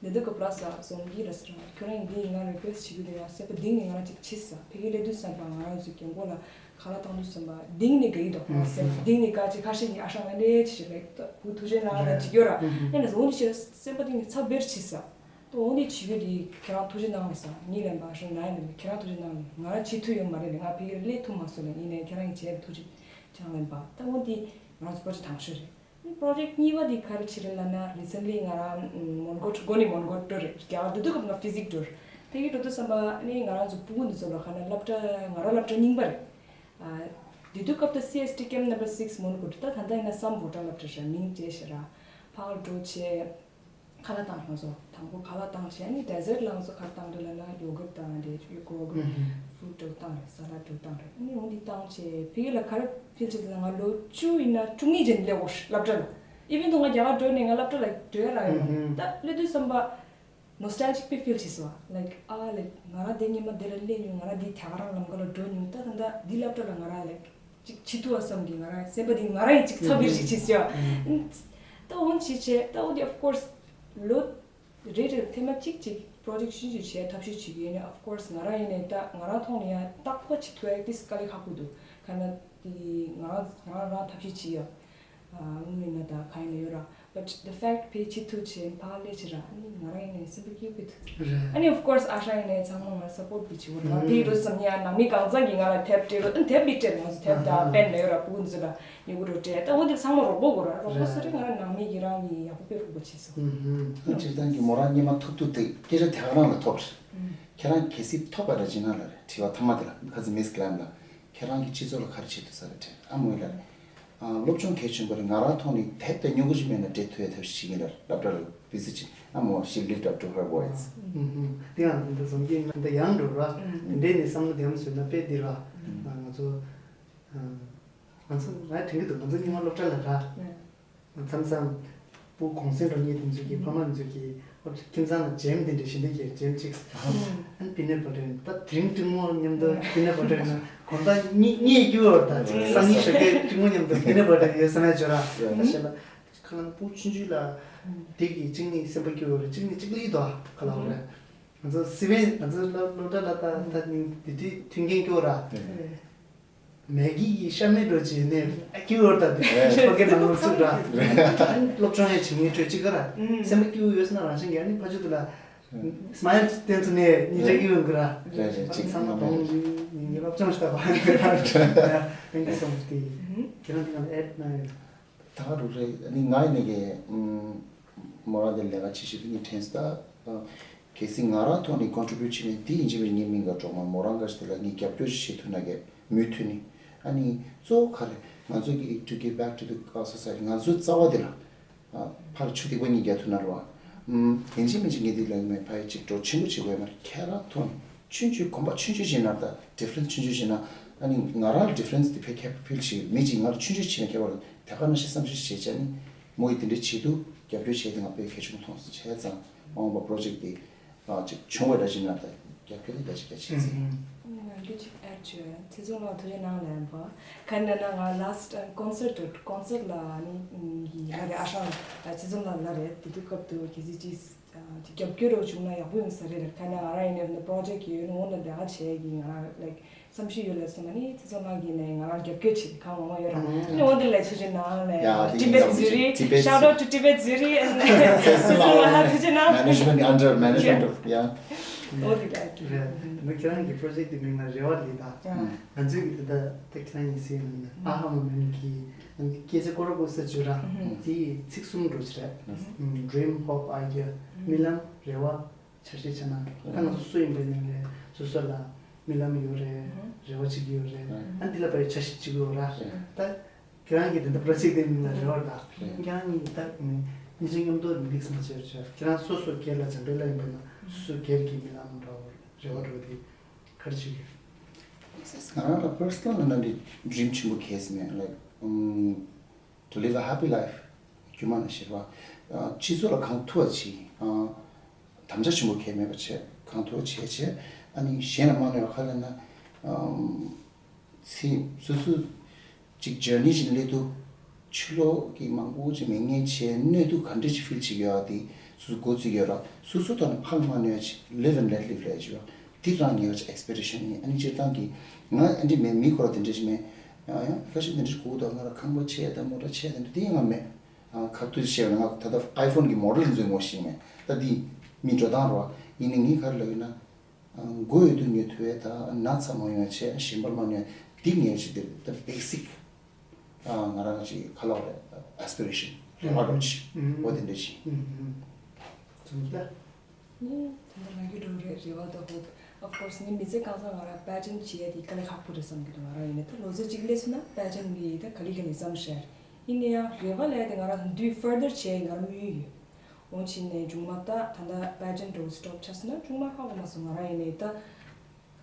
ཡ། དེ་དུས་སྐབས་ལ་ས་ཟོང་གི་ལ་ས་ར་ཁྱོད་རང་ཡིན་དེ་ཡིན་ང་རི་ཀུ་ཨེ་སི་བྱེད་རྒྱུ་དེ་ཡ་སེམས་པ་གཏིང་ནས་ང་རང་ཅིག་བྱེད་ས། ཕ་གི་སླེབས་དུས་ཙམ་པ་ང་རང་ཚོའི་རྒན་གོག་ལ་ཁ་ལག་བཏང་དུས་ཙམ་པ་གཏིང་ནས་དགའ་ཡི་འདུག་ང་སེམས་གཏིང་ནས་དགའ་ཅིག་ཁ་ཤས་ཀྱིས་ཨ་ཞང་ང་ལས་ཅི་ཞིག་རེད། ད་བུ་ཐུགས་རྗེ་གནང་ལ་ཅིག་ཡོད་ར། ཡིན་ན་ཟོང་དེ་ཞིག་སེམས་པ་གཏིང་ནས་ཚ་བེར་བྱེད་ས། ད་འོ་འདི་བྱེད་རྒྱུ་དེ་ཁྱེད་རང་ཐུགས་རྗེ་གནང་ལ་ས། ངས་ལན་པ་ཨ་ཞང་ན་ཡིན་ནམ་ཁྱེད་རང་ཐུགས་རྗེ་གནང་ལ། ང་རང་བྱེད་ཐུབ་ཡོད་མ་རེད་ལ། ང་ཕ་གིར་སླེབས་ཐུབ་མ་སོང་ལ། ཡིན་ནའི་ཁྱེད་རང་གིས་བྱས་ཐུགས་རྗེ་ཆེ་ལན་པ། ད་འོ་འདི་ང་རང་ཚོ་པོ་རོ་ཇེག་ཊི་དང་ཤོས་རེད། པོ་རོ་ཇེག་ཊི་གཉིས་པ་དེ་ག་རེ་བྱེད་རེད་ལབ་ན། རི་སེན་ལི་ང་རང་མོན་གྷོ་འགྲོ་ནི་མོན་གྷོ་འགྲོ་རེད། རྒྱ་གར་དེ་དུས་སྐབས་ང་ཕི་ཟིག་འགྲོ་རེད། ཕ་གི་འགྲོ་དུས་ཙམ་པ་ནི་ང་རང་ཚོ་སྤུ་གུ་འདི་ཚོ་ལ་ཁ་ན་སློབ་གྲྭ་ང་རང་སློབ་གྲྭ་རྙིང་པ་རེད། ཨ། དེ་དུས་སྐབས་ད་སི་ཨེས་ཊི་ཀེམ་ནམ་བར་སིག་མོན་གྷོ་འགྲོ། ད་ད་ལྟ་ཡིན་ན་སམ་བྷོ་ཊ་སློབ་གྲྭ་རེད། མིང་བརྗེས་ཤག་ར། ཕར་འགྲོ་བྱས། ཁ་ལག་བཏང་། ང་ཚོ་དང་པོ་ཁ་ལག་བཏང་བྱས། ཨ་ནི་ཌེ་ཟར་ལ་ང་ཚོ་ག་རེ་བཏང་རེད་ལབ་ན་ཡོ་གུར་བཏང་རེད། ཡོ་གུར་ཧུམ་ཧུམ། ཕུ་རུཊ་འདྲ་བོ་བཏང་རེད། ས་ལད་འདྲ་བོ་བཏང་རེད། ཨ་ནི་འོ་འདི་བཏང་བྱས་ཕ་གི་ལ་ག་རེ་ཕིལ་བྱེད་ཟེར་ན། ང་ལོ་བཅུ་ཡིན་ན་བཅུ་གཉིས་ཅན་སླེབས་འོ་སློབ་གྲྭ་ལ། ཨི་ཝན་དོ་ང་རྒྱ་གར་འགྲོ་ནས་ང་སློབ་གྲྭ་ལ་འགྲོ་ཡ་རག་ཡོད་མ་རེད། ཧུམ་ཧུམ། ད་སླེབས་དུས་ཙམ་པ་ནོ་སི་ཊལ་ཇིག་པི་ཕིལ་བྱེད་སོང་། ལའིག་ཨ་ལའིག་ང་རང་དེ་སྔོན་མ་འདི་ལ་སླེབས་མྱོང་། ང་རང་འདི་ཐད་ཀ་རང་ལམ་ཁ་ལ་འགྲོ་མྱོང་། ད་ད་ད་འདི་སློབ་གྲྭ་ལ་ང་རང་ལའིག་ཅིག་བྱེད་ཐུབ་པ་བསམ་གི། ང་རང་སེམས་པ་འདི་ང་རང་ཡིན་ཅིག་ཚ་བིར་ཞིག་བྱེད་སོང་། ད་འོ་ཅི་བྱས། ད་འོ་འདི་of course ལོ་རེ་རེར་ཐེངས་མ་གཅིག་ཅིག་པོ་རོ་ཇེག་ཊི་ཤིན་ཅིག་བྱས་ཐབས་ཤེས་བྱེད་ཀྱི་ཡིན་ནའི། of course ང་རང་ཡིན་ནའི་ད་ང་རང་ཐོག་ནས་ཡང་རྟག་པ་བྱེད་ཐུབ་ཡ་ཏིས་དཀའ་ལས་ཁག་པོ་འདུག་ག་ན་དེ་ང་རང་ང་རང་རང་ཐབས་ཤེས་བྱེད་ཡ། དངུལ་ཡིན་ན་ད་ག་ཡིན་ན་ཡོད་ར། But the fact ཕལ་ཆེར་ཐུག་བྱས་ཕར་སླེབས་བྱས་ར། ཨ་ནི་ང་རང་ཡིན་ནའི་སེམས་པ་སྐྱིད་པོ་ཐུག་རེད། ཨ་ནི་of course ཨ་ཧྲ་ཡིན་ནའི་ཚང་མ་ང་support བྱེད་ཀྱི་ཡོད་ར། ང་དེ་རུ་བསམ་ཡ་ནང་མི་གང་ཚང་གིས་ང་ལ་དེབ་སྤྲད་རོགས། ཨ་ནི་དེབ་མི་སྤྲད། ང་ཚོ་དེབ་དང་པེན་ལ་ཡོད་ར། སྤུ་གུ་ཚོ་ལ་ཉོ་གི་རོགས་སྤྲད། ད་འོ་དེ་ཚང་མ་རོགས་པ་དགོས་ར། རོགས་པ་སུ་རེད། ང་རང་ནང་མི་ཡི་རང་གིས་ཡག་པོ་དཔེ་རོགས་པ་བྱས་སོང་། ཨ་སྤྱིར་བཏང་གི་མོ་རང་སྔོན་མ་ཐུག་དུས་དེ་སྐད་ཆ་དེ་ག་རང་ལ་ཐོབ་རེད། ཁྱེད་རང་གལ་སྲིད་ཐོབ་པ་ར་ཅི་ན་ལ་རེད། དྲི་བ་ཐ་མ་དེ་ལ་ཁ་ཚི་མིས་ཀི་ལམ་ལ། ཁྱེད་རང་གིས་སྤྱི་ཚོགས་ལ་ག་རེ་བྱེད་ཐུབ་ས་རེད་དྲན། ཨ་མོ་ཡིན་ལ། ཨ་སློབ་སྦྱོང་གལ་ཆེན་པོ་རེད། ང་རང་ཐོག་ནས་དེབ་དང་ཉོ་གི་ཞིག་མེད་ན་འབྲི་ཐུབ་ཡ་ཐབས་ཤེས་བྱེད་ཀྱི་ཡིན་ལ། སློབ་གྲྭ་ལ་བི་ཟི་ཊི་བྱེད། ཨ་མོ་she lived up to her words། ཨུམ་ཧུམ། དེ་ཡང་འདི་འདྲ་བཟོ་གི་ཡིན་ན་འདི་ཡང་འགྲོ་ར། དེ་འདྲའི་ནས་བསམ་བློ་དེ་ཡང་བཟོས་ན་དཔེ་འདི་ར། ང་ཚོ་ང་ཚོ་ང་དྲན་གི་འདུག་ང་ཚོ་སྔོན་མ་སློབ་གྲྭ་ལ་ར། མཚམས་མཚམས་སྤུ་གུ་གུང་སེང་འགྲོ་མཁན་དེ་ཚོ་གི་ཕ་མ་དེ་ཚོ་གི་ཁྱིམ་ཚང་ལ་ཇེམ་དེ་འདྲ་ཞིག་འདུག་གི། ཇེམ་གཅིག་ཨ་ནི་པི་ནཊ་བ་ཊར། ད་དེ་རིང་སྤྲིན་མོ་མཉམ་དུ་པི་ནཊ་བ་ཊར་ན་དགོང་དག་གཉིད་གཉིད་སྐྱུར་བར། ད་སང་ཉིན་ཞོགས་ཀས་སྤྲིན་མོ་མཉམ་དུ་པི་ནཊ་བ་ཊར་ཡོད་བསམ་ཡ་བྱོས་ར། ད་བཤད་ལ་ཁ་ལང་སྤུ་གུ་ཆུང་ཆུང་ལ་དེ་གི་གཅིག་ནི་སེམས་པ་སྐྱོ་བ་རེད། གཅིག་ནི་གཅིག་ལ་ཡིད་དོ་ཁ་ལ་བ་རེད། ང་ཚོ་སི་བན་ང་ཚོ་སློབ་སློབ་གྲྭ་ལ་ད་ད་ནི་དེ་དུས་མཐུན་རྐྱེན་སྐྱོ་ར། མེ་གི་ཡི་ཤ་མེད་འགྲོ་བྱས་ནས་ཨ་ཀི་བོར་ད་དུ་ཨེ། ཕ་གི་ནང་ལོགས་བཙུགས་ར། ཨ་ནི་སློབ་སྦྱོང་ཡང་བྱེད་ངེས་སྤྲོད་ཅིག་ག་ར། ཨུམ། སེམས་པ་སྐྱིད་པོ་ཡོད་ཟེར་ན་རང་བཞིན་གྱིས་ཨ་ནི་ཕ་ཆོས་དུ་ལ་སྨ་ཡལ་བསྟན་ཚུལ་ནས་ཉིན་ཅག་གི་ཡོང་གི་ར། རེད་རེད། ཅིག་ཚང་མ་གཏོང་ངེས་སློབ་སྦྱོང་ཞིག་ད་བ་ཡོང་གི་ར། Thank you so much། དེ་ཁྱེད་རང་གི་ནང་ལ་ཨེ་ཌི་གནང་ཡོད། ད་རུ་རེད། ཨ་ནི་ང་ཡིན་ནི་གི་ཨུམ། མོ་རང་དེ་ལས་ཀ་བྱེད་ཤེས་དུས་ངས་དྲན་སོང་། ད་གལ་སྲིད་ང་རང་ཐོག་ནས་ཀོན་ཊི་བིའུ་ཊི་བྱེད་ནས་དེ་ཡིན་གཅིག་མིན་གཉིས་མིན་ག་འགྲོ་མ་མོ་རང་ག་ཞིག་དེ་ལ་ངས་རྒྱབ་སྐྱོར་ཞིག་བྱེད་ཐུབ་ན་གི་མུ་མཐུད་ནས། ཨ་ནི་གཙོ་བོ་ག་རེ་ང་ཚོ་གི་to give back to the society། ང་ཚོའི་རྩ་བ་དེ་ལ་ཕར་ཆུ་ཐིགས་པ་གཉིས་རྒྱག་ཐུབ་ན་རེད་བ། ཡིན་གཅིག་མིན་གཅིག་ངས་དེ་ལ་ཡིན་མིན་ཕར་ཅིག་འགྲོ་ཆེན་པོ་བྱེད་དགོས་མ་རེད། ཁྱེད་རང་ཐོག་ནས་ཆུང་ཆུང་གོམ་པ་ཆུང་ཆུང་བྱེད་ན། ད་ཌི་ཕ་རེན་སི་ཆུང་ཆུང་བྱེད་ན། ཨ་ནི་ང་རང་ལ་ཌི་ཕ་རེན་སི་དེ་ཕལ་ཆེར་ཕིལ་བྱེད་མི་གཅིག་ང་ལ་ཆུང་ཆུང་བྱེད་ན་ཁྱད་པར་དེ་ག་ནང་བཞིན་བསམ་ཤེས་བྱེད་བྱས་ནས་མོ་ཡིས་དེ་འདྲའི་བྱེད་དུས་རྒྱབ་སྐྱོར་བྱས་ཏེ་ང་དཔེ་གལ་ཆེན་པོ་མཐོང་སོང་། བྱས་ཙང་མ་འོངས་པ་པོ་རོ་ཇེག་དེ་ཅིག་བྱུང་བའི་འདྲ་བྱེད་ན་ད་རྒྱབ་སྐྱོར་དེ་འདྲ་ཅིག་རྒྱ་ཆེ་ཚེ། ང་འདི་ཅིག་ཨེཌ་བྱོས། ཚེ་བཙུན་ལགས་ཐུགས་རྗེ་གནང་ལན་པ། ག་ནས་ན་ང་ལ་སི་ཊི་ཀོན་སར་ཊི་ཀོན་སར་ལ་ནི་ཡིན་ལ་རེད། ཨ་ཧྲང་ཚེ་བཙུན་ལགས་ལ་རེད། དེ་དུས་སྐབས་དུ་གལ་སྲིད་ཅིག་ཅིག་རྒྱབ་སྐྱོར་རོགས་བྱུང་ན་ཡག་པོ་ཡོང་ས་རེད། ག་ནས་ང་རང་ཡིན་ནའི་པོ་རོ་ཇེག་ཡོད་ནོ་འོ་ན་ལས་ཀ་བྱེད་ཀྱི་ང་རང་ལའིག་བསམ་ཤེས་ཡོད་ལ་སོང་ན་ནི་ཚེ་བཙུན་ལགས་ཀྱིས་ནས་ང་རང་རྒྱབ་སྐྱོར་བྱེད་གང་མང་མང་ཡོད་ར། ནི་འོ་འདི་ལ་ཆེ་ཆེ་ནང་ལས་ཡ་དེ་Tibet Zurich། Shout out to Tibet Zurich and ཚེ་བཙུན་ལགས་ཐུགས་རྗེ་གནང་། Management under management of yeah། འོ་དེ་ལ་རེད། ཁྱེད་རང་གི་པོ་རོ་ཇེག་དེ་མིང་ལ་རེ་བ་ལས་ད། ང་ཚོས་ཀྱི་ད་ད་ཁྱེད་རང་ཡིན་སྲིད་ཡིན་ན་ཨ་ཧ་མ་མན་གྱི་སྐད་ཆ་ཀོ་ར་ཀོ་ས་བརྗོད་ར། དེ་ཚིག་གསུམ་འགྲོ་ཆེ་རེད། Dream, hope, idea། རྨི་ལམ། རེ་བ། འཆར་གཞི་བྱས་ན་ད་ང་ཚོ་སུ་ཡིན་པའི་ནང་ལས་སོ་སོ་ལ་རྨི་ལམ་ཡོད་རེད། རེ་བ་བྱེད་ཀྱི་ཡོད་རེད། ཨ་འདི་ལ་བའི་འཆར་གཞི་བྱེད་ཀྱི་ཡོད་ར། ད་ཁྱེད་རང་གིས་དེ་འདྲ་པོ་ར་བྱེད་དེ་མིན་ལ་རེ་བ་ད་ཁྱེད་རང་གཉིས་ད་གཉིས་ཆ་མཉམ་དུ་འདི་སེམས་ཁྲལ་བྱས། ཁྱེད་རང་སོ་སོ་སྒེར་ལ་འཇམ་དཔལ་ལ་ཡིན་པ་ན་སོ་སོ་སྒེར་གྱི་རྨི་ལམ་འདྲ་བོ་རེ་བ་འདྲ་བོ་དེ་ག་རེ་བྱེད་ཀྱི་ཡོད། ང་རང་ལ་པར་སོ་ནལ་ལ་ན་འདི་ཌི་རིམ་ཆེན་པོ་གལ་སྲིད་མེད། Like ཨུམ། To live a happy life། རྒྱུ་མ་ན་ཤེས་པ། སྤྱི་ཚོགས་ལ་གང་ཐུབ་པ་བྱེད། དམ་བཅའ་ཆེན་པོ་གལ་མེད་པ་བྱས། གང་ཐུབ་པ་བྱས་བྱས། ཨ་ནི་གཞན་ལ་མ་གནོད་པ། ག་ལ་ན་ཚེ་སོ་སོ་ཅིག་ཇར་ནི་ཅིག་སླེབས་དུས་ཕྱི་ལོགས་ཀྱི་མང་པོ་ཅིག་མི་ངན་བྱས་གནོད་དུས་ག་འདྲ་ཅིག་ཕིལ་བྱེད་ཀྱི་ཡོད་པ་དེ་སོ་སོ་མགོ་ཚོད་ཀྱི་ཡོད་ར། སོ་སོ་ཐོག་ནས་ཕར་ལ་མ་གནོད་ཡ་ཅིག Live and let live ལབ་ཡ་ཅིག་ཡོད། འདི་རང་ཉེ་བ་ཅིག་ཨེག་སི་པེག་ཊེ་ཤན་ཡིན། ཨ་ནི་སྤྱིར་བཏང་གི་ང་ཨ་འདྲ་མེད། མི་ཁོ་ར་དེ་འདྲ་ཞིག་མེད། ཡང་ཡང་ཁ་ཤས་དེ་འདྲ་ཞིག་གོ་ད་ང་ར་ཁང་པ་ཆེ་དང་མོ་ཊ་ཆེ་དང་འདྲ་དེ་ང་མེད། ཁ་ཐུག་བཤད་པ་ན་ང་ད་ལྟ་ཨའི་ཕོན་གི་མོ་ཌེལ་ཚོའི་ངོ་ཤེས་མེད། ད་འདི་མི་འགྲོ་སྟངས་རོ། ཡིན་ནའི་ངས་ག་རེ་ལབ་ཡོད་ན། མགོ་ཡོད་དུས་ཉོ་ཐུབ་ཡས་ད་ན་ཚ་མ་ཡོང་བ་བྱས། ཞིམ་པ་མ་ཉོ་ཡས་འདི་ངས་ཅིག་དེ་ད་བེ་སིག་ང་རང་ཅིག་ག་ལབ་རེད། ཨེ་སི་པི་རེ་ཤན་རེ་བ་འདྲ་ཅིག་འོ་དེ་འདྲ་ཅིག་ཙམ་ལ། ནི་ད་ལྟ་ལབ་རྒྱུ་འགྲོ་རེད། རེ་བ་དང་ཧོབ། Of course ངའི་མི་ཚེ་གང་ས་ང་རང་པེ་ཇེན་ཊི་བྱེད་ཡ་དེ་དཀའ་ལས་ཁག་པོ་རེད་བསམ་གྱི་འདུག་ང་རང་ཡིན་ནའི་ད་ལོ་ཚོད་གཅིག་སླེབས་སོང་ན་པེ་ཇེན་ཊི་གི་ད་ག་ལེ་ག་ལེ་བསམ་ཤར། ཡིན་ན་ཡང་རེ་བ་ལབ་ཡ་དེ་ང་རང་འདུས་ཕར་དར་བྱེད་ཡ་ང་རང་དམིགས་ཡུལ་ཡོད། འོང་ཕྱིན་ནས་མཇུག་མ་ད་ད་ལྟ་པེ་ཇེན་ཊི་འགྲོ་སི་ཊོབ་ཆགས་སོང་ན་མཇུག་མ་ཧ་གོ་མ་སོང་། ང་རང་ཡིན་ནའི་ད་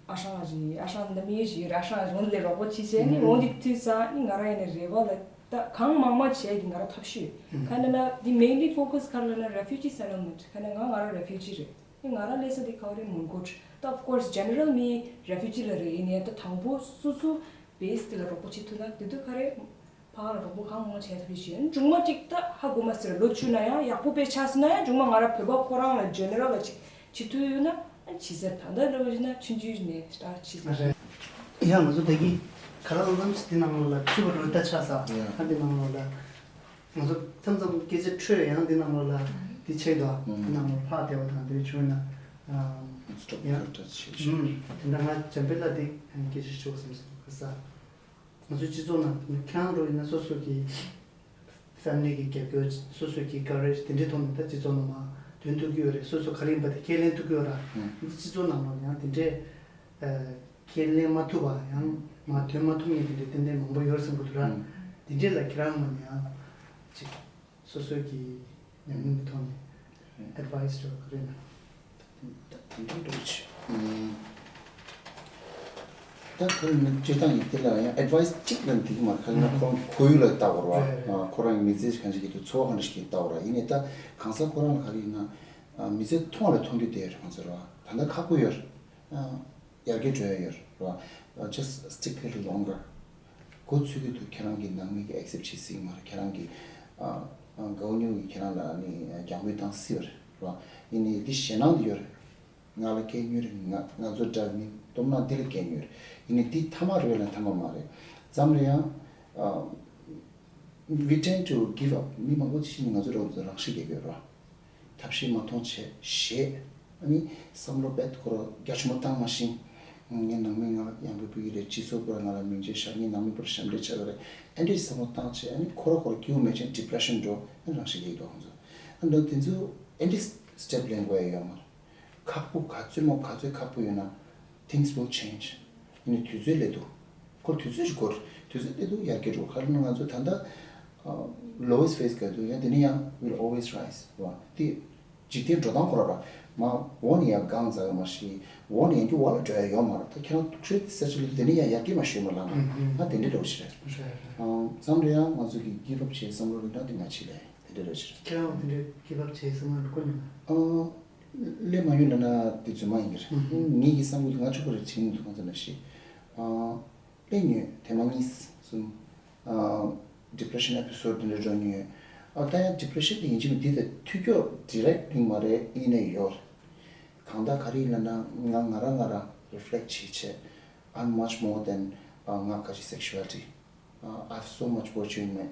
ཨ་ཧྲང་ཨ་ཞིག་ཨ་ཧྲང་འདི་མི་ཞིག་ཡོད་རེད། ཨ་ཧྲང་ཨ་ཞིག་འོང་ལས་རོགས་པ་བྱེད་བྱས་ནི་འོང་དེ་དུས་ཙང་ནི་ང་རང་ཡིན་ནའི་རེ་བ་ལ་ད་གང་མང་མང་བྱས་ཀྱི་ང་རང་ཐབས་ཤེས་ཡོད། ག་ནས་ན་འདི་mainly focus ག་རེ་ལབ་ན་refugee settlement། ག་ནས་ང་ང་རང་refugee རེད། ནི་ང་རང་སླེབས་ས་དེ་ག་བ་རེད། མོན་གྷོ་རེད། ད་of course general མི་refugee ལ་རེད། ཡིན་ནའི་ད་དང་པོ་སོ་སོ་བེ་སི་དེ་ལ་རོགས་པ་བྱེད་ཐུབ་ན་དེ་དུས་ག་རེ། ཕ་ལ་རོགས་པ་གང་མང་བྱས་ཐུབ་ཀྱི་ཡོད། མཇུག་མ་གཅིག་ད་ཧ་གོ་མ་ཟེར། ལོ་བཅུ་ན་ཡང་ཡག་པོ་དཔེ་ཆགས་སོང་ན་ཡང་མཇུག་མ་ང་རང་བོད་པ་ཁོ་རང་ལ་ཇེ་ནེ་རལ་ལ་ཅིག་བྱེད་ཐུབ་ཡོད་ན་ཨ་བྱེད་ས། ད་ལྟ་འདྲ་བོ་བྱས་ན་ཆུང་ཆུང་ནས་སྟར་བྱེད་ས་རེད། ཡང་ང་ཚོ་ད་གིན་ག་ལ་ལ་ལམ་སི་དེ་ནང་ལོགས་ལ་ཆུ་བ་རུ་ད་ཆགས་ས་ཨ་དེ་ནང་ལོགས་ལ་ ང་ཚོ་མཚམས་མཚམས་སྐད་ཆ་འཕྲོས་ཡང་འདི་ནང་ལོགས་ལ་འདི་ཆེད་དུ་འདི་ནང་ལོགས་ཕར་བསྡད་པ་དང་དེ་བྱུང་ན། ཨ། ང་ཚོ་སྤྲོ་པོ་ཡང་ཁ་བྲལ་བྱེད་ཤོག་དེ་འདྲ་ང་འཇམ་དཔལ་ལ་འདི་སྐད་ཆ་ཞུ་བསམ་སོང་ཁ་ས། ང་ཚོའི་སྤྱི་ཚོགས་ནང་ཁྱེད་རང་འགྲོ་ཡིན་ན་སོ་སོ་གི་ཕེ་མི་ལི་གི་རྒྱབ་སྐྱོར། སོ་སོ་གི་ཀ་རེཇ་དེ་འདྲའི་ཐོག་ནས་ད་སྤྱི་ཚོགས་ནང་མར་དོན་ཐུབ་ཀྱི་ཡོད་རེད། སོ་སོ་ག་རེ་ཡིན་པ་དེ་ཁས་ལེན་ཐུབ་ཀྱི་ཡོད་ར། ཨང་། ང་ཚོ་སྤྱི་ཚོགས་ནང་ལོགས་ཡང་དེ་འདྲའི་ཁས་ལེན་མ་ཐུབ་པ་ཡང་མར་དོན་མ་ཐུབ་མཁན་དེ་འདྲའི་ཏན་ཏན་མང་པོ་ཡོད་བསམ་གྱི་འདུག་ར། ཨང་། དེ་འདྲའི་ལ་ཁྱེད་རང་ངོས་ནས་ཡང་ཅིག་སོ་སོའི་གི་ཉམས་མྱོང་གི་ཐོག་ནས་ཨེ་ཌི་ཝའི་སི་འདྲ་བོ་ག་རེ་ན། ད་དེ་འདྲ་འགྲོ་ཆེ། ཨང་། ད་ཁོ་ནི་སྤྱིར་བཏང་ཡིན་དེ་ལ་ཡང་ཨེ་ཌི་ཝའི་སི་གཅིག་ལ་འདི་མ་ཁ་ན་ཁོ་རང་ཁོར་ཡུག་ལ་ལྟ་བར་བ། རེད་རེད། ཁོ་རང་གི་མི་ཚེ་གང་ཞིག་གི་དུ་འཚོ་བ་གང་ཞིག་གི་ལྟ་བར་བ་ཡིན་ནའི་ད་གང་ཟག་ཁོ་རང་ལ་ག་རེ་ཡིན་ན་མི་ཚེ་མཐོང་ལ་མཐོང་རྒྱུ་དེ་རེད། ང་ཚོ་ར་ད་ལྟ་ཁག་པོ་ཡོད་རེད། ཡར་རྒྱས་འགྲོ་ཡ་ཡོད་རེད་བ། Just stick little longer. འགོ་ཚུགས་ཀྱི་འདུག་ཁྱེད་རང་གི་ནང་མི་གི་ཨེག་སེབ་བྱེད་སྲིད་མ་རེད། ཁྱེད་རང་གི་ཨ་ཨ་གའུ་ཉུང་གི་ཁྱེད་རང་ལ་ནི་རྒྱང་འབོད་བཏང་སྲིད་པ་རེད་བ། ཡིན་ནའི་འདི་ཞེད་སྣང་འདི་ཡོད་རེད། ང་ལ་སྐད་ཉོས་རེད། ང་ང་ཚོ་འདྲ་མི་སྟོབས་ན་འདི་ལ་སྐད་ཉོས་རེད། ཡིན་ནའི་འདི་མཐའ་མ་རེད་ལ་མཐའ་མ་མ་རེད། ཙམ་རེ་ཡང་ཨ། We tend to give up. མི་མང་པོ་ཅིག་ནི་ང་ཚོ་རང་ཚོ་རང་ཤི་རྒྱག་གི་ཡོད་རེད་བ། ཐབས་ཤེས་མ་མཐོང་བྱས་ཞེད། ཨ་ནི་བསམ་བློ་རྦད་ཁོ་རང་རྒྱ་ཆེན་པོ་བཏང་མ་ཤེས། ངའི་ནང་མི་ང་ལ་ཡང་འབོད་ཕུལ་གྱི་རེད། སྤྱི་ཚོགས་པར་ང་ལ་མིང་ཆད་བཞག་ངའི་ནང་མི་པར་ཞབས་འདྲེན་བྱ་གི་རེད། ཨ་འདྲས་བསམ་བློ་བཏང་བྱས་ཨ་ནི་ཁོ་རང་ཁོ་རང་སྐྱིད་པོ་མེད་ཅིང་ཌི་པི་རེ་ཤན་འགྲོ། ཨ་ནི་རང་ཤི་རྒྱག་གི་འདུག་ཁོང་ཚོ། ཨ་འདྲ་དེ་ཚོ་ཨ་འདྲས་སི་ཊེབ་ལེན་དགོས་ཡ་ཡོད་མ་རེད། ཁག་པོ་ག་ཚོད་མོ་ག་ཚོད་ཁག་པོ་ཡོད་ན། Things will change. ཡིན་ནའི་དུས་ཚོད་སླེབས་འདུག་ཁོ་དུས་ཚོད་ཅིག་འགོར། དུས་ཚོད་སླེབས་འདུག་ཡར་རྒྱས་འགྲོ། ག་རེ་ན་ང་ཚོ་ད་ལྟ་ཨ་lowest phase ག་འདུག་ཡང་དེ་ནས་ཡང་we'll always rise རེད་བ། དེ་འཇིག་རྟེན་འགྲོ་སྟངས་ཁོ་ར་ར། མ་འོག་ནས་ཡར་སྒང་འཛག་ཡོད་མ་ཤེས། འོག་ནས་ཡར་རྒྱུ་བ་ལ་འགྲོ་ཡ་ཡོད་མ་རེད། ད་ཁྱེད་རང་ཐུགས་ཁྲོས་དེ་སེ་ཆ་ལ་དེ་ནས་ཡང་ཡར་རྒྱས་མ་ཤེས་མ་ལ་ང་ཨ་དེ་འདྲས་འགྲོ་ཞིག་རེད། རེད་རེད། ཨ་མཚམས་རེ་ཡང་ང་ཚོ་གི་give up བྱེད་བསམ་བློ་རེ་འདྲ་དེ་མ་བྱེད་ལས་དེ་འདྲས་འགྲོ་ཞིག་རེད། ཁྱེད་རང་དེ་འདྲས་give up བྱེད་བསམ་བློ་འདྲ་བསྐོ་མྱོང་ང་། ཨ། སླེབས་མ་ཡོང་ལབ་ན་དེ་རྫུན་མ་ཡིན་གྱི་རེད། ངེད་ཀྱི་བསམ་བློ་དེ་ང་ཕྱུག་པོ་རེད་བྱེད་ཀྱི་མི་འདུག་ཁོང་ཚོ་ལ་ཞེས། ཨ། སླེབས་མྱོང་ཐེངས་མ་གཉིས་གསུམ། ཨ། depression episode དེ་འདྲ་འགྲོ་མྱོང་། ཨ་ད་ཡང་depression དེ་ཡིན་གཅིག་མིན་འདི་དང་མཐུན་ཕྱོགས་direct link མ་རེད་ཡིན་ནའི་ཡོད། གང་ལྟར་ག་རེ་ཡིན་ལབ་ན་ང་ང་རང་ང་རང་reflect བྱེད་བྱས། I'm much more than ང་ག་ཅི་sexuality. I have so much virtue in me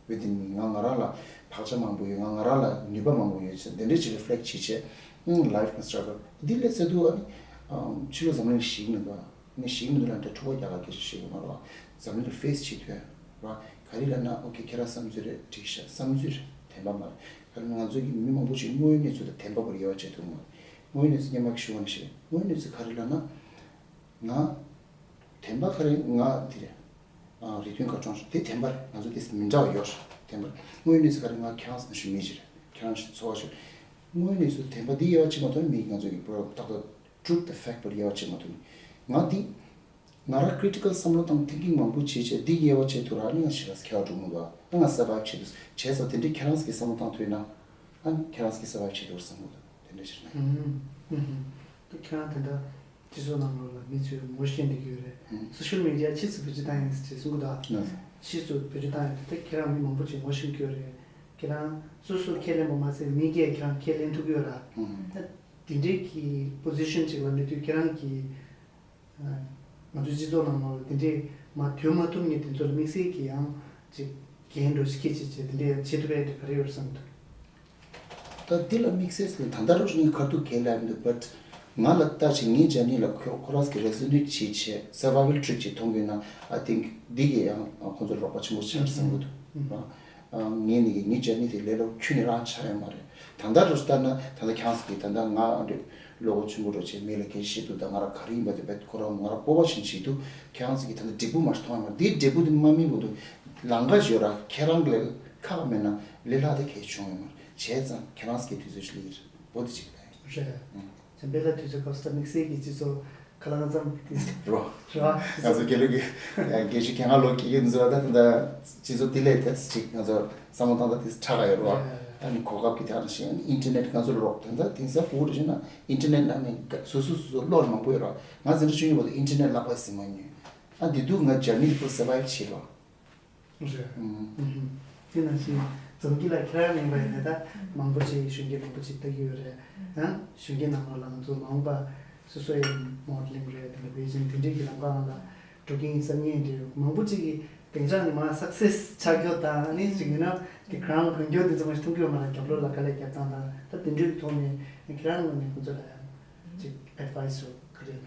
within me. ང་ང་རང་ལ་བག་ཆགས་མང་པོ་ཡོད། ང་ང་རང་ལ་ནུས་པ་མང་པོ་ཡོད་ཟེར་དེ་འདྲས་ཅིག་reflect བྱེད་བྱས། ཨང་། life ནི་struggle འདི་སླེབས་ཚར་དུས་ཨ་ནི་ཕྱི་ལོགས་འཛམ་གླིང་ཞིག་མི་འདུག་ཨ་ནི་ཞིག་མི་འདུག་ལབ་འདྲ་འཁྲུག་པ་རྒྱག་ག་སྐད་ཆ་བཤད་ཀྱི་མ་རེད་བ། འཛམ་གླིང་ལ་face བྱེད་ཐུབ་ཡ་རེད་བ། ག་རེ་ལབ་ན་okay ཁྱེད་རང་བསམ་ཚུལ་རེད་འགྲིག་ཤག་བསམ་ཚུལ་རེད་བདེན་པ་མ་རེད། ག་རེ་ན་ང་ཚོ་གི་མི་མང་པོ་ཞིག་དངོས་ཡོད་གནས་ཚུལ་དང་བདེན་པ་བར་དབྱེ་བ་ཕྱེ་ཐུབ་མ་རེད། དངོས་ཡོད་གནས་ཚུལ་སྔོན་མ་གི་ཞུ་བ་ནང་བཞིན་རེད། དངོས་ཡོད་གནས་ཚུལ་ག་རེ་ལབ་ན། ང་། བདེན་པ་ག་རེ་ང་འདི་རེད། ཨ་རིགས་མཐུན་དགའ་སྦྱོང་རེད་དེ་བདེན་པ་རེད། ང་ཚོ་དེ་མི་འདྲ་བ་ཡོད་རེད་བདེན་པ་རེད། དངོས་ཡོད་གནས་ཚུལ་ག་རེ་ང་ཁྱེད་རང་ཚོ་ནང་བཞིན་མི་ཞིག་རེད། ཁྱེད་རང་ཞིག་འཚོ་བ་ཞིག་རེད། དངོས་ཡོད་གནས་ཚུལ་བདེན་པ་འདི་དབྱེ་བ་ཕྱེ་མ་ཐུབ་ན་མི་ང་ཚོ་གི་པོ་ཏག་ཏག་truth the fact པར་དབྱེ་བ་ཕྱེ་མ་ཐུབ་ན། ང་འདི། ང་རང་critical བསམ་བློ་བཏང་thinking མང་པོ་བྱེད་བྱས་འདི་དབྱེ་བ་ཕྱེ་ཐུབ་ར་ནི་ང་ཞིག་ལ་ཁྱད་པར་འགྲོ་མི་འདུག་ཨ་ང་survive བྱེད་ཐུབ་བྱས་ཙང་དེ་འདྲའི་ཁྱེད་རང་ཚོ་གི་བསམ་བློ་བཏང་ཐུབ་ན། ཨ་ཁྱེད་རང་ཚོ་གི་survive བྱེད་ཐུབ་བསམ་གི་འདུག་དེ་འདྲ་ཞིག་རེད། ཨུམ། ཨུམ། ད་ཁྱེད་རང་དེ་འདྲ་སྤྱི་ཚོགས་ནང་ལོགས་ལ་མི་ཚོས་ངོ་ཤེས་བསྡད་ཀྱི་ཡོད་རེད། ཨུམ། social media ཕྱིས་སུ་བེད་སྤྱོད་བཏང་ཡིན་ཟེར་གསུང་གི་འདུག་ཨ་ལགས་སོ། ཕྱིས་སུ་བེད་སྤྱོད་བཏང་ཡོད་དེ་ད་ཁྱེད་རང་མི་མང་པོ་ཅིག་ངོ་ཤེས་ཀྱི་ཡོད་རེད། ཁྱེད་རང་སོ་སོ་ཁས་ལེན་པ་མ་ཟད་མི་སྒེར་ཁྱེད་རང་ཁས་ལེན་ཐུབ་ཀྱི་ཡོད་ར། ཨུམ། ད་དེ་འདྲའི་གི་position ཅིག་ལ་སླེབས་དུས་ཁྱེད་རང་གི་ང་ཚོའི་སྤྱི་ཚོགས་ནང་ལོགས་ལ་དེ་འདྲའི་མ་དོན་མ་ཐུབ་མཁན་དེ་ཚོ་ལ་དམིགས་བསལ་གྱི་ཡང་ཅིག་འགན་འགྲོ་ཞིག་འཁྱེར་བྱས་བྱས་དེ་འདྲའི་ཡང་བྱེད་ཐུབ་ཡ་དེ་ག་རེ་ཡོད་བསམ་འདུག་ད་འདི་ལ་དམིགས་བསལ་ཟེར་ན་ད་ལྟ་རུ་ངས་ཁ་ཐུག་གས་ལབ་མི་འདུག but ང་ལ་ལྟ་བྱས་ངའི་journey ལ་ཁོ་ཁོ་རང་གི་resonate བྱེད་བྱས་survival trick ཅིག་མཐོང་གི་ན་I think འདི་གི་ཡང་ཁོང་ཚོ་ལ་རོགས་པ་ཆེན་པོ་ཆགས་བསམ་གི་འདུག་ངས་ནི་གི་ངའི་journey དེ་ལས་སླ་པོ་ཁྱོན་ནས་རང་ཆགས་ཡོད་མ་རེད། ད་ལྟ་རུ་ལྟ་ན་ད་ལྟ་ཁྱེད་རང་ཚོ་གིས་ད་ལྟ་ང་ཨ་འདྲ་བློ་ཁོག་ཆེན་པོ་འདྲ་བྱས་མི་ལ་སྐད་ཆ་བཤད་འདུག་ད་ང་རང་ག་རེ་ཡིན་པ་དེ་བེད་ཁོ་རང་ང་རང་སྤོབས་པ་ཆེན་བྱེད་འདུག་ཁྱེད་རང་ཚོ་གིས་ད་ལྟ་འབྲས་བུ་མ་ཞིག་མཐོང་ཡོད་མ་རེད། དེའི་འབྲས་བུ་དེ་མ་སྨིན་གོང་དུ་ལམ་ཁ་ཞིག་ཡོད་ར། ཁྱེད་རང་གི་ལས་ཁག་མེད་ན་ལས་སླ་དེ་གས་བྱུང་ཡོད་མ་རེད། བྱས་ཙང་ཁྱེད་རང་ཚོ་གིས་དུས་ཚོད་ཞིག་ལ་ཡིན་རེད་པོ་དེ་ཅིག་ལ་ཡིན། རེད། ཨང་། འཇམ་དཔལ་ལགས་དུས་ཚོད་སྐབས་སུ་དམིགས་བསལ་གྱི་སྤྱི་ཚོགས་ཁ་ལག་ཙམ་དེ་རོ། རེད་བ། ང་ཚོ་དགེ་ལུགས་ཀྱི་དགེ་བཤེས་གྱི་ང་ལོ་དགེ་རྒན་འཛུལ་བ་ད་ད་ལྟ་སྤྱི་ཚོགས་དེ་ལས་དེ་ཅིག་ང་ཚོ་བསམ་བློ་བཏང་ད་དེ་ཁྲག་ག་ཡོད་རོ། ཨ་ནི་གོ་སྐབས་ཀྱི་དེ་ཨ་ནི་ཤེས་ཨིན་ཊར་ནེཊ་ང་ཚོ་ལ་རོགས་དེ་ད་དེང་སང་གོ་རེ་བྱས་ན་ཨིན་ཊར་ནེཊ་ནང་ནས་སོ་སོ་སོ་སོ་ལོག་མང་པོ་ཡོད་རོ། ང་འཛིན་གྲྭ་བཅུ་གཉིས་བར་དུ་ཨིན་ཊར་ནེཊ་ལག་པ་ཟིན་མ་མྱོང་། ཨ་དེ་དུས་ང་ཇར་ནི་དེ་ཚོ་སར་བའིབ་བྱས་རོ། རེད། ཨུམ། ཨུམ། དེ་ནང་བཞིན་འཛོམས་སྐྱིད་ལགས་ཁྱེད་རང་མིན་པ་ཡིན་ན་ད་མང་པོ་ཅིག་གཞོན་སྐྱེས་མང་པོ་ཅིག་ལྟ་གི་ཡོད་རེད། ཡང་གཞོན་སྐྱེས་ནང་ལོགས་ལ་ང་ཚོ་མ་འོངས་པ་སོ་སོ་ཡང་མོ་ཌེ་ལིང་རེད། དེ་འདྲ་ཕེ་ཤན་དེ་འདྲའི་གི་ལམ་ཁ་ནང་ལ་འགྲོ་གི་ཡིན་བསམ་མཁན་འདྲ་མང་པོ་ཅིག་གིས་ སྡིངས་ཆ་ནས་མར་སག་སེ་སི་ཆགས་རྒྱུ་དང་ཨ་ནི་ཅིག་ཡིན་ན་དེ་གྲངས་གོན་རྒྱུ་དེ་ཚོ་མ་ཞིག་མཐོང་རྒྱུ་མ་རེད། རྒྱབ་ལོགས་ལ་དཀའ་ལས་རྒྱབ་སྟངས་དང་ད་དེ་འདྲའི་ཐོག་ནས་ཁྱེད་རང་ངོས་ནས་ཁོང་ཚོ་ལ་ཡང་ཅིག་ཨེ་ཌི་ཝའི་སི་ཡོད་ག་རེད།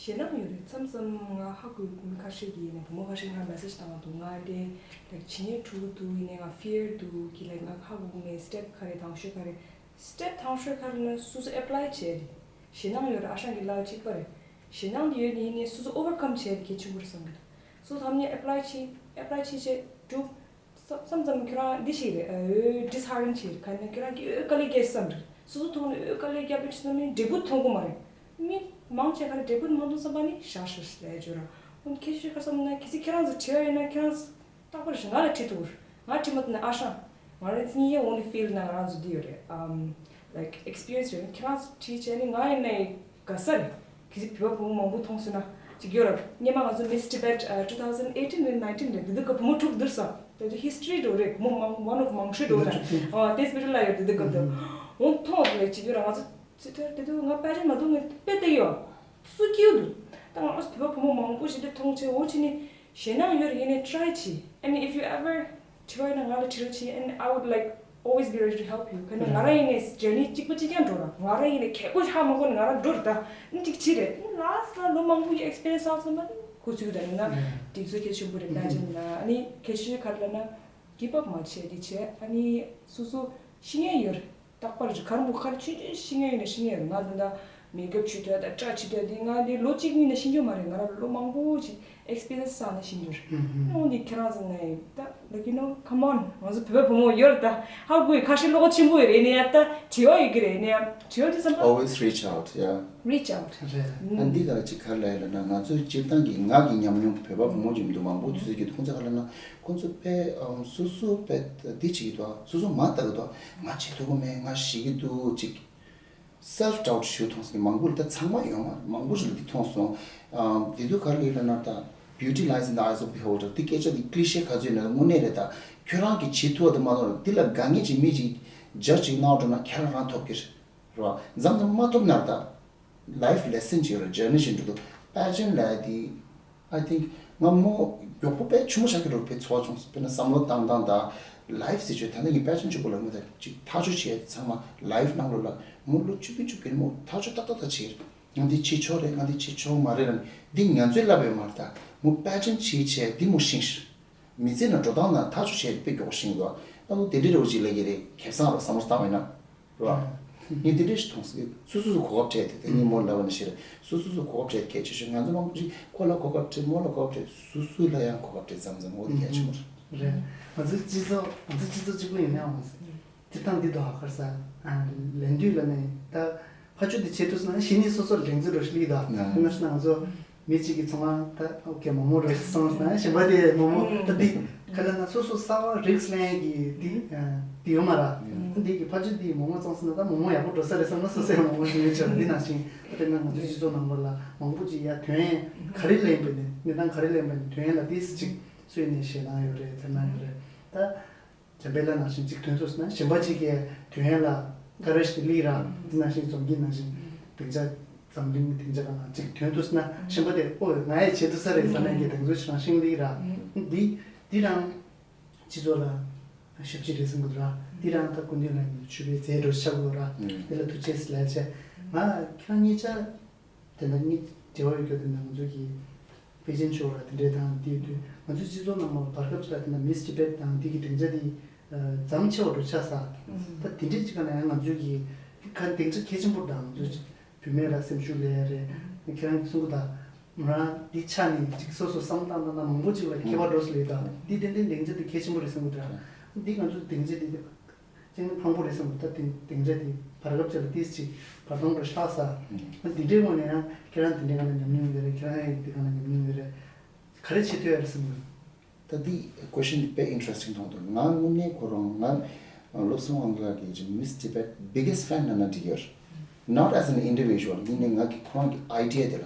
ཞེད་སྣང་ཡོད་རེད། མཚམས་མཚམས་ང་ཧ་གོ་མི་ཁ་ཤས་ཀྱིས་ཡིན་ནའི་བུ་མོ་ཁ་ཤས་ང་མེ་སེ་ཇི་བཏང་བ་འདུག་ང་དེ་ལའིག་ཇི་ནས་ཕྲུ་གུ་འདུག་ཡིན་ནའི་ང་ཕི་ཡར་འདུག་གི་ལའིག་ང་ཧ་གོ་གི་མེད། སི་ཊེབ་ག་རེ་དང་ཤོས་ག་རེ། སི་ཊེབ་དང་ཤོས་ག་རེ་ན་སོ་སོ་ཨེ་པ་ལའི་བྱས་རེད། ཞེད་སྣང་ཡོད་རེད། ཨ་ཞང་གི་ལ་གཅིག་པ་རེད། ཞེད་སྣང་དེ་ཡོད་ནི་ཡིན་ནའི་སོ་སོ་ཨོ་ཝར་ཀམ་བྱས་རེད། གལ་ཆེན་པོ་རེད་བསམ་གི་འདུག་སོ་སོ་ཐམ་ནས་ཨེ་པ་ལའི་བྱས་ཨེ་པ་ལའི་བྱས་བྱས་འགྲུབ། མཚམས་མཚམས་ཁྱོད་རང་འདི་ཞིག་རེད། འོ་ཌི་སི་ཧར་ཊན་བྱེད་ག་ནས་ཁྱོད་རང་གིས་འོ་དཀའ་ལས་རྒྱག་བསམ་རེད། སོ་སོ་ཐོག་ནས་འོ་དཀའ་ལས་རྒྱབ་པའི་ཕྱི་ནང་ནས་འབྲས་བུ་མཐོང་གི་མ་རེད། མི་མང་ཆེ་ག་རེ་འབྲས་བུ་མ་མཐོང་བསམ་པ་ནི་ཤ་ཤ་ལས་བརྗོད་ར། འོན་ཁྱེད་ཤོད་ག་བསམ་ན་གལ་སྲིད་ཁྱེད་རང་ཚོ་བྲིས་པ་ཡིན་ན་ཁྱེད་རང་རྟག་པར་ང་ལ་བྲིས་ཐུབ། ང་བྲིས་མ་ཐུབ་ན་ཨ་ཤང་ང་རང་ཚོ་གཉིས་ཀའི་འོ་ནི་ཕིལ་ན་ང་རང་ཚོ་འདི་ཡོད་རེད། ཨམ་ལའིག་ཨེག་སི་པི་རི་ཡན་སི་ཡོད་རེད། ཁྱེད་རང་ཚོ་བྲིས་བྱས་ནི་ང་ཡིན་ནའི་དགའ་ས་རེད། གལ་སྲིད་བོད་པ་བུ་མོ་མང་པོ་མཐོང་སོང་ན་ཅིག་ཡོད་ར། སྔོན་མ་ང་ཚོ་མིས་ཊི་བེཊ་ཨ་two thousand eighteen and nineteen རེད། དེ་དུས་སྐབས་བུ་མོ་དྲུག་འདུག་ས། དེ་ཚོ་ཧི་སི་ཊོ་རི་འགྲོ་རེད། བུ་མོ་མང་one of མང་ཤོས་འགྲོ་ར། ཨ་དེ་སྤེ་ར་ལ་ཡོད། དེ་དུས་སྐབས་དུ་འོང་མཐོང་བ་དེ་ལ་ཅིག་ཡོད་ར། ང་ཚོ་ཚེ་ཐར་དེ་དུས་ང་དཔལ་ཆེན་མ་འདུག་ངས་དཔེ་བལྟས་ཡོད། སུ་སྐྱིད་འདུག་ད་ང་ཨོ་སི་བོད་པ་བུ་མོ་མང་པོ་ཞིག་དེ་མཐོང་ཆེ་འོ་ཆེ་ནི་ཞེད་སྣང་ཡོད་རེད། ཡིན་ནའི་ཊི་རའི་བྱེད། And if you ever བྲིས་པ་ཡིན་ན་ང་ལ་བྲིས་རོགས་བྱེད། And I would like always be ready to help you. ག་ནས་ང་རང་ཡིན་ནའི་ཇར་ནི་གཅིག་པ་གཅིག་རྐྱང་འགྲོ་ར། ང་རང་ཡིན་ནའི་གལ་པོ་ཧ་མ་གོ་ནས་ང་རང་འགྲོ་ར། ད་ནི་གཅིག་བྱེད་རེད། ནི་ལ་སི་ལ་ལོ་མང་པོ་ཡི་ཨེག་སི་པི་རི་ཡན་སི་ཨང་ཚང་མ་ནི་ཁོ་ཚོའི་ད་ཡིན་ན་སྒྲིག་འཛུགས་གལ་ཆེན་པོ་རེད། ད་ཅིག་ན་ཨ་ནི་གལ་ཆེ་ཤོས་ག་རེ་ལབ་ན་གིབ་ཨབ་མ་བྱེད། དེ་བྱས་ཨ་ནི་སོ་སོ་ཤི་ངེས་ཡོད་རེད། རྟག་པར་ག་རེ་མོ་ག་རེ་ཆུང་ཆུང་ཤི་ངེས་ཡོད་ན་ཤི་ངེས་ཡོད་རེད། ང་ད་ད་མེ་ཀབ་བྱེད་དུས་ད་སྐྲ་བྱེད་དུས་དེ་ང་དེ་ལོ་གཅིག་གཉིས་ནས་ཤེས་རྒྱུ་མ་རེད། ང་རང་ལོ་མང་པོ་ཞིག་ཨེག་སི་པི་རི་ཡན་སི་བསགས་ནས་ཤེས་རྒྱུ་རེད། ཨོ་འདི་ཁྱེད་རང་ཚོ་ནས་ད་like you know come on ང་ཚོ་བོད་པའི་བུ་མོ་ཡོད་རེད། ད་ཧ་གོ་ཡི་ཁ་ཤས་བློ་ཁོག་ཆེན་པོ་ཡོད་རེད། ནས་ད་དྲི་བ་ཡོད་ཀྱི་རེད། ནས་དྲི་བ་དེ་བསམ་པ་Always reach out, yeah. Reach out རེད། ཨ་འདི་ག་ཅིག་ག་རེ་ལབ་ཡ་ལབ་ན་ང་ཚོའི་སྤྱིར་བཏང་གི་ངག་གི་ཉམས་མྱོང་བོད་པ་བུ་མོ་ཅིག་མི་འདུག་མང་པོ་དུས་ཚོད་ཀྱི་ཁོང་ཚོ་ག་རེ་ལབ་ན་ཁོང་ཚོ་དཔེ་ཨམ་སོ་སོ་དཔེ་འདི་བྱེད་ཀྱི་འདུག་སོ་སོ་མ་ལྟ་གི་འདུག་ང་བྱེད་ཐུབ་ཀྱི་མེད། ང་ཞེད་ཀྱི་འདུག་ཅིག self doubt ཞུ་མཐོང་སོང་། མང་པོ་ལ་ད་ཚང་མ་ཡོང་མ་མང་པོ་ཞིག་ལ་འདི་མཐོང་སོང་། ཨམ་འདི་དུས་ག་རེ་ལབ་ན་ད་beauty lies in the eyes of beholder འདི་སྐད་ཆ་འདི་ཀི་ལི་ཤེ་ག་ཚོད་ཡིན་ན་དངོས་གནས་རེད། ད་ཁྱོད་རང་གིས་བྱེད་ཐུབ་པ་དེ་མ་གཏོགས་འདི་ལ་དཀའ་ངལ་ཅིག་མི་ཅིག་ཇ་ཅིག་གནང་འགྲོ་ན་ཁྱེད་རང་རང་ཐོབ་ཀྱི་རེད། རེད་བ། མཚམས་མཚམས་མ་ཐོབ་ན་ད་life lesson ཅིག་ཡོད་རེད། journey ཞིག་འགྲོ་འདུག pageant ལབ་ཡ་དེ་I think ང་མོ་མགྱོགས་པོ་དཔེ་ཆུང་མ་ཆགས་ཀྱི་རེད། དཔེ་ཚོར་བྱུང་། དཔེར་ན་བསམ་བློ་བཏང་སྟངས་དང་life situation ད་ནི་ངས་pageant གཅིག་པོ་ལ་མོ་ད་ཅིག་ཐག་གཅོད་བྱས་ཚང་མ་life ནང་ལོགས་ལ་མོ་ལོ་བཅུ་བདུན་བཅུ་དགུ་ནས་མོ་ཐག་གཅོད་ཏག་ཏག་ཏག་བྱས། ང་འདི་བྱེད་ཆོག་རེད། ང་འདི་བྱེད་ཆོག་མ་རེད་ལབ་ནས་འདི་ང་ཚོས་ལབ་ཡོད་མ་རེད། ད་མོ་pageant བྱས་བྱས་འདི་མོ་ཤེས་ཤག་མི་ཚེ་ནང་འགྲོ་སྟངས་ནང་ཐག་གཅོད་བྱས་དཔེ་མགྱོགས་པོ་ཤེས་འདུག་ཨ་ལོ་དེ་འདྲའི་རོ་ཅིག་ལབ་ཀྱི་རེད། ཁེ་བཟང་རོ་བསམ་བློ་བཏང་བས་ན། རེད་བ། ངས་འདི་འདྲས་ཞིག་མཐོང་སོང་། སོ་སོ་སོ་གོ་སྐབས་སྤྲད་དེ་དེ་ངས་མོར་ལབ་པ་ནང་བཞིན་རེད། སོ་སོ་སོ་གོ་སྐབས་སྤྲད་དེ་གལ་ཆེ་ཤོས། ང་ཚོ་མང་པོ་ཞིག་ཁོ་ལ་གོ་སྐབས་སྤྲད། མོ་ལ་གོ་སྐབས་སྤྲད། སོ་སོ་ལ་ཡང་གོ་སྐབས་སྤྲད་མཚམས་མཚམས། འོ་དེ་གལ་ཆེན་པོ་རེད། རེད། ང་ཚོའི་སྤྱི་ཚོགས་ང་ཚོའི་སྤྱི་ཚོགས་གཅིག་པུ་ཡིན་ནའང་། སྤྱིར་བཏང་འདི་དུ་ཧ་ཁར་ས་ལན་དུས་ལ་ནས་ད་ཕ་ཆོས་འདི་བྱེད་ཐུབ་སོང་ན་གཞི་ནས་སོ་སོར་ལེགས་ཚུལ་རོ་ཞིག་ལི་ད་ན་ན་ཤི་ན་ང་ཚོ། མི་གཅིག་གིས་ཚོང་ཁང་ད་ཨོ་ཀེ་མོག་མོག་རེད་སོང་ཟེར་ན་གཞན་པ་དེ་མོག་མོག་ད་འདི་ག་ལ་ན་སོ་སོ་གསར་པ་རིགས་ལེན་གྱི་འདི་འདི་ཡོད་མ་ར། འདི་གི་ཕ་ཆུ་འདི་མོག་མོག་བཙོང་ཟེར་ན་ད་མོག་མོག་ཡག་པོ་འགྲོ་ས་རེད་བསམ་ན་སོ་སོའི་མོག་མོག་ཞིག་ཡོད་ཆོག་འདི་ནང་བཞིན་ད་དཔེར་ན་ང་ཚོའི་སྤྱི་ཚོགས་ནང་ལོགས་ལ་མང་པོ་ཅིག་ཡ་དོན་ག་རེ་ལེན་པའི་ནི་གནས་སྟངས་ག་རེ་ལེན་པའི་ནི་དོན་ལ་ཏིས་ཅིག་སུས་ནས་ཞེད་སྣང་ཡོད་རེད། ཚེར་སྣང་ཡོད་རེད་ད། འཇམ་དཔལ་ལགས་ནང་བཞིན་གཅིག་ཐོན་སོང་ཟེར་ན་གཞན་པ་གཅིག་གིས་དོན་ཡན་ལ་ཀ་རེ་ཞིག་ལི་ར་འདི་ནང་བཞིན་རྫོང་གི་ནང་བཞིན་སྡིངས་ཆ་འཛམ་གླིང་གི་སྡིངས་ཆ་གང་ལ་གཅིག་ཐོན་འདུག་ཟེར་ན་གཞན་པ་དེ་ཨོ་ང་ཡི་བྱེད་ཐུབ་ས་རེད་ཟེར་ན་ཡི་གདེང་ཚོད་ཆེ་རང་ཤིང་ལི་ར་འདི་འདི་རང་སྤྱི་ཚོགས་ལ་ཞབས་ཕྱི་རེད་ཟེར་གི་འདུག་ར། འདི་རང་ད་སྐུ་མདུན་ལ་ནི་ཆུ་བའི་རྫས་འགྲོ་ཆགས་དགོས་ར། འདི་ལ་ཐུགས་རྗེ་ཆེ་ལབ་བྱས་ང་ཁྱེད་རང་གཉིས་ཆ། དེ་འདྲ་གཉིས་འབྲེལ་བ་ཡོད་རྒྱུ་དེ་འདྲ་ང་ཚོ་གི་པེ་ཅིན་ཤོར་བ་དེ་འདྲས་དང་དེ་དུས་ང་ཚོའི་སྤྱི་ཚོགས་ནང་ལ་བར་སྐབས་ཅིག་ལ་དེ་འདྲ་མིས་ཊི་བེཊ་དང་དེ་གི་སྡིངས་ཆ་དེ་ཨ་མཚམས་ཆེ་བ་འགྲོ་ཆགས་ས། ད་དེ་འདྲས་ཅིག་ག་ལ་ཡང་ང་ཚོའི་གི་ཁ་སྡིངས་ཆ་གལ་ཆེན་པོ་དང་ང་ཚོའི་བུད་མེད་ལ་སེམས་ཤུགས་ལས་རེད། ཁྱེད་རང་གི་གསུང་གི་ད་ང་རང་འདི་ཆ་ནས་ཅིག་སོ་སོ་བསམ་སྟངས་དང་ད་མང་པོ་ཅིག་ལ་ཁྱད་པར་འགྲོ་སྲིད་ལས་ད་འདི་ཏན་ཏན་སྡིངས་ཆ་དེ་གལ་ཆེན་པོ་རེད་བསམ་གི་ད། འདི་ང་ཚོའི་སྡིངས་ཆ་དེ་གཅིག་ནི་ཕངས་པོ་རེད་བསམ་གི་ད། དེ་སྡིངས་ཆ་དེ་བར་སྐབས་ཅིག་ལ་ཏིས་ཅིག་བར་སྟོང་འགྲོ་ཆགས་ས། ཨ་འདི་འདྲའི་ངོས་ནས་ཡང་ཁྱེད་རང་དེ་འདྲའི་སྒང་ལ་ཉམས་མྱོང་ཡོད་རེད། ཁྱེད་རང་ཡང་དེ་སྒང་ལ་ཉམས་མྱོང་ཡོད་རེད། ག་རེ་བྱེད་ཐུབ་ཡ་རེད་བསམ་གི། ད་འདི་ཀོ་ཤན་འདི་དཔེ་ཨིན་ཊི་རེ་སི་ཊིང་མཐོང་འདུག་ང་དངོས་གནས་ཁོ་རང་ང་བློ་བཟང་དབང་རྒྱལ་གྱི་Miss Tibet biggest fan ན་ན་འགྲིག་ཡོད། Not as an individual ཡིན་ནའི་ང་གི་ཁོ་རང་གི་ཨའི་ཌི་ཡ་དེ་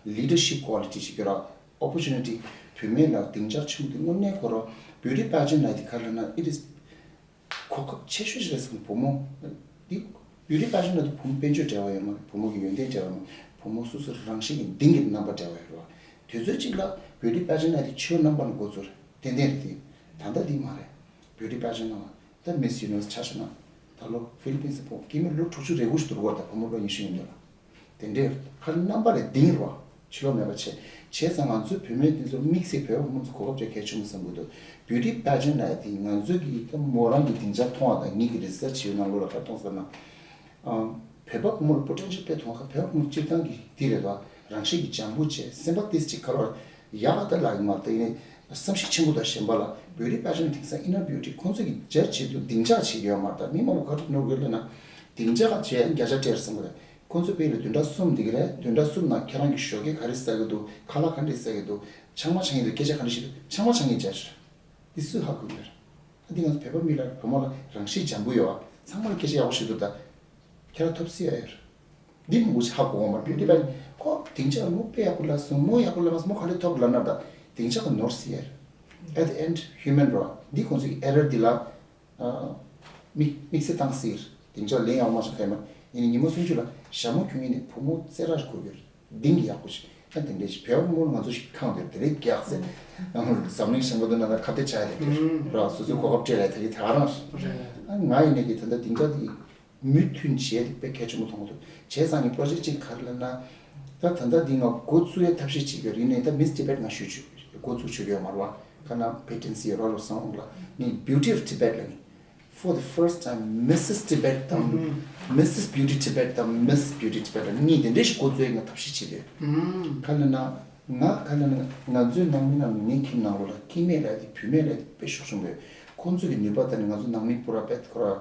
ལ་leadership quality ཞིག་ཡོད་ར། opportunity བུད་མེད་ལ་སྡིངས་ཆ་ཆེན་པོ་དེ་དངོས་གནས་ཁོ་རང་beauty pageant ལ་དེ་ག་རེ་ལབ་ན་it is གོ་སྐབས་ཆེ་ཤོས་ཤིག་རེད་བསམ། བུ་མོ་འདི་བོད་རིགས་པ་ཞིག་ན་དུ་བུ་མོ་དཔལ་འབྱོར་འབྲེལ་བ་ཡོད་མ་རེད། བུ་མོ་གི་ཡོན་ཏན་འབྲེལ་བ་མ་རེད། བུ་མོ་སོ་སོ་རང་བཞིན་གྱི་གདིང་གི་རྣམ་པ་འབྲེལ་བ་ཡོད་རེད་བ། དུས་ཚོད་གཅིག་ལ་ བྷིའུ་ཊི་པེ་ཇེན་ཊི་ལབ་དེ་ཕྱི་ལོ་རྣམ་པ་ནས་འགོ་བཙུགས་རེད། ཏན་ཏན་རེད་དེ། ད་ལྟ་འདི་མ་རེད། བྷིའུ་ཊི་པེ་ཇེན་ཊི་ནང་ལ་ད་མིས་ཡུ་ནི་ཝར་སི་ཆ་བཞག་ན། ད་ལོ་ཧྥི་ལི་པིན་སི་ཕོག་སྐྱེ་དམན་ལོ་དྲུག་ཅུ་རེ་དགུ་ཞིག་འདུག་གོ། ད་བུ་མོ་ལོ་ཉི་ཤུ་ཡིན་འདུག་ལ། དེ་འདྲའི་ཁ་རྣམ་པ་ལས་ལྡིང་རོ། ཕྱི་ལོགས་མེད་པ་བྱས། བྱས་ཙང་ང་ཚོའི་བུད་མེད་འདི་ཚོ་དམིགས་བསལ་བོད་པ་བུ་མོ་ཚོ་གོ་སྐབས་སྤྲད་གལ་ཆེན་པོ་བསམ་གྱི་འདུག་བྷིའུ་ཊི་པེ་ཇེན་ཊི་ལབ་དེ་ང་ཚོའི་གི་ད་མོ་རང་གི་སྡིངས་ཆ་མཐོང་བ་དང་ངེད་ཀྱི་རི་སར་ཆི་བྱེད་ནང་ལོགས་ལ་ཁ་མཐོང་ས་ན། ཨང་། བོད་པ་བུ་མོ་ལ་པོ་ཊེན་ཤལ་དཔེ་མཐོང་ཁ། བོད་པ་བུ་མོ་སྤྱིར་བཏང་གི་འདི་རེད་དོ། རང་བཞིན་གྱི་འཇམ་པོ་བྱས། སེམས་པ་ཏིས་ཅིག་ཁ་ལོ། ཡག་ག་ད་ལག་ཡིན་མ་རེད། ད་ཡིན་ནའི་བསམ་ཤེས་ཆེན་པོ་དང་ཞན་པ་ལ་བྷིའུ་ཊི་པེ་ཇེན་ཊི་དེང་སང་ཨིན་ནར་བྷིའུ་ཊི་ཁོང་ཚོ་གི་ཇ་བྱེད་དུས་སྡིངས་ཆ་བྱེད་ཀྱི་ཡོད་མ་རེད། ད་མི་མང་པོ་ག་རེ་ནོར་གི་ལབ་ན། སྡིངས་ཆ་ག་བྱས་བརྒྱ་ཆ་སྤྲད་རེད་བསམ་གི་རེད། ཁོང་ཚོ་དཔེ་ལ་བདུན་ཕྲག་གསུམ་འདི་གི་རེད། བདུན་ཕྲག་གསུམ་ནང་ཁྱེད་རང་གི་ཞོགས་ཀས་ག་རེ་ཟ་གི་འདུག་ཁ་ལག་ག་འདྲས་ཟ་གི་འདུག་ཆང་མ་ཆང་གི་འདུག་སྐད་ཆ་ག་འདྲས་བཤད་འདུག་ཆང་མ་ཆང་གི་ཇ་རེད། འདི་སུས་ཧ་གོ་གི་ཡོད་རེད། ཨ་འདི་ང་ཚོ་བོད་པ་མི་ལ་བུ་མོ་ལ་རང་བཞིན་འཇམ་པོ་ཡོད་ཨ། ཚང་མ་ལ་སྐད་ཆ་ཡག་པོ་བཤད་འདུག་ད་ཁྱེད་རང་ཐོབ་སྲིད་ཡ་ཡོད་རེད། འདི་མང་པོ་ཞིག་ཧ་གོ་འོང་མ་རེད། བྷིའུ་ཊི་པེ་ཇེན་ཊི་ཁོ་སྡིངས་ཆ་མོ་དཔེ་ཡག་པོ་ལབ་སོང་། མོ་ཡག་པོ་ལབ་མ་སོང་། མོ་ག་འདྲས་ཐོབ་ལབ་ན་ད་སྡིངས་ཆ་ག་ནོར་སྲིད་ཡ་རེད། At the end human རོ། འདི་ཁོང་ཚོ་གི་ཨེ་རར་འདི་ལ། ཨ། དམིགས་དམིགས་བསལ་བཏང་སྲིད། སྡིངས་ཆ་ལེན་ཡག་མ་བྱུང་ཁ་ཡིན་ན། ཡིན་ནའི་ཉིན་མོ་སུམ་ཅུ་ལ་ཞྭ་མོ་ཁྱུང་ཡིན་ནའི་བུ་མོ་རྩེ་ར་ཞིག་གོ་གི་རེད། གདིང་གི་ཡག་པོ་ཞིག་ཨ་དེ་འདྲས་ཞིག་བོད་པ་མོ་ང་ཚོ་ཞིག་ཁང་དེར་དེ་རིགས་རྒྱག་ཚེ། འཛམ་གླིང་ཞེན་པ་དུ་ན་ད་ཁ་གཏད་བྱ་ཡ་དེ་འདྲས་ར། སོ་སོའི་གོ་སྐབས་སྤྲད་ལ་ད་གི་དེ་ག་རང་རེད། ཨ་ང་ཡིན་ནའི་གི་ད་ལྟ་སྡིངས་ཆ་དེ་མུ་མཐུད་བྱས་ཏེ་དཔེ་གལ་ཆེན་པོ་མཐོང་གི་འདུག་བྱས་ཙང་ངས་པོ་རོ་ཇེག་ཊི་གཅིག་ག་རེ་ལབ་ན། ད་ད་ལྟ་འདི་ང་འགོ་བཙུགས་ཡའི་ཐབས་ཤེས་བྱེད་ཀྱི་ཡོད་རེད། ཡིན་ནའི་ད་མིས་ཊི་བྷེཊ་ང་ཞུ་ཆོག་གི་རེད། འགོ་བཙུགས་ཆོག་གི་ཡོད་མ་རེད་བ། ཁ་ན་པེ་ཊན་སི་རོ་ལོ་སང་འོང་ལ་ངས་Beauty of Tibet ལབ་ནི། For the first time Missus Tibet དང་Missus Beauty Tibet དང་Miss Beauty Tibet ལ་གཉིས་དེ་འདྲ་ཞིག་འགོ་བཙུགས་ཡའི་ང་ཐབས་ཤེས་བྱེད་ཀྱི་ཡོད། ཁ་ན་ན་ང་ཁ་ན་ན་ང་ཚོའི་ནང་མི་རྣམས་ངའི་ཁྱིམ་ནང་ལོགས་ལ་སྐྱེ་དམན་ལབ་དེ་བུད་མེད་ལབ་དེ་དཔེ་ཤུགས་ཆེན་པོ་ཡོད། ཁོང་ཚོ་གི་ནུས་པ་དང་ནི་ང་ཚོ་ནང་མི་པུ་ར་པེད་ཁོ་ར།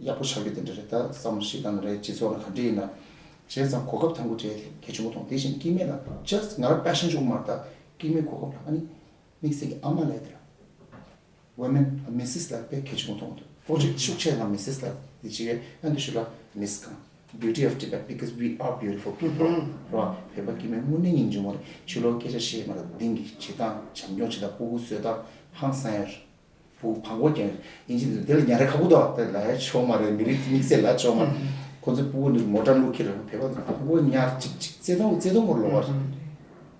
ཡག་པོ་ཆགས་རྒྱུ་དེ་འདྲ་རེད། ད་བསམ་བློ་ཞིག་བཏང་ན་རེད། སྤྱི་ཚོགས་ནང་ག་འདྲ་ཡིན་ན། བྱས་ཙང་གོ་སྐབས་དང་པོ་སྤྲད་དེ་གལ་ཆེན་པོ་མཐོང་། དེ་བཞིན་སྐྱེ་དམན་ལ་just ང་རང་པེ་ཤན་ཅུག་མར་ད་སྐྱེ་དམན་གོ་སྐབས་ལ་ཨ་ནི་དམིགས་བསལ་གྱི་ཨ་མ་ལབ་དེ་ལ་Women Missus ལ་དཔེ་གལ་ཆེན་པོ་མཐོང་འདུག་པོ་ཇེག་ཊི་ཤུགས་ཆེ་ང་Missus ལ་དེ་བྱེད་ཡོད། ཨ་འདི་ཤུ་ལ་Miss གང་Beauty of Tibet because we are beautiful people ར། བོད་པ་སྐྱེ་དམན་དངོས་གནས་སྙིང་རྗེ་མོ་རེད། ཕྱི་ལོགས་སྐད་ཆ་བཤད་མ་རེད། གདིང་གི་བྱེད་སྟངས་བྱམས་སྐྱོང་བྱེད་སྟངས་སྤུ་གུ་བཟོ་སྟངས་ཧང་སང་ཡ་རེད། བུ་བང་གོ་ཀྱང་ཡིན་གཅིག་འདུག་དེ་ལ་ཉར་ར་ཁག་པོ་འདུག་དེ་ལ་ཡ་ཆོག་མ་རེད། མི་རིགས་དམིགས་བསལ་ལ་ཆོག་མ་རེད། ཁོ་ཚོ་སྤུ་གུ་འདུག་མོ་ཊ་བླུག་ཁྱེར་ར་བོད་པ་བང་གོ་ཉར་གཅིག་གཅིག་བརྩེ་དུང་བརྩེ་དུང་ངོར་ལོག་པ་རེད།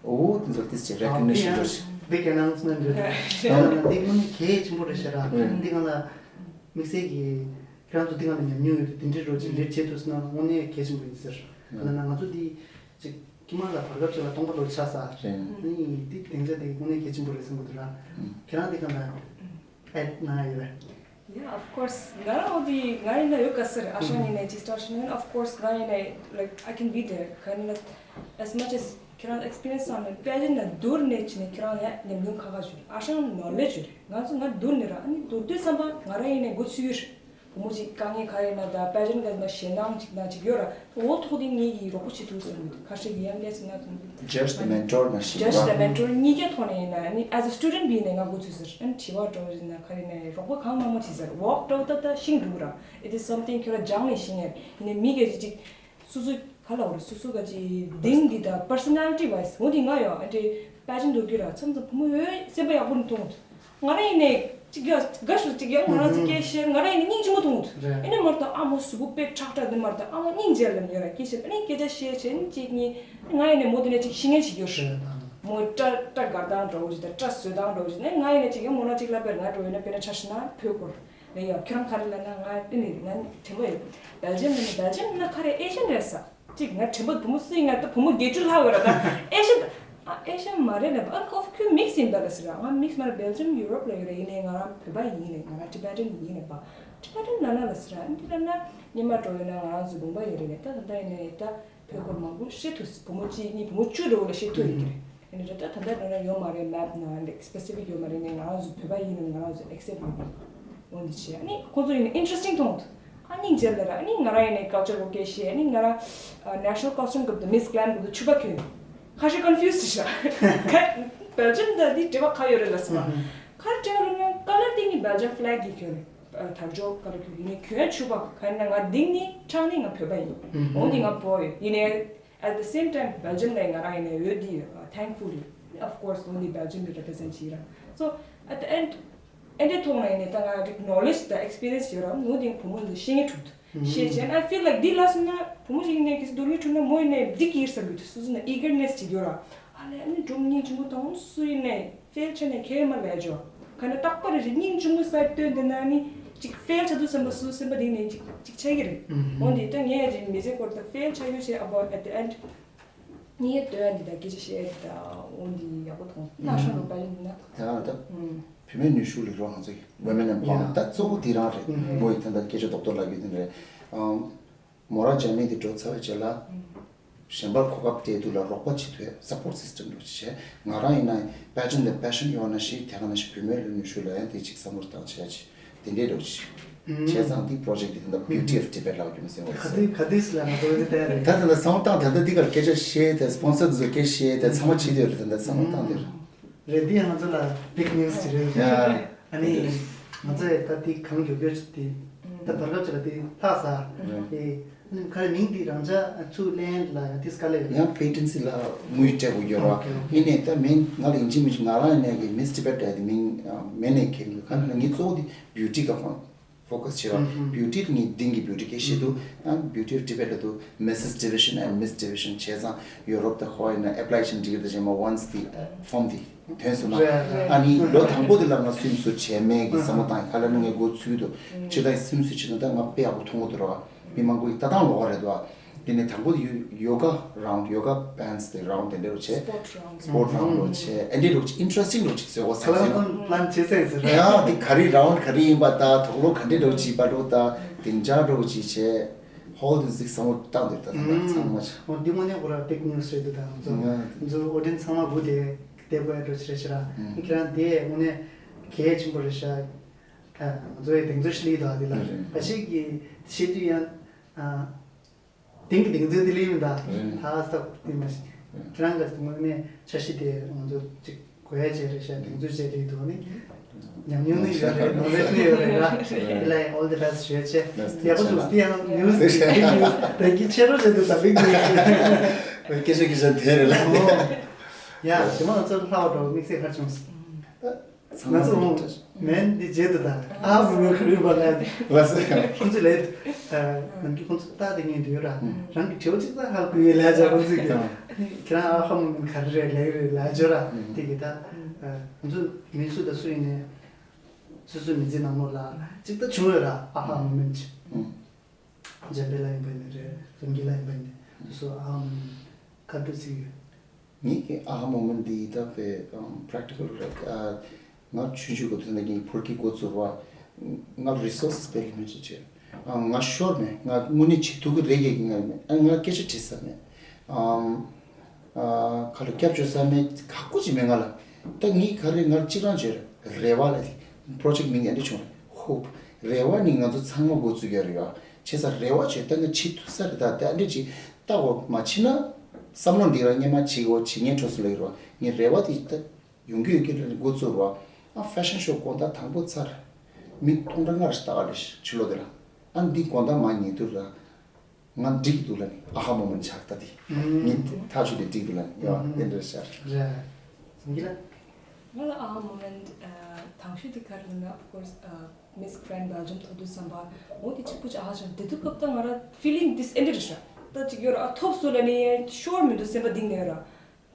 ཨོ་དེ་ཚོ་ཏིས་ཅིག་རེ་ཀོག་ནི་ཤན་འདྲ་ཞིག big announcement རེད། འདི་དངོས་གནས་གལ་ཆེན་པོ་རེད་ཤག་ར། འདི་སྒང་ལ་དམིགས་བསལ་གྱི་ཁྱེད་རང་ཚོ་འདི་སྒང་ལ་ཉམས་མྱོང་ཡོད་དུས་དེ་འདྲའི་རོགས་ཅིག་ལས་བྱེད་ཐུབ་སོང་ན་དངོས་གནས་གལ་ཆེན་པོ་ཡིན་ཟེར། ག་ལ་ན་ང་ཚོ་འདི་ཅིག་ཁྱིམ་ལ་བར་སྐབས་ཅིག་ལ་སྟོང་པ་ལོ་ཆགས་ས་རེད། ནི་འདི་སྡིངས་ཆ་དེ་དངོས་གནས་གལ་ཆེན་པོ་རེད་བསམ་གྱི་འདུག་ར། ཁྱེད་རང་འདི་སྒང་ལ་ཨེ་ན་ཡོད་རེད། Yeah, of course. ང་རང་འོ་དེ་ང་ཡིན་ན་ཡོད་ག་ཟེར། ཨ་ཞང་ཡིན་ནའི་ཇི་སི་ཊར་ཤི་ནན། Of course ང་ཡིན་ནའི་like I can be there. ག་ནི་ན་as much as ཁྱེད་རང་ཨེག་སི་པི་རི་ཡན་སི་ཡོད་ན་དཔེ་ཆ་ན་བསྡུར་ནས་བྱས་ནས་ཁྱེད་རང་ཡ་ཉམས་མྱོང་ཁ་ཁ་ཞུ། ཨ་ཞང་ནོ་ལེ་ཇི་ཡོད་རེད། ང་ཚོ་ང་བསྡུར་ནས་ར་ཨ་ནི་བསྡུར་དུས་ཙམ་པ་ང་རང་ཡིན་ནའི་འགོ་ཚུགས་ཡོད་རེད། བུ་མོ་གཅིག་དཀའ་ངལ་ག་རེ་ཡིན་ན་ད་དཔེ་ཆ་འགའ་ན་ཞེད་སྣང་གཅིག་ན་གཅིག་ཡོད་ར། འོ་ཐོག་དེ་ངེད་ཀྱིས་རོགས་པ་བྱེད་ཐུབ་ཟེར་མི་འདུག་ཁ་ཤས་ཀྱིས་ཡང་ངས་ཟེར་ན་ཐུབ་མི་འདུག Judge the mentor ན་ཞིག་Judge the mentor གཉིས་ཀའི་ཐོག་ནས་ཡིན་ན་ཨ་ནི་as a student བྱས་ནས་ང་འགོ་ཚུགས་ཟེར། ཨ་ནི་དྲི་བ་འདྲ་བོ་ཡིན་ན་ག་རེ་ཡིན་ན་རོགས་པ་གང་མང་མང་བྱེད་ཟེར། འོག་འདྲ་བོ་ད་ད་ཤིང་འདུག་ར། It is something ཁྱོད་རང་སྦྱངས་ནས་ཤེས་ངེས་ཡིན་ནའི་མི་སྒེར་གཅིག་སོ་སོ་ག་ལ་འོ་རེད། སོ་སོ་ག་ཅིག་གདིང་འདི་ད་personality wise འོ་འདི་ང་ཡོད་ཨ་འདྲེ་དཔེ་ཆ་འདུག་གི་ར། མཚམས་མཚམས་བུ་མོ་འོས་སེམས་པ་ཡག་པོ་འདུག་ང་རང་ཡིན་ནའི་གཅིག་ཡ་དགའ་ཞིག་གཅིག་ཡ་ང་རང་ཚོ་སྐད་བཤད་ང་རང་ཡིན་ནའི་སྙིང་རྗེ་མོ་མཐོང་འདུག་ཨེ་ནི་མར་ད་ཨ་མོ་གཟུགས་པོ་དཔེ་ཁྲག་ཁྲག་འདི་མར་ད་ཨ་མོ་སྙིང་རྗེ་ལ་ཉེ་ར་སྐད་བཤད་ཨ་ནི་སྐད་ཆ་བཤད་བྱས་ནི་གཅིག་གཉིས་ང་ཡིན་ནའི་མོ་འདི་ནས་གཅིག་ཤི་ངན་ཞིག་ཡོད་རེད། མོ་སྐྲ་སྐྲ་དགར་སྟངས་འདྲ་བོ་ཞིག་དང་སྐྲ་བཟོ་སྟངས་འདྲ་བོ་ཞིག་ནས་ང་ཡིན་ནའི་གཅིག་ཡ་མོ་ན་གཅིག་ལབ་པར་ང་འགྲོ་ཡིན་ན་དཔེར་ན་ཆ་བཞག་ན་བོད་སྐོར་ལ་ཡ་ཁྱོད་རང་ག་རེ་ལབ་ན་ང་ཨེ་ནི་ང་དྲན་པ་ཡོད། སྦེལ་ཇམ་ནས་སྦེལ་ཇམ་ན་ག་རེ་ཨེ་ཤན་རེད་ས། གཅིག་ང་དྲན་པ་བུ་མོ་སུ་ཡིན་ང་ད་བུ་མོ་བརྒྱད་ཅུ་ལྷག་ཡོད་ར་ད་ཨེ་ཤ་ཨ་ཨེ་ཤ་མ་རེད་ལབ་ཨ་ཁོ་ཁོ་མིག་སི་ཡིན་པ་ལ་ཟེར་ར། ང་མིག་སི་མ་རེད། སྦེལ་ཇམ་ཡུ་རོབ་ལ་ཡོད་ར། ཡིན་ནའི་ང་རང་བོད་པ་ཡིན་ནའི་ང་རང་ཊི་བེ་ཊན་ཡིན་ནའི་པ་ཊི་བེ་ཊན་ལ་ན་ལ་ཟེར་ར། ཨ་འདི་ལ་ན་ཉི་མ་འགྲོ་ཡོད་ན་ང་རང་ཚོ་ལུང་པ་ཡོད་རེད་ནས་ད་ད་ལྟ་ཡིན་ནའི་ད་བོད་སྐོར་མང་པོ་ཤེས་ཐུབ། བུ་མོ་གཅིག་གཉིས་བུ་མོ་བཅུ་འགྲོ་ལ་ཤེས་ཐུབ་ཡོད་ཀྱི་རེད། ཨ་ནི་ད་ད་ལྟ་འགྲོ་ན་ཡོད་མ་རེད། མེབ་ན་ལེགས་སི་པེ་སི་ཕིག་ཡོད་མ་རེད་ནས་ང་རང་ཚོ་བོད་པ་ཡིན་ནའི་ང་རང་ཚོ་ཨེག་སེབ་ཡོད་རེད། འོ་འདི་བྱས་ཨ་ནི་ཁོ་ཚོ་ཡིན་ན་ཨིན་ཊི་རེ་སི་ཊིང་མཐོང་འདུག་ཨ་སྙིང་རྗེ་ལ་ར། ཨ་ནི་ང་རང་ཡིན་ནའི་ཀལ་ཅར་གོ་སྐད་བཤད། ཨ་ནི་ང་རང་ནེ་ཤ་ནལ་ཀོ་སི་ཊིའུམ་སྐབས་དུ་མིས་གྷི་ལེམ་སྐབས་དུ་ཕྱུ་པ་གྱོན། ཁ་ཤས་ཀོན་ཕིའུ་སི་ཌི་བྱས། ཁ་སྦེལ་ཇམ་དང་འདི་འབྲེལ་བ་ག་ཡོད་རེད་ལབ་སོང་ང་། ཁ་འབྲེལ་བ་ལབ་ན་ཀ་ལར་དེ་ནི་སྦེལ་ཇམ་ཕི་ལེག་གི་གྱོན་རེད། དར་ལྕོག་ཀ་ལར་གྱོན། ཡིན་ནའི་གྱོན་ཕྱུ་པ་ག་ཡིན་ན་ང་གདིང་ནི་ཁྲག་ནི་ང་བོད་པ་ཡིན། འོ་འདི་ང་བོད་ཡིན། ཡིན་ནའི་At the same time སྦེལ་ཇམ་ལ་ང་རང་ཡིན་ནའི་འོས་འདི་thankful ཡོད། Of course འོ་འདི་སྦེལ་ཇམ་གྱི་རེ་པི་རི་ཛེན་ཊི་བྱེད་ར། So at the end ཨེ་འདྲའི་ཐོག་ནས་ཡིན་ནའི་ད་ང་རིག་ནོ་ལེ་ཇི་དང་ཨེག་སི་པི་རི་ཡན་སི་ཡོད་ར། འོ་འདི་བུ་མོ་འདི་ཤེས་ངེས་ཐུབ་འདུག་ཤེས་བྱས་ན་I feel like འདི་ལ་སོང་ན་བུ་མོ་ཞིག་ཡིན་ནའི་གི་སི་སྡུག་རུས་ཐུབ་ན་མོ་ཡིན་ནའི་འགྲིག་གི་ཡིན་བསམ་གྱི་འདུག་སོ་སོ་ན་ཨི་གར་ནེ་སི་ཅིག་ཡོད་ར། ཨ་ལས་ཨ་ནི་སྒྲུང་སྙིང་རྗེ་མོ་དང་སུ་ཡིན་ནའི་ཕེལ་ཆ་ནས་ཁྱེད་མ་ལས་ཇོ། ག་ནས་རྟག་པར་རེ་སྙིང་རྗེ་མོ་སར་སྟོན་དེ་ན་ནི་ཅིག་ཕེལ་ཆ་དུས་སེམས་པ་སུ་སེམས་པ་དེ་ནས་ཅིག་ཅིག་ཆགས་ཀྱི་རེད། འོན་ཏེ་ད་ངས་ཅིག་མི་ཚེ་སྐོར་ད་ཕེལ་ཆ་ཡོད་ཆེ་about at the end ངའི་དོན་འདི་དང་སྐད་ཆ་བཤད་ད་འོན་ཏེ་ཡག་པོ་མཐོང་ན་ཧྲང་རུ་པ་ཡིན་ན། དེ་ཡང་ད་བུད་མེད་ནུས་ཤུགས་ལས་རོགས་ང་ཚོ་women empowerment ད་གཙོ་བོ་དེ་རང་རེད། མོ་ཡི་ད་ད་སྐད་ཆ་རྡོག་རྡོག་ལབ་ཡོད་དེ་རེད། མོ་རང་ཇར་མན་དེ་འགྲོ་ཚར་བའི་རྗེས་ལ། གཞན་པར་གོ་སྐབས་སྤྲད་དུས་ལ་རོགས་པ་བྱེད་ཐུབ་support system རོགས་བྱེད། ང་རང་ཡིན་ན་pageant དང་passion ཡོད་ན་ཞིག་དེ་ག་ན་ཞིག་བུད་མེད་ལ་ནུས་ཤུགས་ལ་ཡང་དེ་ཅིག་བསམ་བློ་བཏང་བྱས་ཅིག་དེ་འདྲའི་རོགས་བྱེད། བྱས་ཙང་དེ་project དེ་ད་Beauty of Tibet ལབ་རྒྱུ་མི་ཟེར་བ་ག་དུས་ག་དུས་ལ་ང་ཚོ་འདི་ལྟ་ཡ་རེད། ད་ད་ལྟ་བསམ་བློ་བཏང་ད་ལྟ་འདི་གར་སྐད་ཆ་བཤད་དེ་sponsor དེ་ཚོ་སྐད་བཤད་དེ་ཚང་མ་བྱེད་དེ་རེད། ད་ལྟ་བསམ་བློ་བཏང་དེ་རེད། རེད། འདི་ཡང་ང་ཚོ་ལ་big news ཅིག་རེད། ཡ། ཨ་ནི་ང་ཚོས་ད་འདི་གང་མགྱོགས་མགྱོགས་ཅིག་དེ་ད་བར་སྐབས་ཅིག་ལ་དེ་ལྷག་ས་དེ་ཨ་ནི་ག་རེ་མིང་འདི་རང་ཅག་ཚུར་ལེན་ལ་ཡང་དེ་དཀའ་ལས་ཡོད། ཡང་patency ལ་དངུལ་སྤྲད་དགོས་ཡོད་ར། ཨོ་ཁེ་ཨོ་ཁེ། ཡིན་ནའི་ད་མིང་ང་ལ་ཡིན་གཅིག་མིན་གཅིག་ང་རང་ཡིན་ནའི་གི་Miss Tibet དེ་མིང་མེད་ནའི་ཁེ་ལ་ག་ནང་ངའི་གཙོ་བོ་དེ་beauty ག་ཁོང་focus བྱེད་ར། Beauty དེ་ངའི་གཏིང་གི་beauty སྐད་བཤད་དུས་ཨ་Beauty of Tibet ལ་དུ་Missus Division and Miss Division བྱས་ཙང་ཡོ་རོབ་དང་ཧོ་ཡིན་ན་apply བྱེད་འགྲིག་གི་ད་བྱས་མ་once དེ་form དེ་ཐོན་སོང་ན་ཨ་ནི་ལོ་དང་པོ་དེ་ལ་ང་swimsuit བྱས་མེད་གི་བསམ་བློ་བཏང་ཡི་ཁ་ལ་ནི་ངའི་འགོ་ཚུལ་དུ་ཕྱི་ལ་swimsuit བྱས་ན་ད་ང་དཔེ་ཡག་པོ་མཐོང་གི་འདུག་ར། མི་མང་པོ་ཡི་ལྟ་སྟངས་ལོགས་ཀ་རེད་འདུག་ཨ། དེ་ནས་དང་པོ་དེ་ཡོ་yoga round yoga pants དེ་round དེ་འདྲ་རུ་བྱས། Sport round རུ་བྱས་ཨ་འདྲ་རུ་བྱས་interesting རུ་བྱས་ཟེར་བ་ས་ཚིག་ནོ། Plan བྱས་ཚར་ཟེར་ར། ཡང་དེ་ག་རེ་round ག་རེ་ཡིན་པ་ད་དོག་ལོ་ག་འདྲ་རུ་བྱས་པ་རུ་ད་དེ་འདྲ་རུ་བྱས་བྱས་ཧོལ་དེ་ཟིག་བསམ་བློ་བཏང་དེ་ད་ད་ཚང་མ་ཆ། འོ་འདི་དངོས་གནས་ཁོ་ར་big news རེད་འདུག་ད་ང་ཚོ་ང་ང་ཚོ་audience ཚང་མ་སྒུག་དེ་བལྟས་དགོས་ཡ་འགྲོ་ཆེ་རེད་ཤི་ར། ཁྱེད་རང་དེ་དངོས་གནས་གལ་ཆེན་པོ་རེད་ཤག་ང་ཚོ་ཡི་གདེང་ཚོད་ཤི་ལི་དང་དེ་ལ་ཨ་ཤིག་གི་ཤེས་དུས་ཡང་། དེང་གི་དེང་ཚོའི་དེ་ལས་མི་འདའ། ད་ས་དེ་མ་ཤི། ཁྱེད་རང་ག་ངོས་ནས་འཆར་གཞི་དེ་ང་ཚོ་གཅིག་གོ་ཡ་བྱས་རེད་ཤག་དེང་ཚོའི་བྱས་རེད་འདུག་ནི། ཉམས་མྱོང་ནི་ཡོད་རེད། ནོ་ལེ་ཇི་ནི་ཡོད་རེད་ར། དེ་ལ་all the best ཞུ་ཡ་བྱས། ཡག་པོ་བྱུང་། དེ་ཡང་news big news ད་གི་ཆེ་རོ་བྱས་འདུག་ད་big news སྐད་ཆ་སྐད་ཆ་དེ་རེད་ལ། ཡ་ཞི་མ་ང་ཚོ་ལྷ་བ་འགྲོ་དམིགས་བསལ་ག་རེ་བྱུང་སོང་། ང་ཚོ་ངོ་། མེན་འདི་བརྗེད་དུ་དང་ཨ་མོ་མོ་ག་རེ་བ་ལ་ལ་སེ། ཁོང་ཚོ་ལས། ནམ་རྒྱུན་ཁོང་ཚོ་ལྟ་དེ་ངས་འདུག་ར། རང་གི་དྲི་བ་གཅིག་ད་ཧ་གོ་ཡོད་ལས་བྱ་ཁོང་ཚོས་ཀྱི། ཁྱེད་རང་ཨ་ཧ་མོ་མོ་ག་རེ་རེད་ལས་རེད་ལས་བྱ་ར། དེ་གི་ད། ང་ཚོ་མི་སུ་དང་སུ་ཡིན་ནས། སོ་སོའི་མི་ཚེ་ནང་ལོགས་ལ་གཅིག་ད་བྱུང་ཡོད་ར་ཨ་ཧ་མོ་མེན་ཅིག་འཇམ་དཔལ་ལགས་ཡིན་པ་ཡིན་ནའི་རེད། རིམ་གྱིས་ལགས་ཡིན་པ་ཡིན་ནའི་སོ་སོ་ཨ་ཧ་མོ་མེན་ག་འདྲ་ཚིག་ཡོད། ངེད་ཀྱི་ཨ་ཧ་མོ་མེན་འདི་ད་དཔེ་practical རེད། ང་ཆུང་ཆུང་གི་དུས་ནས་ངའི་ཕོར་གྱི་འགོ་ཚུགས་པ། ང་resources དཔེ་ལ་མེད་ཅེས་བྱས། ང་ཤོར་མེད། ང་དངོས་གནས་བྱེད་ཐུབ་ཀྱི་རེད་ཡས་ཀྱི་ང་མེད། ང་སྐད་ཆ་དྲིས་ས་མེད། ཁ་ལ་སྐྱབས་བཅོལ་ས་མེད། ཁག་པོ་ཅིག་མེད་ང་ལ། ད་ངས་ག་རེ་ང་གཅིག་རང་བྱས་རེ་བ་ལ་དེ་project མིང་ཡང་འདི་བྱུང་རེད། Hope རེ་བ་ནི་ང་ཚོ་ཚང་མ་འགོ་ཚུགས་ཡ་རེད་ཡ། བྱས་ཙང་རེ་བ་བྱས་ད་ང་བྱེད་ཐུབ་ས་རེད། ད་དེ་ཨ་འདྲས་ཅིག་ལྟ་འོ་མ་བྱེད་ན་བསམ་བློ་འདི་རང་སྔོན་མ་བྱེད་འོ་བྱེད་ངན་འཕྲོ་སུ་ལ་ཡོད་རེད་བ། ངས་རེ་བ་དེ་ད་ཡོང་གི་ཡོད་ཀྱི་རེད། འགོ་ཚུགས་རེད་བ། ཨ་fashion show དགོང་དག་དང་པོ་ཚར། མི་སྟོང་ཕྲག་ལྔ་རེ་ལྟ་ག་རེད་ཕྱི་ལོགས་དེ་ལ། ཨ་འདི་དགོང་དག་མ་ཉལ་དུས་ལ། ང་འགྲིག་གི་འདུག་ལབ་ནི་ཨ་ཧ་མོ་མེན་ཆགས་ད་དེ། ངས་ཐག་ཆོད་དེ་འགྲིག་འདུག་ལབ་ནི་ཡ་དེ་འདྲ་ཤར། རེད། སེང་གེ་ལགས། ང་ལ་ཨ་ཧ་མོ་མེན་དང་ཤོས་དེ་ག་རེ་ལབ་ན། Of course Miss Grand Belgium ཐོབ་དུས་ཙམ་པ་འོ་དེ་གཅིག་པུ་ཅིག་ཨ་ཧ་ཆགས། དེ་དུས་སྐབས་ད་ང་ར་feeling this ཨེ་འདྲ་རེད་ཤག་ད་ཅིག་ཡོད་ར། ཨ་ཐོབ་སོང་ལབ་ནི་ཤོར་མི་འདུག་སེམས་པ་གཏིང་ནས་ཡོད་ར།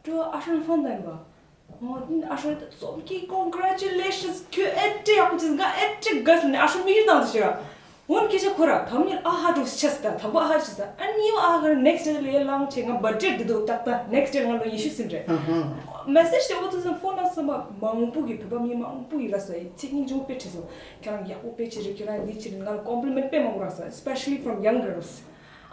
འགྲོ་ཨ་ཧྲན་ཧྥན་དང་ཡིན་པ། ཨོ་ཨ་ཧྲན་ཙོམ་གྱིས་congratulations ཁྱོད་ཨེ་ཏྲེ་ཡག་པོ་བྱས། ང་ཨེ་ཏྲེ་དགའ་སོང་ནས་ཨ་ཧྲན་མིག་ཡིད་དང་དུ་ཤེས་ར། འོན་སྐད་ཆ་གོ་ར་དམ་ཉིད་ཨ་ཧ་འགྲོ་ཆེ་ས་དང་དང་པོ་ཨ་ཧ་ཆེ་ས་ཨ་ནི་ཨ་ཧ་next day ལས་ལངས་བྱས་ང་birthday འདི་དུ་ཏག་ཏག next day ང་ལོ་ཉི་ཤུ་ཟིན་རེད། message དེ་འོ་ཐུག་སོང་། ཕོན་ལ་སོང་བ་མང་པོ་གི་བོད་པ་མི་མང་པོ་ཡིན་ལ་ས་ཡི་ཚིག་སྙིང་རྗེ་པོ་དཔེ་བྲིས་སོང་། ཁྱེད་རང་ཡག་པོ་དཔེ་བྱེད་རེད། ཁྱེད་རང་འདི་བྱེད་རེད། ང་ལ་compliment དཔེ་མང་པོ་རག་ས། Especially from young girls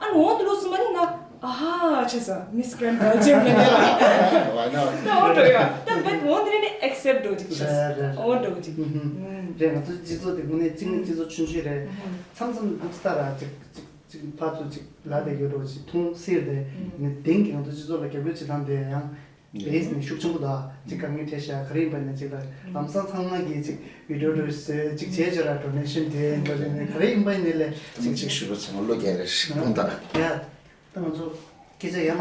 ཨ་ནི་འོང་དུ་ལོ་སུ་མ་ནི་ང་ཨ་ཧ་ཆེ་ས་Miss Grand Belgium ལ་ཉལ་ལ། ད་འོང་འགྲོ་ཡ་ད་བད་འོང་དུ་ནི་accept འགྲོ་ཅིག་ཆེ་ས། འོང་འགྲོ་ཅིག་རེད། ང་ཚོ་སྤྱི་ཚོགས་དེ་དངོས་གནས་གཅིག་ནི་སྤྱི་ཚོགས་ཆུང་ཆུང་རེད། མཚམས་མཚམས་འདུག་སྟ་ར་ཅིག་ཅིག་ཅིག་ཕར་ཚུར་ཅིག་ལ་དེ་ཡོད་འགྲོ་ཅིག་མཐོང་སྲིད་རེད། ནི་དེང་གི་ང་ཚོ་སྤྱི་ཚོགས་ལ་རྒྱབ་སྐྱོར་བྱེད་སྟངས་དེ་ཡང་། བེས་ནི་ཤུགས་ཆེན་པོ་དང་ཅིག་དཀའ་ངལ་འཕྲད་ཤག་ག་རེ་ཡིན་པ་ནས་ཅིག་ལ་ལམ་སང་ཚང་མ་གིས་ཅིག་བི་ཌིའོ་འདྲ་བཟོས་ཅིག་བྱས་ཅོ་ར་ཌོ་ནེ་ཤན་དེ་འདྲ་རེད་ནས་ག་རེ་ཡིན་པ་ནས་ལས་ཅིག་ཅིག་ཅིག་ཞུ་རོགས་བྱས་ན་བློ་རྒྱག་རེ་ཞིག་དགོངས་དག་ཡ། ད་ང་ཚོ་སྐད་ཆ་ཡ་མ་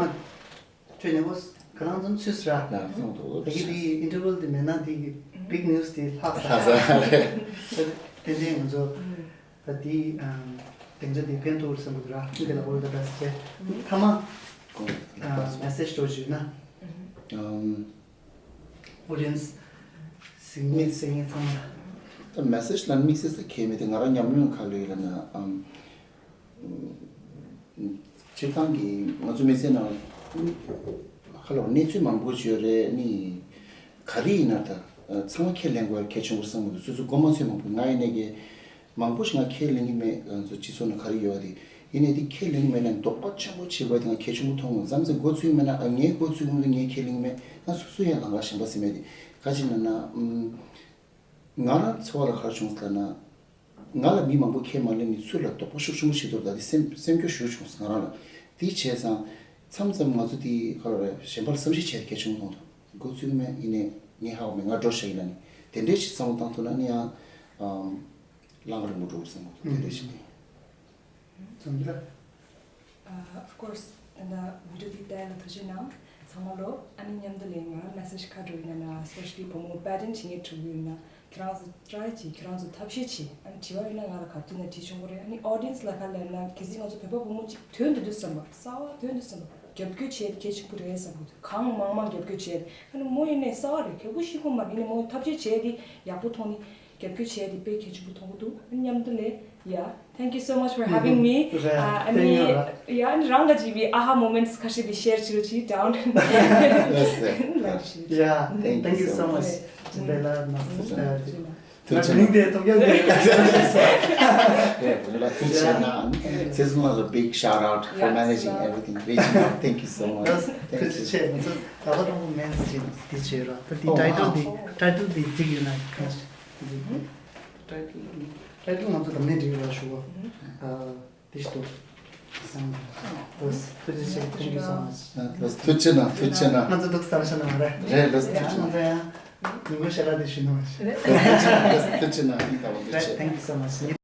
ཐོས་ནས་འོ་ག་ལང་ཙམ་ཚུད་ཟེར་ར། ད་གི་དེ་ཨིན་ཊར་ཝུལ་དེ་མེད་ན་དེ་གི་བིག་ནིའུ་སི་དེ་ལྷག་ས་ལྷག་ས་རེད། ཏན་ཏན་ང་ཚོ། ད་དེའི་སྡིངས་ཆ་འདི་ཕན་ཐོགས་བསམ་གྱི་འདུག་ར། འདི་ལ་all the best བྱས། ཐ་མ་མེ་སེ་ཇི་འདྲ་ཞིག་ཡོད་ན། ཨམ། ཨོ་ཌི་ཡན་སི་གཟིགས་མཁན་གསན་མཁན་ཚང་མ་ལ། ད་མེ་སེ་ཇི་ལ་དམིགས་བསལ་ས་གལ་མེད་དེ། ང་རང་ཉམས་མྱོང་ག་ལོས་ལབ་ན། ཨམ། སྤྱིར་བཏང་གི་ང་ཚོ་མི་ཚེ་ནང་ཧ་ལོ་གནས་ཚུལ་མང་པོ་ཅིག་ཡོད་རེད། ནི་ག་རེ་ཡིན་ན་ད་ཚང་མ་ཁས་ལེན་དགོས་གལ་ཆེན་པོ་བསམ་གི་འདུག་སོ་སོ་མགོ་མ་ཚོས་མང་པོ། ང་ཡིན་ནའི་གི་མང་པོ་ཞིག་ང་ཁས་ལེན་གི་མེད། ང་ཚོ་སྤྱི་ཚོགས་ནང་ག་རེ་ཡོད་དེ་ཡིན་ནའི་དེ་ཁས་ལེན་གི་མེད་ན་དོགས་པ་ཆེན་པོ་བྱེད་དགོས་དེ་ང་གལ་ཆེན་པོ་མཐོང་གི་མཚམས་མཚམས་མགོ་ཚོས་མེད་ན། ཨ། ངའི་མགོ་ཚོས་མེད་ན་ངས་ཁས་ལེན་གི་མེད། ང་སོ་སོ་ཡང་ལམ་ཁ་གཞན་པ་ཟིན་མེད་དེ། ག་ཅི་ན་ན་ཨམ། ང་རང་འཚོ་བ་ལ་ག་རེ་བྱུང་ཟེར་ན། ང་ལ་མི་མང་པོ་ཁས་མ་ལེན་ནས་ཚུར་ལ་དོགས་པ་ཤུགས་ཆེན་པོ་བྱེད་དུས། ད་དེ་སེམས་སེམས་སྐྱོ་ཞེ་པོ་བྱུང་སོང་ང་རང་ལ། དེ་བྱས་ཙང་མཚམས་མཚམས་ང་ཚོ་དེ་ག་ལ་རེད། གཞན་པ་ལ་བསམ་ཤེས་བྱས་ཏེ་གལ་ཆེན་པོ་མཐོང་དང་། མགོ་ཚོས་མེད། ཡིན་ནའི་ངས་ཧ་གོ་མེད། ང་འགྲོ་ཤག་ཡིན་ན་ནི་དེ་འདྲའི་ཞིག་བསམ་བློ་བཏང་ཐུབ་ན་ནི་ཡང་ཨམ། ལམ་རིང་པོ་འགྲོ་བསམ་གི་འདུག་དེ་འདྲའི་ཞིག་ནི། ཙམ་རེད། Of course. ད་ལྟ་བི་ཌི་ཡོ་དེ་ལྟ་ཡ་ལ་ཐུགས་རྗེ་གནང་། ཚང་མ་ལོ། ཨ་ནི་མཉམ་དུ་ལས་ང་རང་མེ་སེ་ཇི་ག་འགྲོ་ཡིན་ན་ན། especially བུ་མོ་པེ་ཊན་བྱེད་མཁན་ཕྲུ་གུ་ཡིན་ན། ཁྱེད་རང་ཚོ་ཊ་རའི་བྱེད། ཁྱེད་རང་ཚོ་ཐབས་ཤེས་བྱེད། ཨ་ནི་དྲི་བ་ཡོད་ན་ང་ལ་ག་དུས་ན་དྲིས་ཆོག་གི་རེད། ཨ་ནི་ཨོ་ཌི་ཡན་སི་ལ་ག་ལབ་ན། གལ་སྲིད་ང་ཚོ་བོད་པ་བུ་མོ་གཅིག་ཐོན་འདུག་དུས་ཙམ་པ། གསར་པ་ཐོན་དུས་ཙམ་པ་རྒྱབ་སྐྱོར་བྱེད་ཡ་དེ་གལ་ཆེན་པོ་རེད་བསམ་གི་འདུག་གང་མང་མང་རྒྱབ་སྐྱོར་བྱེད་ཡ་དེ། ཨ་ནི་མོ་ཡིན་ནའི་གསར་པ་རེད། གལ་པོ་ཤེས་ཀྱི་མ་རེད། ཡིན་ནའི་མོ་ཐབས་ཤེས་བྱེད་ཡ་དེ་ཡག་པོ་མཐོང་ནི། རྒྱབ་སྐྱོར་བྱས་ཏེ་དཔེ་གལ་ཆེན་པོ་མཐོང་གི་འདུག་མཉམ་དུ་ལས། Yeah, thank you so much for having me. རེད། ཨ་ནི། Thank you. Yeah, ཨ་ནི་རང་ག་ཅི་བི་ཨ་ཧ་མོ་མེན་ཊི་ཁ་ཤས་བི་ཤེར་བྱེད་རོགས་གྱིས། Down. Yes, sir. Like, yeah, thank you so much. Bella, ཐུགས་རྗེ་གནང་། ཐུགས་རྗེ་གནང་། རེད། བུ་ལ་ཐུགས་རྗེ་གནང་། ཚེ་སྲོག་ལ་big shout out for managing everything, reaching out. Thank you so much. Thank you. ཐུགས་རྗེ་ཆེ། ང་ཚོ་ལག་པ་སྤྲང་པོ་མེན་ཊི་ཟེར་དེ་བྱས་ར། ད་དེ་ཊའི་ཊལ་དེ། ཊའི་ཊལ་དེ་འགྲིག་ཡོད་ན་གང་། ཊའི་ཊལ། ཊའི་ཊལ་ང་ཚོ་དང་ནས་འགྲིག་ཡོད་ར་ཞུ་བ། ཨ། དེ་ཞིག་ཏུ། བསམ། ཐུགས་རྗེ་ཆེ། Thank you so much. ཐུགས་རྗེ་གནང་། ཐུགས་རྗེ་གནང་། ང་ཚོ་འདུག་བསམ་ཤེས་གནང་རེད། རེད། ལགས་སོ། ཐུགས་རྗེ་གནང་། ང་ཚོ་ཡང་ཉིན་མོ་ཞེ་དྲག་དེ་ཞུ་ནོ་མ་ཞིག་ལགས་སོ། ཐུགས་རྗེ་གནང་། ཡིན་ད་བ་འདུག་ཆེ། Thank you so much.